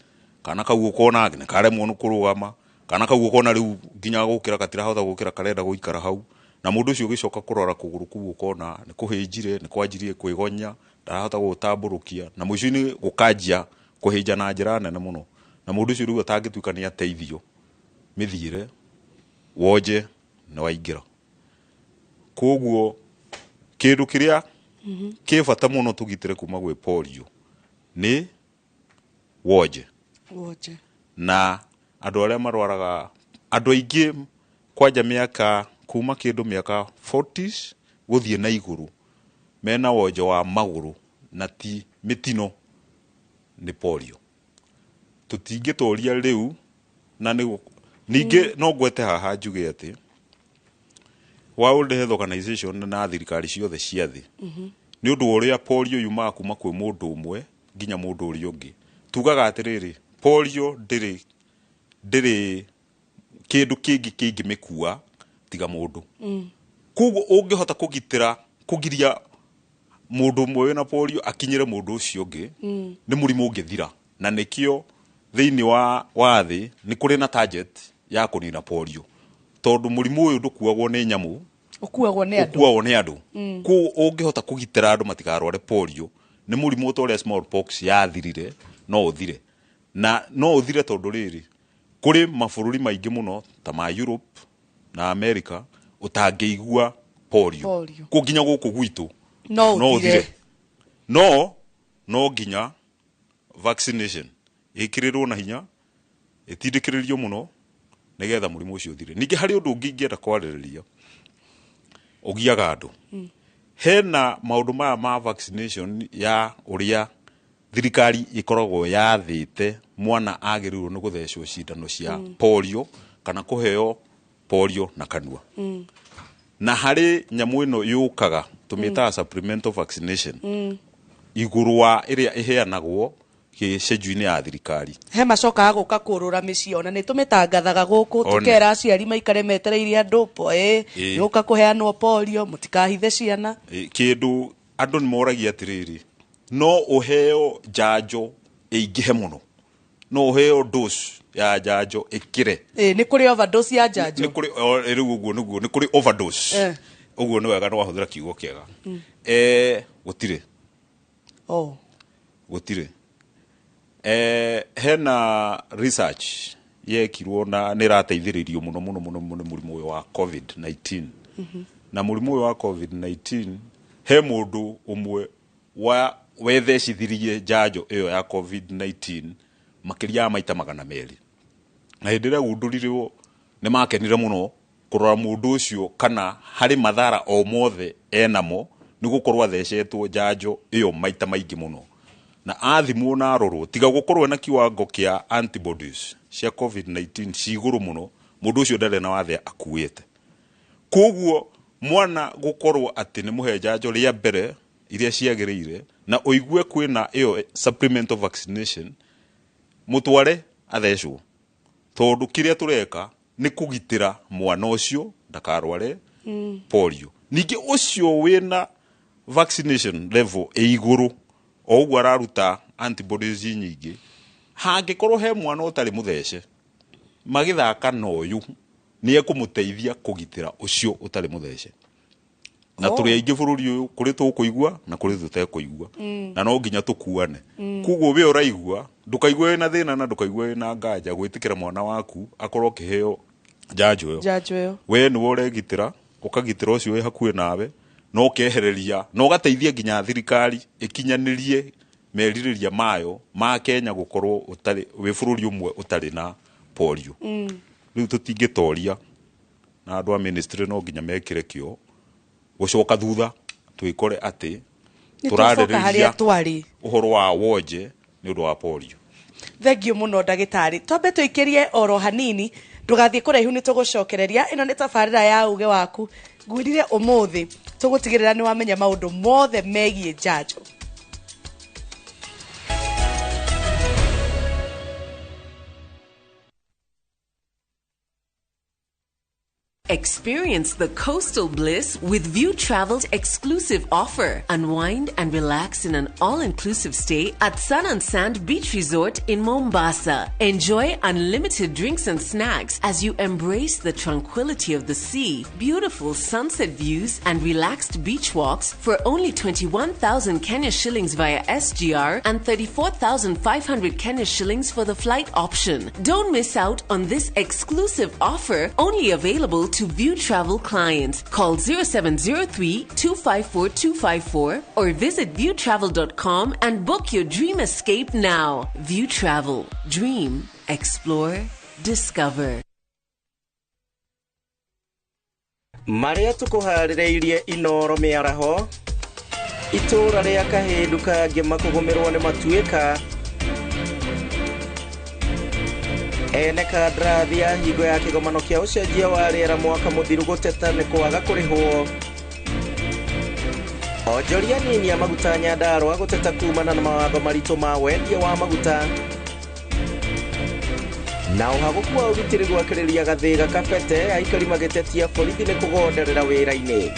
kana kau ũkona nĩ karemwo nĩ kũrũgama, kana kau ũkona rĩu nginya gũkĩra katirahota gũkĩra, karenda gũikara hau. Na mũndũ ũcio ũgĩcoka kũrora kũgũrũ kũu ũkona nĩ kũhĩnjire, nĩ kwanjirie kwĩgonya, ndarahota gũgũtambũrũkia, na mũico-inĩ gũkanjia kũhĩnja na njĩra nene mũno. Na mũndũ ũcio rĩu atangĩtuĩka nĩ ateithio mĩthiĩre, wonje nĩ waingĩra. Koguo kĩndũ kĩrĩa kĩ bata mũno tũgitĩre kuma gwĩ polio nĩ wonje. Wonje. Na andũ arĩa marwaraga, andũ aingĩ kwanja mĩaka kuma kĩndũ mĩaka 40s gũthiĩ na igũrũ mena wonje wa magũrũ na ti mĩtino nĩ polio. Tũtingĩtoria rĩu na nĩ ningĩ no ngwete haha njuge atĩ World Health Organization na thirikari ciothe cia thĩ, nĩ ũndũ wa ũrĩa polio yumaga kuma kwĩ mũndũ ũmwe nginya mũndũ ũrĩa ũngĩ, tugaga atĩrĩrĩ, polio ndĩrĩ kĩndũ kĩngĩ kĩngĩmĩkua tiga mũndũ. Koguo ũngĩhota kũgitĩra kũgiria mũndũ ũmwe wĩna polio akinyĩre mũndũ ũcio ũngĩ, nĩ mũrimũ ũngĩthira. Na nĩkĩo thĩinĩ wa thĩ nĩ kũrĩ na target ya kũnina polio, tondũ mũrimũ ũyũ ndũkuagwo nĩ nyamũ, ũkuagwo nĩ andũ. Ũkuagwo nĩ andũ. Koguo ũngĩhota kũgitĩra andũ matikarware polio, nĩ mũrimũ ta ũrĩa smallpox yathirire no ũthire. Na no ũthire tondũ rĩrĩ, kũrĩ mabũrũri maingĩ mũno ta ma Europe na America ũtangĩigua polio. Polio. Kũ nginya gũkũ gwitũ no no ũthire. Ũthire. No nginya vaccination ĩkĩrĩrwo na hinya, ĩtindĩkĩrĩrio mũno nĩgetha mũrimũ ũcio ũthire. Ningĩ harĩ ũndũ ũngĩ ingĩenda kwarĩrĩria ũgiaga andũ. Hena maũndũ maya ma vaccination ya ũrĩa thirikari ĩkoragwo yathĩte mwana agĩrĩirwo nĩ gũthecwo cindano cia polio kana kũheo polio na kanua. Na harĩ nyamũ ĩno yũkaga tũmĩtaga supplemental vaccination igũrũ wa ĩrĩa ĩheanagwo gĩcenju-inĩ ya thirikari. He macokaga gũka kũrũra mĩciĩ, ona nĩ tũmĩtangathaga gũkũ. One. Tũkera aciari maikare metereire andũ poe nĩgũka kũheanwo polio, mũtikahithe ciana. Kĩndũ andũ nĩ moragia atĩrĩrĩ, no ũheo njanjo ĩingĩhe mũno, no ũheo dose ya njanjo ĩkĩre? Ĩ, nĩ kũrĩ overdose ya njanjo? Nĩ kũrĩ rĩu ũguo nĩguo nĩ kũrĩ overdose. Ũguo nĩ wega nĩ wahũthĩra kiugo kĩega. Gũtirĩ. Oh. Gũtirĩ. Hena research yekirwo na nĩ ĩrateithĩrĩrio mũno mũno mũno mũno mũrimũ ũyũ wa COVID-19. Na mũrimũ ũyũ wa COVID-19, he mũndũ ũmwe wa wethecithirie njanjo ĩyo ya COVID-19 makĩria ya maita 200, na hĩndĩ ĩrĩa gundũrirwo nĩ makenire mũno kũrora mũndũ ũcio kana harĩ mathara o mothe enamo nĩ gũkorwo athecetwo njanjo ĩyo maita maingĩ mũno. Na athimwo na arorwo, tiga gũkorwo na kiwango kĩa antibodies cia COVID-19 ci igũrũ mũno, mũndũ ũcio ndarĩ na wathe akuĩte. Koguo mwana gũkorwo atĩ nĩ mũhe njanjo rĩa mbere iria ciagĩrĩire na ũigue kwĩna ĩyo supplemental vaccination, mũtware athecwo, tondũ kĩrĩa tũreka nĩ kũgitĩra mwana ũcio ndakarware polio. Ningĩ ũcio wĩna vaccination level ĩ igũrũ, o ũguo araruta antibodies nyingĩ, hangĩkorwo he mwana ũtarĩ mũthece magĩthaka na ũyũ, nĩ ekũmũteithia kũgitĩra ũcio ũtarĩ mũthece. Na tũrĩ aingĩ bũrũri ũyũ, kũrĩ tũkũigua na kũrĩ tũtekũigua, na no nginya tũkuane. Koguo we ũraigua, ndũkaigue wĩna thĩna na ndũkaigue wĩna nganja gwĩtĩkĩra mwana waku akorwo akĩheo njanjo ĩyo. Njanjo ĩyo. We nĩwe ũregitĩra, ũkagitĩra ũcio wĩ hakuhĩ nawe, na ũkehereria na ũgateithia nginya thirikari ĩkinyanĩrie merirĩria mayo ma Kenya gũkorwo ũtarĩ wĩ bũrũri ũmwe ũtarĩ na polio. Rĩu tũtingĩtoria, na andũ a ministry no nginya mekĩre kĩo gũcoka thutha twĩkore atĩ Nĩ twacoka harĩa twarĩ. Ũhoro wa wonje nĩ ũndũ wa polio. Thengio mũno ndagĩtarĩ. Twambe tũikĩrie oro hanini, ndũgathiĩ kũraihu, nĩ tũgũcokereria. Ĩno nĩ tabarĩra ya uge waku. Ngwĩrire ũmũthĩ tũgũtigĩrĩra nĩ wamenya maũndũ mothe megiĩ njanjo. Experience the coastal bliss with View Travel's exclusive offer. Unwind and relax in an all-inclusive stay at Sun and Sand Beach Resort in Mombasa. Enjoy unlimited drinks and snacks as you embrace the tranquility of the sea, beautiful sunset views and relaxed beach walks for only 21,000 Kenya shillings via SGR and 34,500 Kenya shillings for the flight option. Don't miss out on this exclusive offer, only available to View Travel clients. Call 0703 254 254 or visit viewtravel.com and book your dream escape now. View Travel. Dream, explore, discover. Marĩa tũkũharĩrĩirie Inoro mĩaraho, itũũra rĩa kahĩndu kangĩ makũgũmĩrwo nĩ matuĩka. Ene kandarathi ya hingo ya kĩgomano kĩa ũcenjia wa rĩera mwaka mũthiru gũteta nĩ kwaga kũrĩhwo. Onjoria nini a maguta Nyandarua gũteta kumana na mawatho maritũ ma wendia wa maguta. Na ũhagũku wa ũgitĩri gwakĩrĩria Gathĩga Kabete aikari magĩtetia borithi nĩ kũgonderera wĩra-inĩ.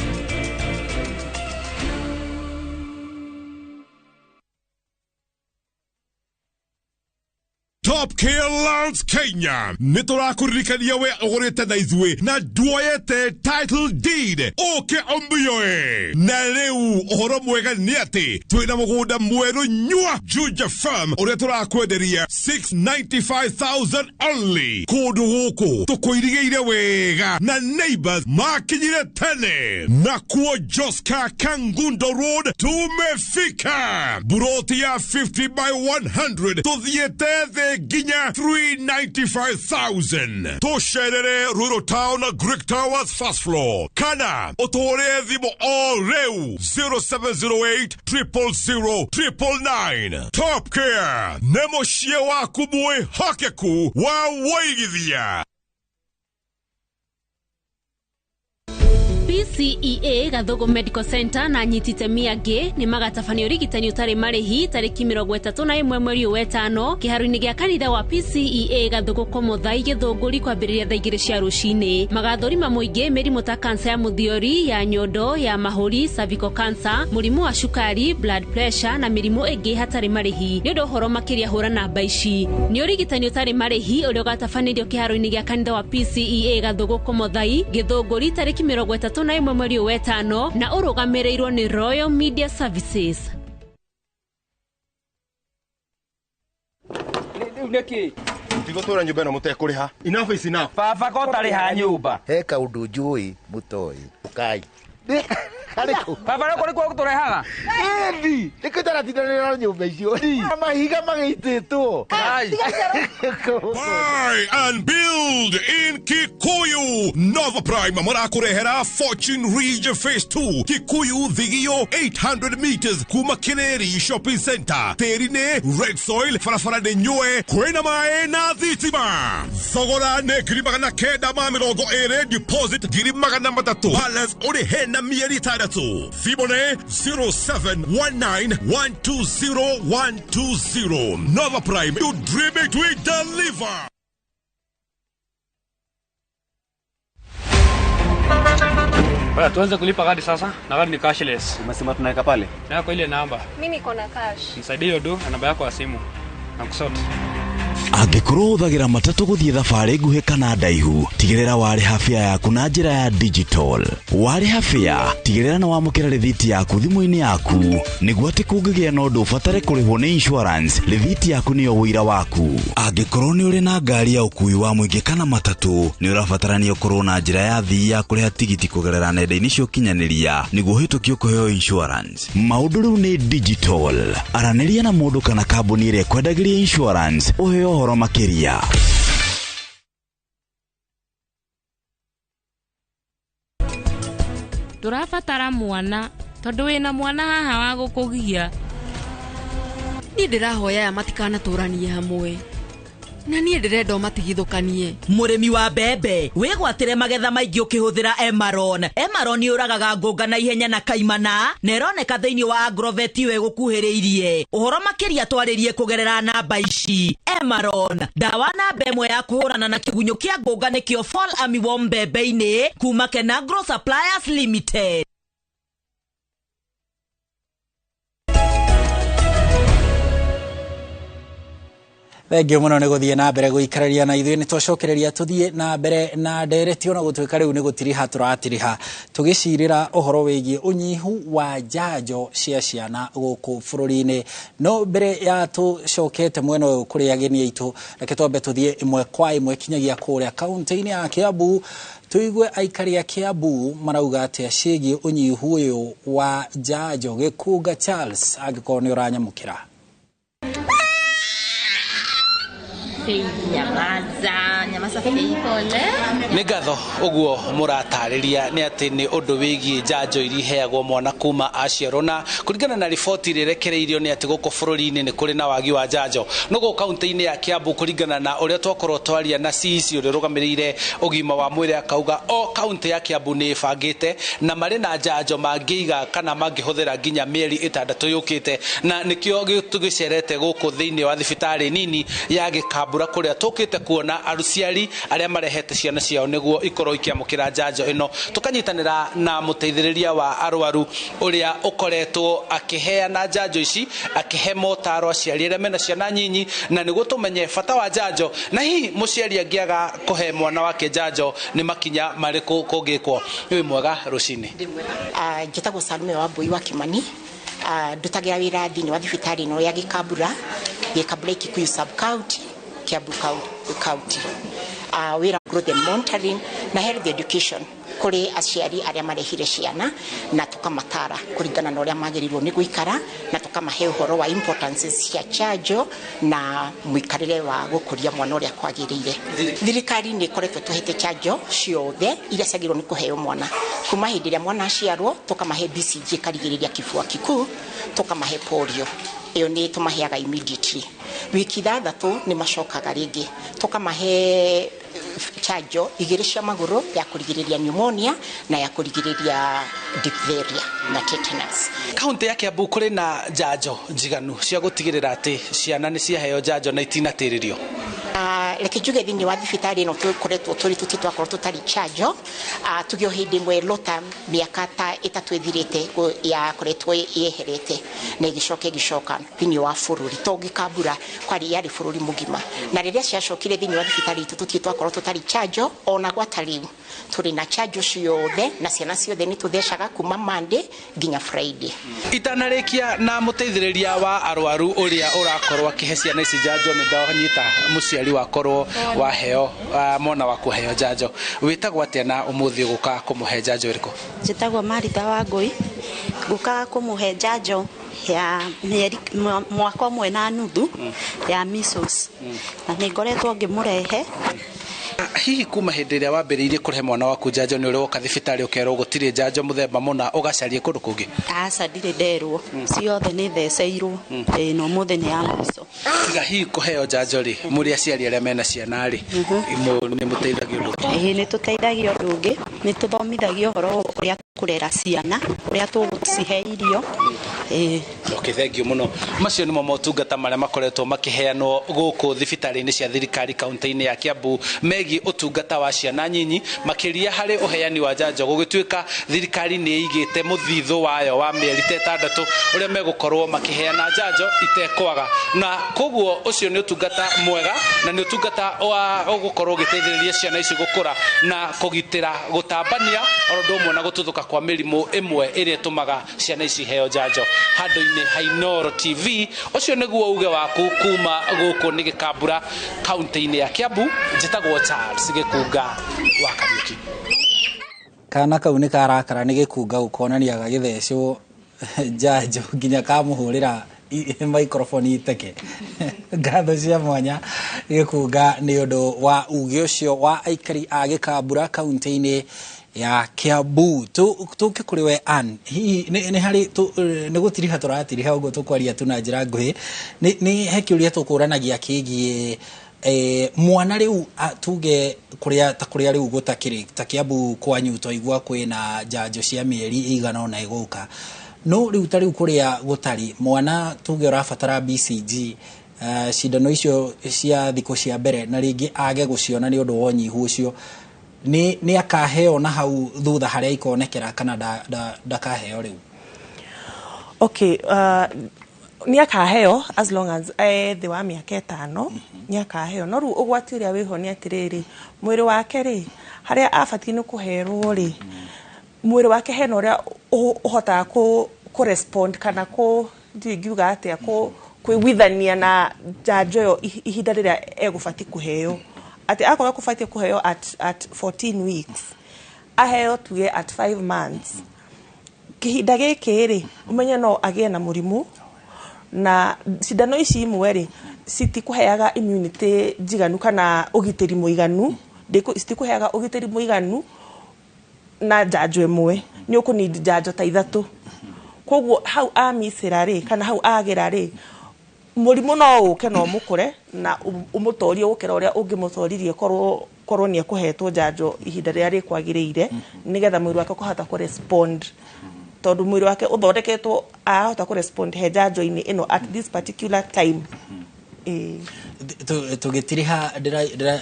Top Care Lands Kenya nĩ tũrakũririkania we ũgũrĩte na ithuĩ na nduoyete title deed ũke ũmĩoe. Na rĩu ũhoro mwega nĩ atĩ twĩna mũgũnda mwerũ nyua Juja Farm ũrĩa tũrakwenderia 695,000 only. Kũndũ gũkũ tũkũirigĩire wega na neighbors makinyire tene. Nakuo Joska Kangundo Road tumefika. Buroti ya 50 by 100 tũthiĩte thĩ nginya 395,000. Tũcerere Rural Town Greek Towers first floor. Kana ũtũhũrĩre thimũ o rĩu 0708 000 999. Top Care nĩ mũciĩ waku mwĩhokeku wa wũigithia. PCEA Gathugu Medical Center na anyiti itemi angĩ nĩ magatabania ũrigitani ũtarĩ marĩhi tarĩki 31 mweri wa 5 kĩharo-inĩ gĩa kanitha wa PCEA Gathugu Komothai Gĩthũngũri kwambĩrĩria thaa 2 cia rũcinĩ. Magathũrima mũingĩ mĩrimũ ta kansa ya mũthiori, ya nyondo, ya mahũri, cervical cancer, mũrimũ wa cukari, blood pressure na mĩrimũ ĩngĩ hatarĩ marĩhi. Nĩ ũndũ ũhoro makĩria hũra namba ici. Nĩ ũrigitani ũtarĩ marĩhi ũrĩa ũgatabanĩrio kĩharo-inĩ gĩa kanitha wa PCEA Gathugu Komothai Gĩthũngũri tarĩki 31 mweri wa 5 na ũrũgamĩrĩirwo nĩ Royal Media Services. Rĩu nĩkĩ? Mũtigũtũra nyũmba ĩno mũtekũrĩha. Enough is enough. Baba ko ũtarĩha nyũmba. He kaũndũ njũĩ mũtoĩ. Ũkai. Baba no kũrĩ kuo gũtũrehaga? Ĩni, nĩkĩo itaratindanĩra na nyũmba icio. Mahiga magĩitĩtwo. Buy and build in Kikuyu. Nova Prime marakũrehera Fortune Ridge Phase 2 Kikuyu Thigio 800 meters kuma Kireri Shopping Center. Tĩri nĩ red soil, barabara nĩ nyue, kwĩna maĩ na thitima. Thogora nĩ 920,000, deposit 300,000, balance ũrĩhe na mĩeri 6. Thimũ nĩ 0719120120. Nova Prime, you dream it, we deliver. Bwana, tuanze kulipa gari sasa na gari ni cashless. Umesema tunaweka pale? Na kwa ile namba. Mimi niko na cash. Nisaidie hiyo do na namba yako ya simu. Na kusort. Angĩkorwo ũhũthagĩra matatũ gũthiĩ thabarĩ nguhĩ kana ndaihu, tigĩrĩra warĩha fare yaku na njĩra ya digital. Warĩha fare, tigĩrĩra nĩ wamũkĩra rĩthiti yaku thimũ-inĩ yaku, nĩguo atĩ kũngĩgĩa na ũndũ ũbatare kũrĩhwo nĩ insurance, rĩthiti yaku nĩyo ũira waku. Angĩkorwo nĩ ũrĩ na ngari ya ũkuui wa mũingĩ kana matatũ, nĩ ũrabatarania ũkorwo na njĩra ya thii ya kũrĩha tigiti kũgerera nenda-inĩ cia ũkinyanĩria nĩguo ũhĩtũkio kũheo insurance. Maũndũ rĩu nĩ digital. Aranĩria na mũndũ kana kambuni ĩrĩa ĩkwendagĩria insurance ũheo ũhoro makĩria. Tũrabatara mwana tondũ wĩna mwana haha wa gũkũgia. Niĩ ndĩrahoya aya matikanatũranie hamwe na niĩ ndĩrenda matigithũkanie. Mũrĩmi wa mbembe wĩgwatĩre magetha maingĩ ũkĩhũthĩra Emaron. Emaron yũragaga ngũnga na ihenya na kaimana na ĩroneka thĩinĩ wa Agrovet ĩyo ĩgũkuhĩrĩirie. Ũhoro makĩria twarĩrie kũgerera namba ici. Emaron, ndawa namba ĩmwe ya kũhũrana na kĩgunyũ kĩa ngũnga nĩkĩo Fall Armyworm mbembe-inĩ kuma Kenagro Suppliers Limited. Thengiũ mũno nĩ gũthiĩ na mbere gũikararia na ithuĩ. Nĩ twacokereria tũthiĩ na mbere na ndereti ona gũtuĩka rĩu nĩ gũtiriha tũratiriha tũgĩcirĩra ũhoro wĩgiĩ ũnyihu wa njanjo cia ciana gũkũ bũrũri-inĩ. No mbere ya tũcokete mwena ũyũ kũrĩ ageni aitũ, reke twambe tũthiĩ ĩmwe kwa ĩmwe kinyagia kũrĩa kaunti-inĩ ya Kiambu tũigue aikari a Kiambu marauga atĩa ciĩgiĩ ũnyihu ũyũ wa njanjo. Gĩkunga Charles, angĩkorwo nĩ ũranyamũkĩra. Faith, nyamaza, nyamaza Faith. Nĩ ngatho ũguo mũratarĩria nĩ atĩ nĩ ũndũ wĩgiĩ njanjo iria iheagwo mwana kuma aciarwo, na kũringana na riboti ĩrĩa ĩrekereirio nĩ atĩ gũkũ bũrũri-inĩ nĩ kũrĩ na wagi wa njanjo. No gũkũ kaunti-inĩ ya Kiambu, kũringana na ũrĩa twakorwo twaria na CEC ũrĩa ũrũgamĩrĩire ũgima wa mwĩrĩ, akauga o kaunti ya Kiambu nĩ ĩbangĩte na marĩ na njanjo mangĩiga kana mangĩhũthĩra nginya mĩeri 6 yũkĩte, na nĩkĩo tũgĩcerete gũkũ thĩinĩ wa thibitarĩ nini ya Gĩkambura kũrĩa tũkĩte kuona aciari arĩa marehete ciana ciao nĩguo ikorwo ikĩamũkĩra njanjo ĩno. Tũkanyitanĩra na mũteithĩrĩria wa arwaru ũrĩa ũkoretwo akĩheana njanjo ici, akĩhe motaro aciari arĩa mena ciana nyinyi, na nĩguo tũmenye bata wa njanjo na hihi mũciari angĩaga kũhe mwana wake njanjo nĩ makinya marĩkũ kũngĩkwo. Nĩ mwega rũcinĩ. Njĩtagwo Salome wa Mbui wa Kimani. Ndutagira wĩra thĩinĩ wa thibitarĩ ĩno ya Gĩkambura, Gĩkambura Kikuyu sub county, Kiambu county. Wĩra growth and monitoring na health education kũrĩ aciari arĩa marehire ciana, na tũkamatara kũringana na ũrĩa magĩrĩirwo nĩ gũikara, na tũkamahe ũhoro wa importances cia chanjo na mũikarĩre wa gũkũria mwana ũrĩa kwagĩrĩire. Thirikari nĩ ĩkoretwo tũhete chanjo ciothe iria ciagĩrĩirwo nĩ kũheo mwana kuma hĩndĩ ĩrĩa mwana aciarwo, tũkamahe BCG ĩkarigĩrĩria kĩbua kikuu, tũkamahe polio ĩyo nĩ tũmaheaga immediately. Wiki 6 nĩ macokaga rĩngĩ, tũkamahe chanjo 2 cia magũrũ ya kũrigĩrĩria pneumonia na ya kũrigĩrĩria diphtheria na tetanus. Kaunti ya Kiambu kũrĩ na njanjo njiganu cia gũtigĩrĩra atĩ ciana nĩ ciaheo njanjo na itinatĩrĩrio? Reke njuge thĩinĩ wa thibitarĩ ĩno tũkoretwo tũrĩ tũtitwakorwo tũtarĩ chanjo, tuge o hĩndĩ ĩmwe lota mĩaka ta 3 ĩthirĩte yakoretwo yeherete na ĩgĩcoka ĩgĩcoka thĩinĩ wa bũrũri, to Gĩkambura kwarĩ yarĩ bũrũri mũgima, na rĩrĩa ciacokire thĩinĩ wa thibitarĩ itũ tũtirĩ twakorwo tũtarĩ chanjo ona gwata rĩu tũrĩ na chanjo ciothe na ciana ciothe nĩ tũthecaga kuma Monday nginya Friday. Itanarĩkia na mũteithĩrĩria wa arwaru ũrĩa ũrakorwo akĩhe ciana ici njanjo, nĩ ndanyita mũciari wakorwo waheo mwana waku heo njanjo, wĩtagwo atĩa na ũmũthĩ ũgũka kũmũhe njanjo ĩrĩkũ? Njĩtagwo Maritha wa Ngũi, ngũkaga kũmũhe njanjo ya mĩeri 1.5 ya measles, na nĩ ngoretwo ngĩmũrehe. Hihi kuma hĩndĩ ĩrĩa wambĩrĩirie kũrehe mwana waku njanjo nĩ ũrĩ woka thibitarĩ ũkerwo gũtirĩ njanjo mũthemba mũna ũgacarie kũndũ kũngĩ? Aca, ndirĩ nderwo, ciothe nĩ theceirwo, ĩĩ, na ũmũthĩ nĩ ya mũico. Tiga hihi kũheo njanjo rĩ, mũrĩ aciari arĩa mena ciana rĩ, nĩ mũteithagio ũndũ? Ĩĩ, nĩ tũteithagio ũndũ ũngĩ, nĩ tũthomithagio ũhoro ũrĩa kũrera ciana, ũrĩa tũgũcihe irio. Ĩĩ. Okay, thank you mũno. Macio nĩmo motungata marĩa makoretwo makĩheanwo gũkũ thibitarĩ-inĩ cia thirikari kaunti-inĩ ya Kiambu megiĩ ũtungata wa ciana nyinyi, makĩria harĩ ũheani wa njanjo, gũgĩtuĩka thirikari nĩ ĩigĩte mũthithũ wayo wa mĩeri ta 6 ũrĩa megũkorwo makĩheana njanjo itekwaga, na koguo ũcio nĩ ũtungata mwega na nĩ ũtungata wa ũgũkorwo ũgĩteithĩrĩria ciana ici gũkũra na kũgitĩra gũtambania oro ũndũ ũmwe na gũtuthũka kwa mĩrimũ ĩmwe ĩrĩa ĩtũmaga ciana ici iheo njanjo. Handũ-inĩ ha Inooro TV, ũcio nĩguo uge waku kuma gũkũ nĩ Gĩkambura kaunti-inĩ ya Kiambu. Njĩtagwo Charles Gĩkunga wa Kariuki. Kana kau nĩ karakara nĩ Gĩkunga gũkonania gagĩthecwo njanjo nginya kamũhũrĩra microphone iteke. Ngatho cia mwanya Gĩkunga nĩ ũndũ wa uge ũcio wa aikari a Gĩkambura kaunti-inĩ ya Kiambu. Tũke kũrĩ we Ann, hihi nĩ harĩ nĩ gũtiriha tũratiriha ũguo tũkwaria tu na njĩra nguhĩ, nĩ he kĩũria tũkũranagia kĩgiĩ mwana rĩu tuge kũrĩa ta kũrĩa rĩu gũtakĩrĩ ta Kiambu kwanyu twaigua kwĩna njanjo cia mĩeri 8 ĩgũka, no rĩu ta rĩu kũrĩa gũtarĩ mwana tuge ũrabatara BCG, cindano icio cia thikũ cia mbere na rĩngĩ age gũciona nĩ ũndũ wa ũnyihu ũcio, nĩ akaheo na hau thutha harĩa ikonekera kana ndakaheo rĩu? Okay, nĩ akaheo as long as thĩ wa mĩaka 5 nĩ akaheo, no rĩu ũgwati ũrĩa wĩho nĩ atĩrĩrĩ, mwĩrĩ wake rĩ harĩa abatiĩ nĩ kũherwo rĩ, mwĩrĩ wake hena ũrĩa ũhotaga kũ respond kana kũ ndiũĩ ngiuga atĩa kũiguithania na njanjo ĩyo ihinda rĩrĩa egũbatiĩ kũheo, atĩ akorwo ekũbatiĩ kũheo at 14 weeks aheo tuge at 5 months, kĩhinda gĩkĩ rĩ ũmenye no agĩe na mũrimũ, na cindano ici imwe rĩ Citikũheaga immunity njiganu kana ũgitĩri mũiganu. Citikũheaga ũgitĩri mũiganu na njanjo ĩmwe, nĩ ũkũnidi njanjo ta ithatũ. Koguo hau amicĩra rĩ, kana hau agĩra rĩ, mũrimũ no ũke na ũmũkore na ũmũtorie gũkĩra ũrĩa ũngĩmũtoririe korwo nĩ ekũhetwo njanjo ihinda rĩrĩa rĩkwagĩrĩire, nĩgetha mwĩrĩ wake ũkahota kũrespond, tondũ mwĩrĩ wake ũthondeketwo arahota kũrespond he njanjo-inĩ ĩno at this particular time. Tũgĩtiriha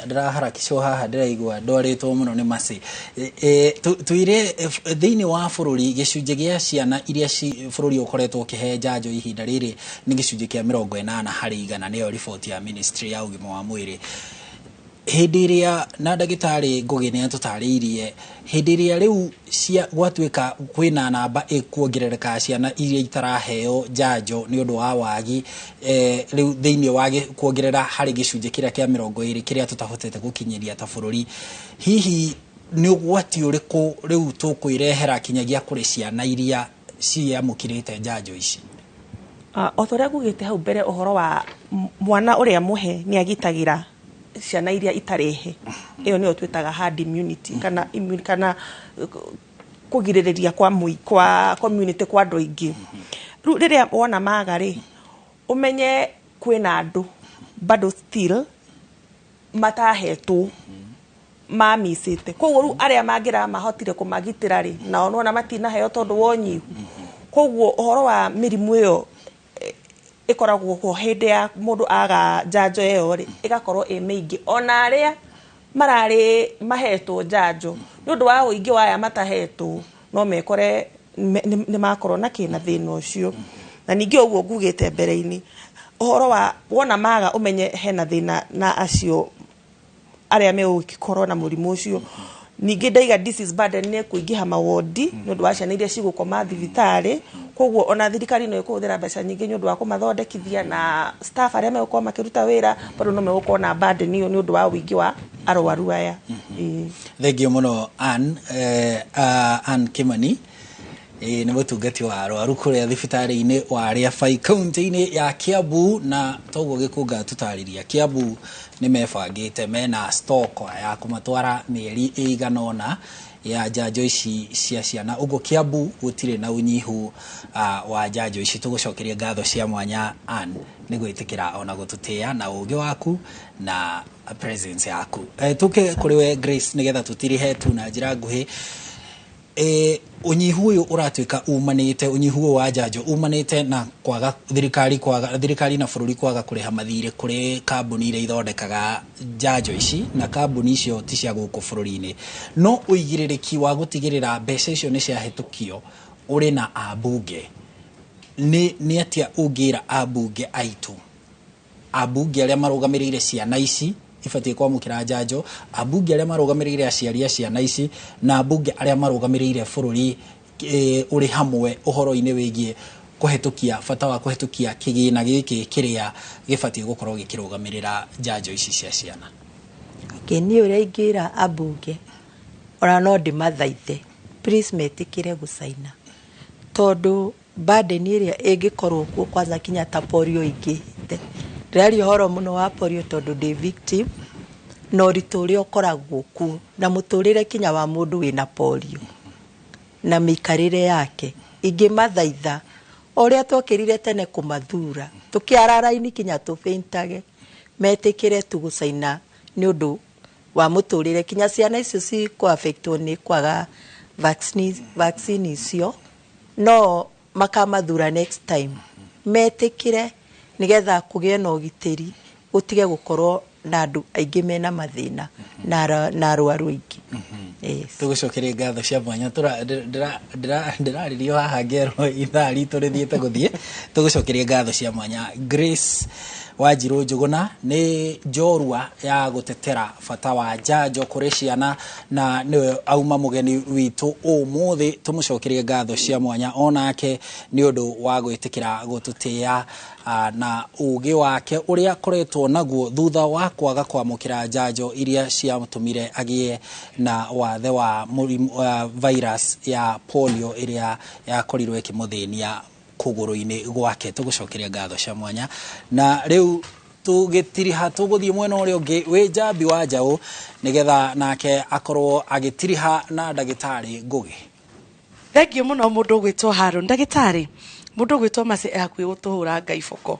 ndĩraharakicwo haha, ndĩraigua ndwarĩtwo mũno nĩ maci. Tuire thĩinĩ wa bũrũri gĩcunjĩ gĩa ciana iria bũrũri ũkoretwo ũkĩhe njanjo ihinda rĩrĩ nĩ gĩcunjĩ kĩa 80%, nĩyo riboti ya ministry ya ũgima wa mwĩrĩ. Hĩndĩ ĩrĩa na ndagĩtarĩ Ngũgĩ nĩ atũtarĩirie, hĩndĩ ĩrĩa rĩu gwatuĩka kwĩna namba ĩkuongerereka ciana iria itaraheo njanjo nĩ ũndũ wa wagi, rĩu thĩinĩ wa kuongerera harĩ gĩcunjĩ kĩrĩa kĩa 20 kĩrĩa tũtahotete gũkinyĩria ta bũrũri, hihi nĩ ũgwati ũrĩkũ rĩu tũkwĩrehera kinyagia kũrĩ ciana iria ciamũkĩrĩte njanjo ici? O ta ũrĩa ngugĩte hau mbere, ũhoro wa mwana ũrĩa mũhe nĩ agitagĩra ciana iria itarĩ he, ĩyo nĩyo twĩtaga herd immunity, kana kana kũgirĩrĩria kwa community, kwa andũ aingĩ. Rĩu rĩrĩa wona maga rĩ, ũmenye kwĩna andũ bado still matahetwo, mamicĩte. Koguo rĩu arĩa mangĩra mahotire kũmagitĩra rĩ, nao nona matinaheo tondũ wa ũnyihu. Koguo ũhoro wa mĩrimũ ĩyo ĩkoragwo ho hĩndĩ ya mũndũ aga njanjo ĩyo rĩ, ĩgakorwo ĩ mĩingĩ, ona arĩa mararĩ mahetwo njanjo, nĩ ũndũ wa ũingĩ wa aya matahetwo, no mekore nĩ makorwo na kĩna thĩna ũcio. Na ningĩ ũguo ngugĩte mbere-inĩ, ũhoro wa wona maga, ũmenye hena thĩna na acio arĩa megũkorwo na mũrimũ ũcio. Ningĩ ndaiga disease burden nĩ kũingĩha mawondi nĩ ũndũ wa ciana iria cigũkoma thibitarĩ. Koguo ona thirikari no ĩkũhũthĩra mbeca nyingĩ nĩ ũndũ wa kũmathondekithia na staff arĩa megũkorwo makĩruta wĩra, bado no megũkorwo na burden ĩyo nĩ ũndũ wa ũingĩ wa arwaru aya. Ĩĩ. Thengiũ mũno Ann, Ann Kimani nĩ mũtungati wa arwaru kũrĩa thibitarĩ-inĩ wa Rĩabai kaunti-inĩ ya Kiambu, na toguo gĩkũnga tũtarĩria Kiambu nĩ mebangĩte mena stock ya kũmatwara mĩeri ĩigana ũna ya njanjo ici cia ciana. Ũguo Kiambu gũtirĩ na ũnyihu wa njanjo ici. Tũgũcokeria ngatho cia mwanya Ann nĩ gwĩtĩkĩra ona gũtũtĩa na ũgĩ waku na presence yaku. Tũke kũrĩ we Grace nĩgetha tũtirihe tu na njĩra nguhĩ. Ũnyihu ũyũ ũratuĩka umanĩte, ũnyihu ũyũ wa njanjo umanĩte na kwaga thirikari, kwaga thirikari na bũrũri kwaga kũrĩha mathirĩ kũrĩ kambuni iria ithondekaga njanjo ici, na kambuni icio ti cia gũkũ bũrũri-inĩ, no ũigĩrĩrĩki wa gũtigĩrĩra mbeca icio nĩ ciahĩtũkio ũrĩ na ambunge. Nĩ atĩa ũngĩra ambunge aitũ, ambunge arĩa marũgamĩrĩire ciana ici ibatiĩ kwamũkĩra njanjo, ambunge arĩa marũgamĩrĩire aciari a ciana ici, na ambunge arĩa marũgamĩrĩire bũrũri ũrĩ hamwe ũhoro-inĩ wĩgiĩ kũhetũkia bata wa kũhetũkia kĩgĩna gĩkĩ kĩrĩa gĩbatiĩ gũkorwo gĩkĩrũgamĩrĩra njanjo ici cia ciana? Okay, niĩ ũrĩa ingĩra ambunge, ona no ndĩmathaithe, please metĩkĩre gũcaina, tondũ burden ĩrĩa ĩngĩkorwo kuo kwanza kinya ta polio ingĩte, ndĩraria ũhoro mũno wa polio tondũ ndĩ victim, na ũritũ ũrĩa ũkoragwo kuo na mũtũrĩre kinya wa mũndũ wĩna polio na mĩikarĩre yake. Ingĩmathaitha o ũrĩa twokĩrire tene kũmathura, tũkĩara raini kinya tũbĩntage, metĩkĩre tu gũcaina nĩ ũndũ wa mũtũrĩre kinya ciana icio cikũ-affectwo nĩ kwaga vaccine icio, no makamathura next time metĩkĩre, nĩgetha kũgĩe na ũgitĩri, gũtige gũkorwo na andũ aingĩ mena mathĩna na arwaru aingĩ. Yes. Tũgũcokeria ngatho cia mwanya. Ndĩrarĩrio haha ngerwo ithaa ritũ rĩthiĩte gũthiĩ. Tũgũcokeria ngatho cia mwanya Grace Wanjirũ Njũgũna, nĩ njorua ya gũtetera bata wa njanjo kũrĩ ciana, na nĩwe auma mũgeni witũ ũmũthĩ. Tũmũcokerie ngatho cia mwanya onake nĩ ũndũ wa gwĩtĩkĩra gũtũtĩa na ũgĩ wake ũrĩa akoretwo naguo thutha wa kwaga kwamũkĩra njanjo iria ciatũmire agĩe na wathe wa mũrimũ, virus ya polio ĩrĩa yakorirwo ĩkĩmũthĩnia kũgũrũ-inĩ gwake. Tũgũcokeria ngatho cia mwanya na rĩu Tũgĩtiriha tũgũthiĩ mwena ũrĩa ũngĩ wĩ Njambi wa Njaũ nĩgetha nake akorwo agĩtiriha na ndagĩtarĩ Ngũgĩ. Thengiũ mũno mũndũ ũgwĩtwo Haron. Ndagĩtarĩ, mũndũ ũgwĩtwo Mercy e hakuhĩ gũtũhũra ngai boko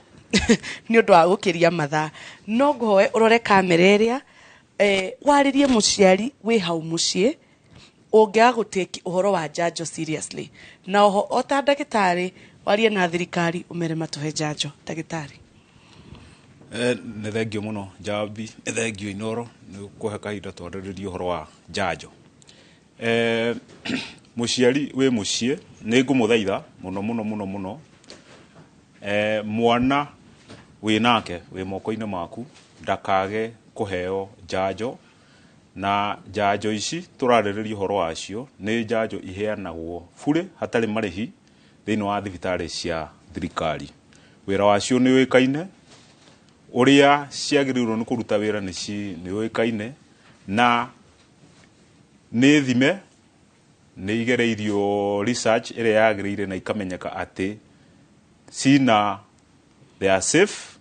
nĩ ũndũ wa gũkĩria mathaa, no ngũhoe ũrore kamera ĩrĩa warĩrie mũciari wĩ hau mũciĩ ũngĩaga gũtĩki ũhoro wa njanjo seriously, na oho o ta ndagĩtarĩ warie na thirikari ũmere matũhe njanjo. Ndagĩtarĩ. Nĩ thengio mũno Njambi, nĩ thengio Inoro nĩ kũhe kahinda twarĩrĩrie ũhoro wa njanjo. Mũciari wĩ mũciĩ nĩ ngũmũthaitha mũno mũno mũno mũno, mwana wĩ nake wĩ moko-inĩ maku ndakage kũheo njanjo, na njanjo ici tũrarĩrĩria ũhoro wacio nĩ njanjo iheanagwo burĩ hatarĩ marĩhi thĩinĩ wa thibitarĩ cia thirikari. Wĩra wacio nĩ ũĩkaine, ũrĩa ciagĩrĩirwo nĩ kũruta wĩra nĩ ũĩkaine, na nĩ thime nĩ igereirio research ĩrĩa yagĩrĩire na ikamenyeka atĩ cina they are safe,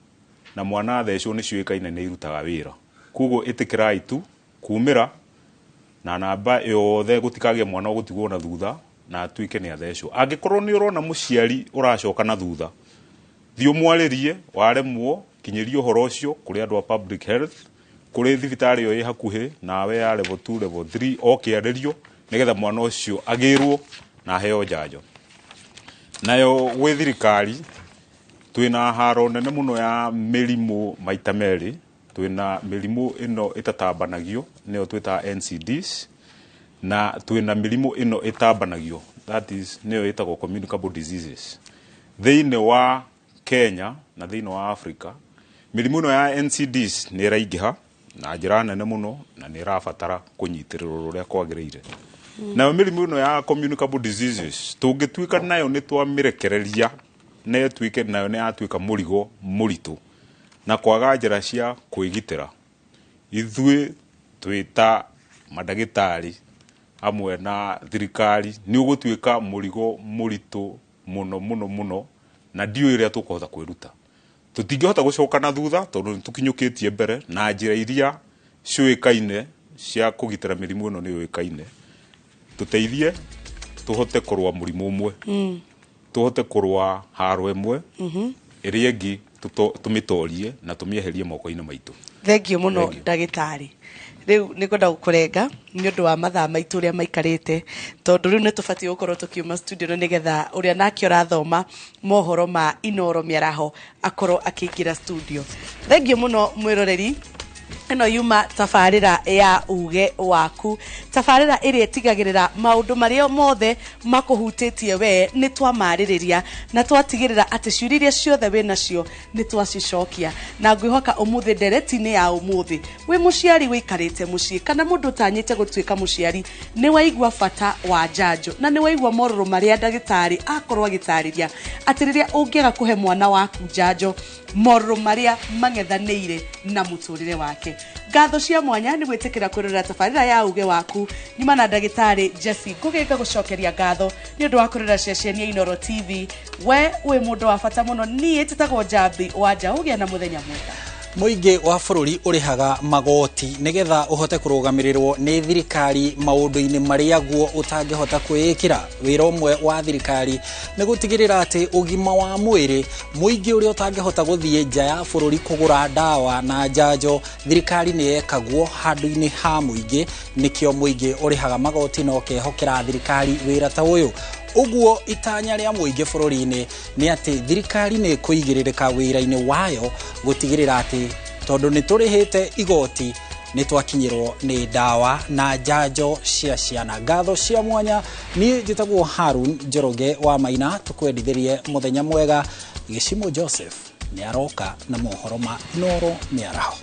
na mwana athecwo nĩ ciũĩkaine nĩ irutaga wĩra. Koguo ĩtĩkĩrai tu kumĩra na namba yothe, gũtikagĩe mwana ũgũtigwo na thutha na atuĩke nĩ athecwo. Angĩkorwo nĩ ũrona mũciari ũracoka na thutha, thiĩ ũmwarĩrie, waremwo kinyĩria ũhoro ũcio kũrĩ andũ a public health, kũrĩ thibitarĩ ĩyo ĩ hakuhĩ nawe ya level 2 level 3, oke arĩrio nĩgetha mwana ũcio agĩrwo na aheo njanjo. Nayo gwĩ thirikari twĩna haro nene mũno ya mĩrimũ maita merĩ. Twĩna mĩrimũ ĩno ĩtatambanagio nĩyo twĩtaga NCDs, na twĩna mĩrimũ ĩno ĩtambanagio, that is nĩyo ĩtagwo communicable diseases. Thĩinĩ wa Kenya na thĩinĩ wa Africa mĩrimũ ĩno ya NCDs nĩ ĩraingĩha na njĩra nene mũno na nĩ ĩrabatara kũnyitĩrĩrwo ũrĩa kwagĩrĩire. Nayo mĩrimũ ĩno ya communicable diseases tũngĩtuĩka nayo nĩ twamĩrekereria na ĩtuĩke nayo nĩ yatuĩka mũrigo mũritũ na kwaga njĩra cia kwĩgitĩra, ithuĩ twĩ ta mandagĩtarĩ hamwe na thirikari nĩ ũgũtuĩka mũrigo mũritũ mũno mũno mũno, na ndiũĩ ũrĩa tũkũhota kwĩruta. Tũtingĩhota gũcoka na thutha tondũ nĩ tũkinyũkĩtie mbere na njĩra iria ciũĩkaine cia kũgitĩra mĩrimũ ĩno nĩ yũĩkaine. Tũteithie tũhote kũrũa mũrimũ ũmwe, tũhote kũrũa haro ĩmwe, ĩrĩa ĩngĩ tũmĩtorie na tũmĩeherie moko-inĩ maitũ. Thengio mũno ndagĩtarĩ. Rĩu nĩ ngwenda gũkũrenga nĩ ũndũ wa mathaa maitũ ũrĩa maikarĩte, tondũ rĩu nĩ tũbatiĩ gũkorwo tũkiuma studio ĩno nĩgetha ũrĩa nake ũrathoma mohoro ma Inoro mĩaraho akorwo akĩingĩra studio. Thengio mũno mwĩroreri. Ĩno yuma tabarĩra ya uge waku, tabarĩra ĩrĩa ĩtigagĩrĩra maũndũ marĩa mothe makũhutĩtie we nĩ twamarĩrĩria na twatigĩrĩra atĩ ciũria iria ciothe wĩ nacio nĩ twacicokia. Na ngwĩhoka ũmũthĩ ndereti-inĩ ya ũmũthĩ wĩ mũciari wĩikarĩte mũciĩ kana mũndũ ũtanyĩte gũtuĩka mũciari, nĩ waigua bata wa njanjo na nĩ waigua morũrũ marĩa ndagĩtarĩ akorwo agĩtarĩria atĩ rĩrĩa ũngĩaga kũhe mwana waku njanjo, morũrũ marĩa mang'ethanĩire na mũtũrĩre wake. Ngatho cia mwanya nĩ gwĩtĩkĩra kwĩrorera tabarĩra ya uge waku. Nyuma na ndagĩtarĩ Jesse Ngũgĩ ngagũcokeria ngatho nĩ ũndũ wa kwĩrorera ceceni ya Inoro TV. We wĩ mũndũ wa bata mũno, niĩ njĩtagwo Njambi wa Njaũ. Ũgĩe na mũthenya mwega. Mũingĩ wa bũrũri ũrĩhaga magoti nĩgetha ũhote kũrũgamĩrĩrwo nĩ thirikari maũndũ-inĩ marĩa guo ũtangĩhota kwĩĩkĩra. Wĩra ũmwe wa thirikari nĩ gũtigĩrĩra atĩ ũgima wa mwĩrĩ mũingĩ ũrĩa ũtangĩhota gũthiĩ nja ya bũrũri kũgũra ndawa na njanjo, thirikari nĩ yekagwo handũ-inĩ ha mũingĩ. Nĩkĩo mũingĩ ũrĩhaga magoti na ũkehokera thirikari wĩra ta ũyũ. Ũguo itanya rĩa mũingĩ bũrũri-inĩ nĩ atĩ thirikari nĩ ĩkũigĩrĩrĩka wĩra-inĩ wayo gũtigĩrĩra atĩ tondũ nĩ tũrĩhĩte igoti nĩ twakinyĩrwo nĩ ndawa na njanjo cia ciana. Ngatho cia mwanya, niĩ njĩtagwo Harun Njoroge wa Maina, tũkwendithĩrie mũthenya mwega. Gĩcimo Joseph nĩ aroka na mohoro ma Inoro mĩaraho.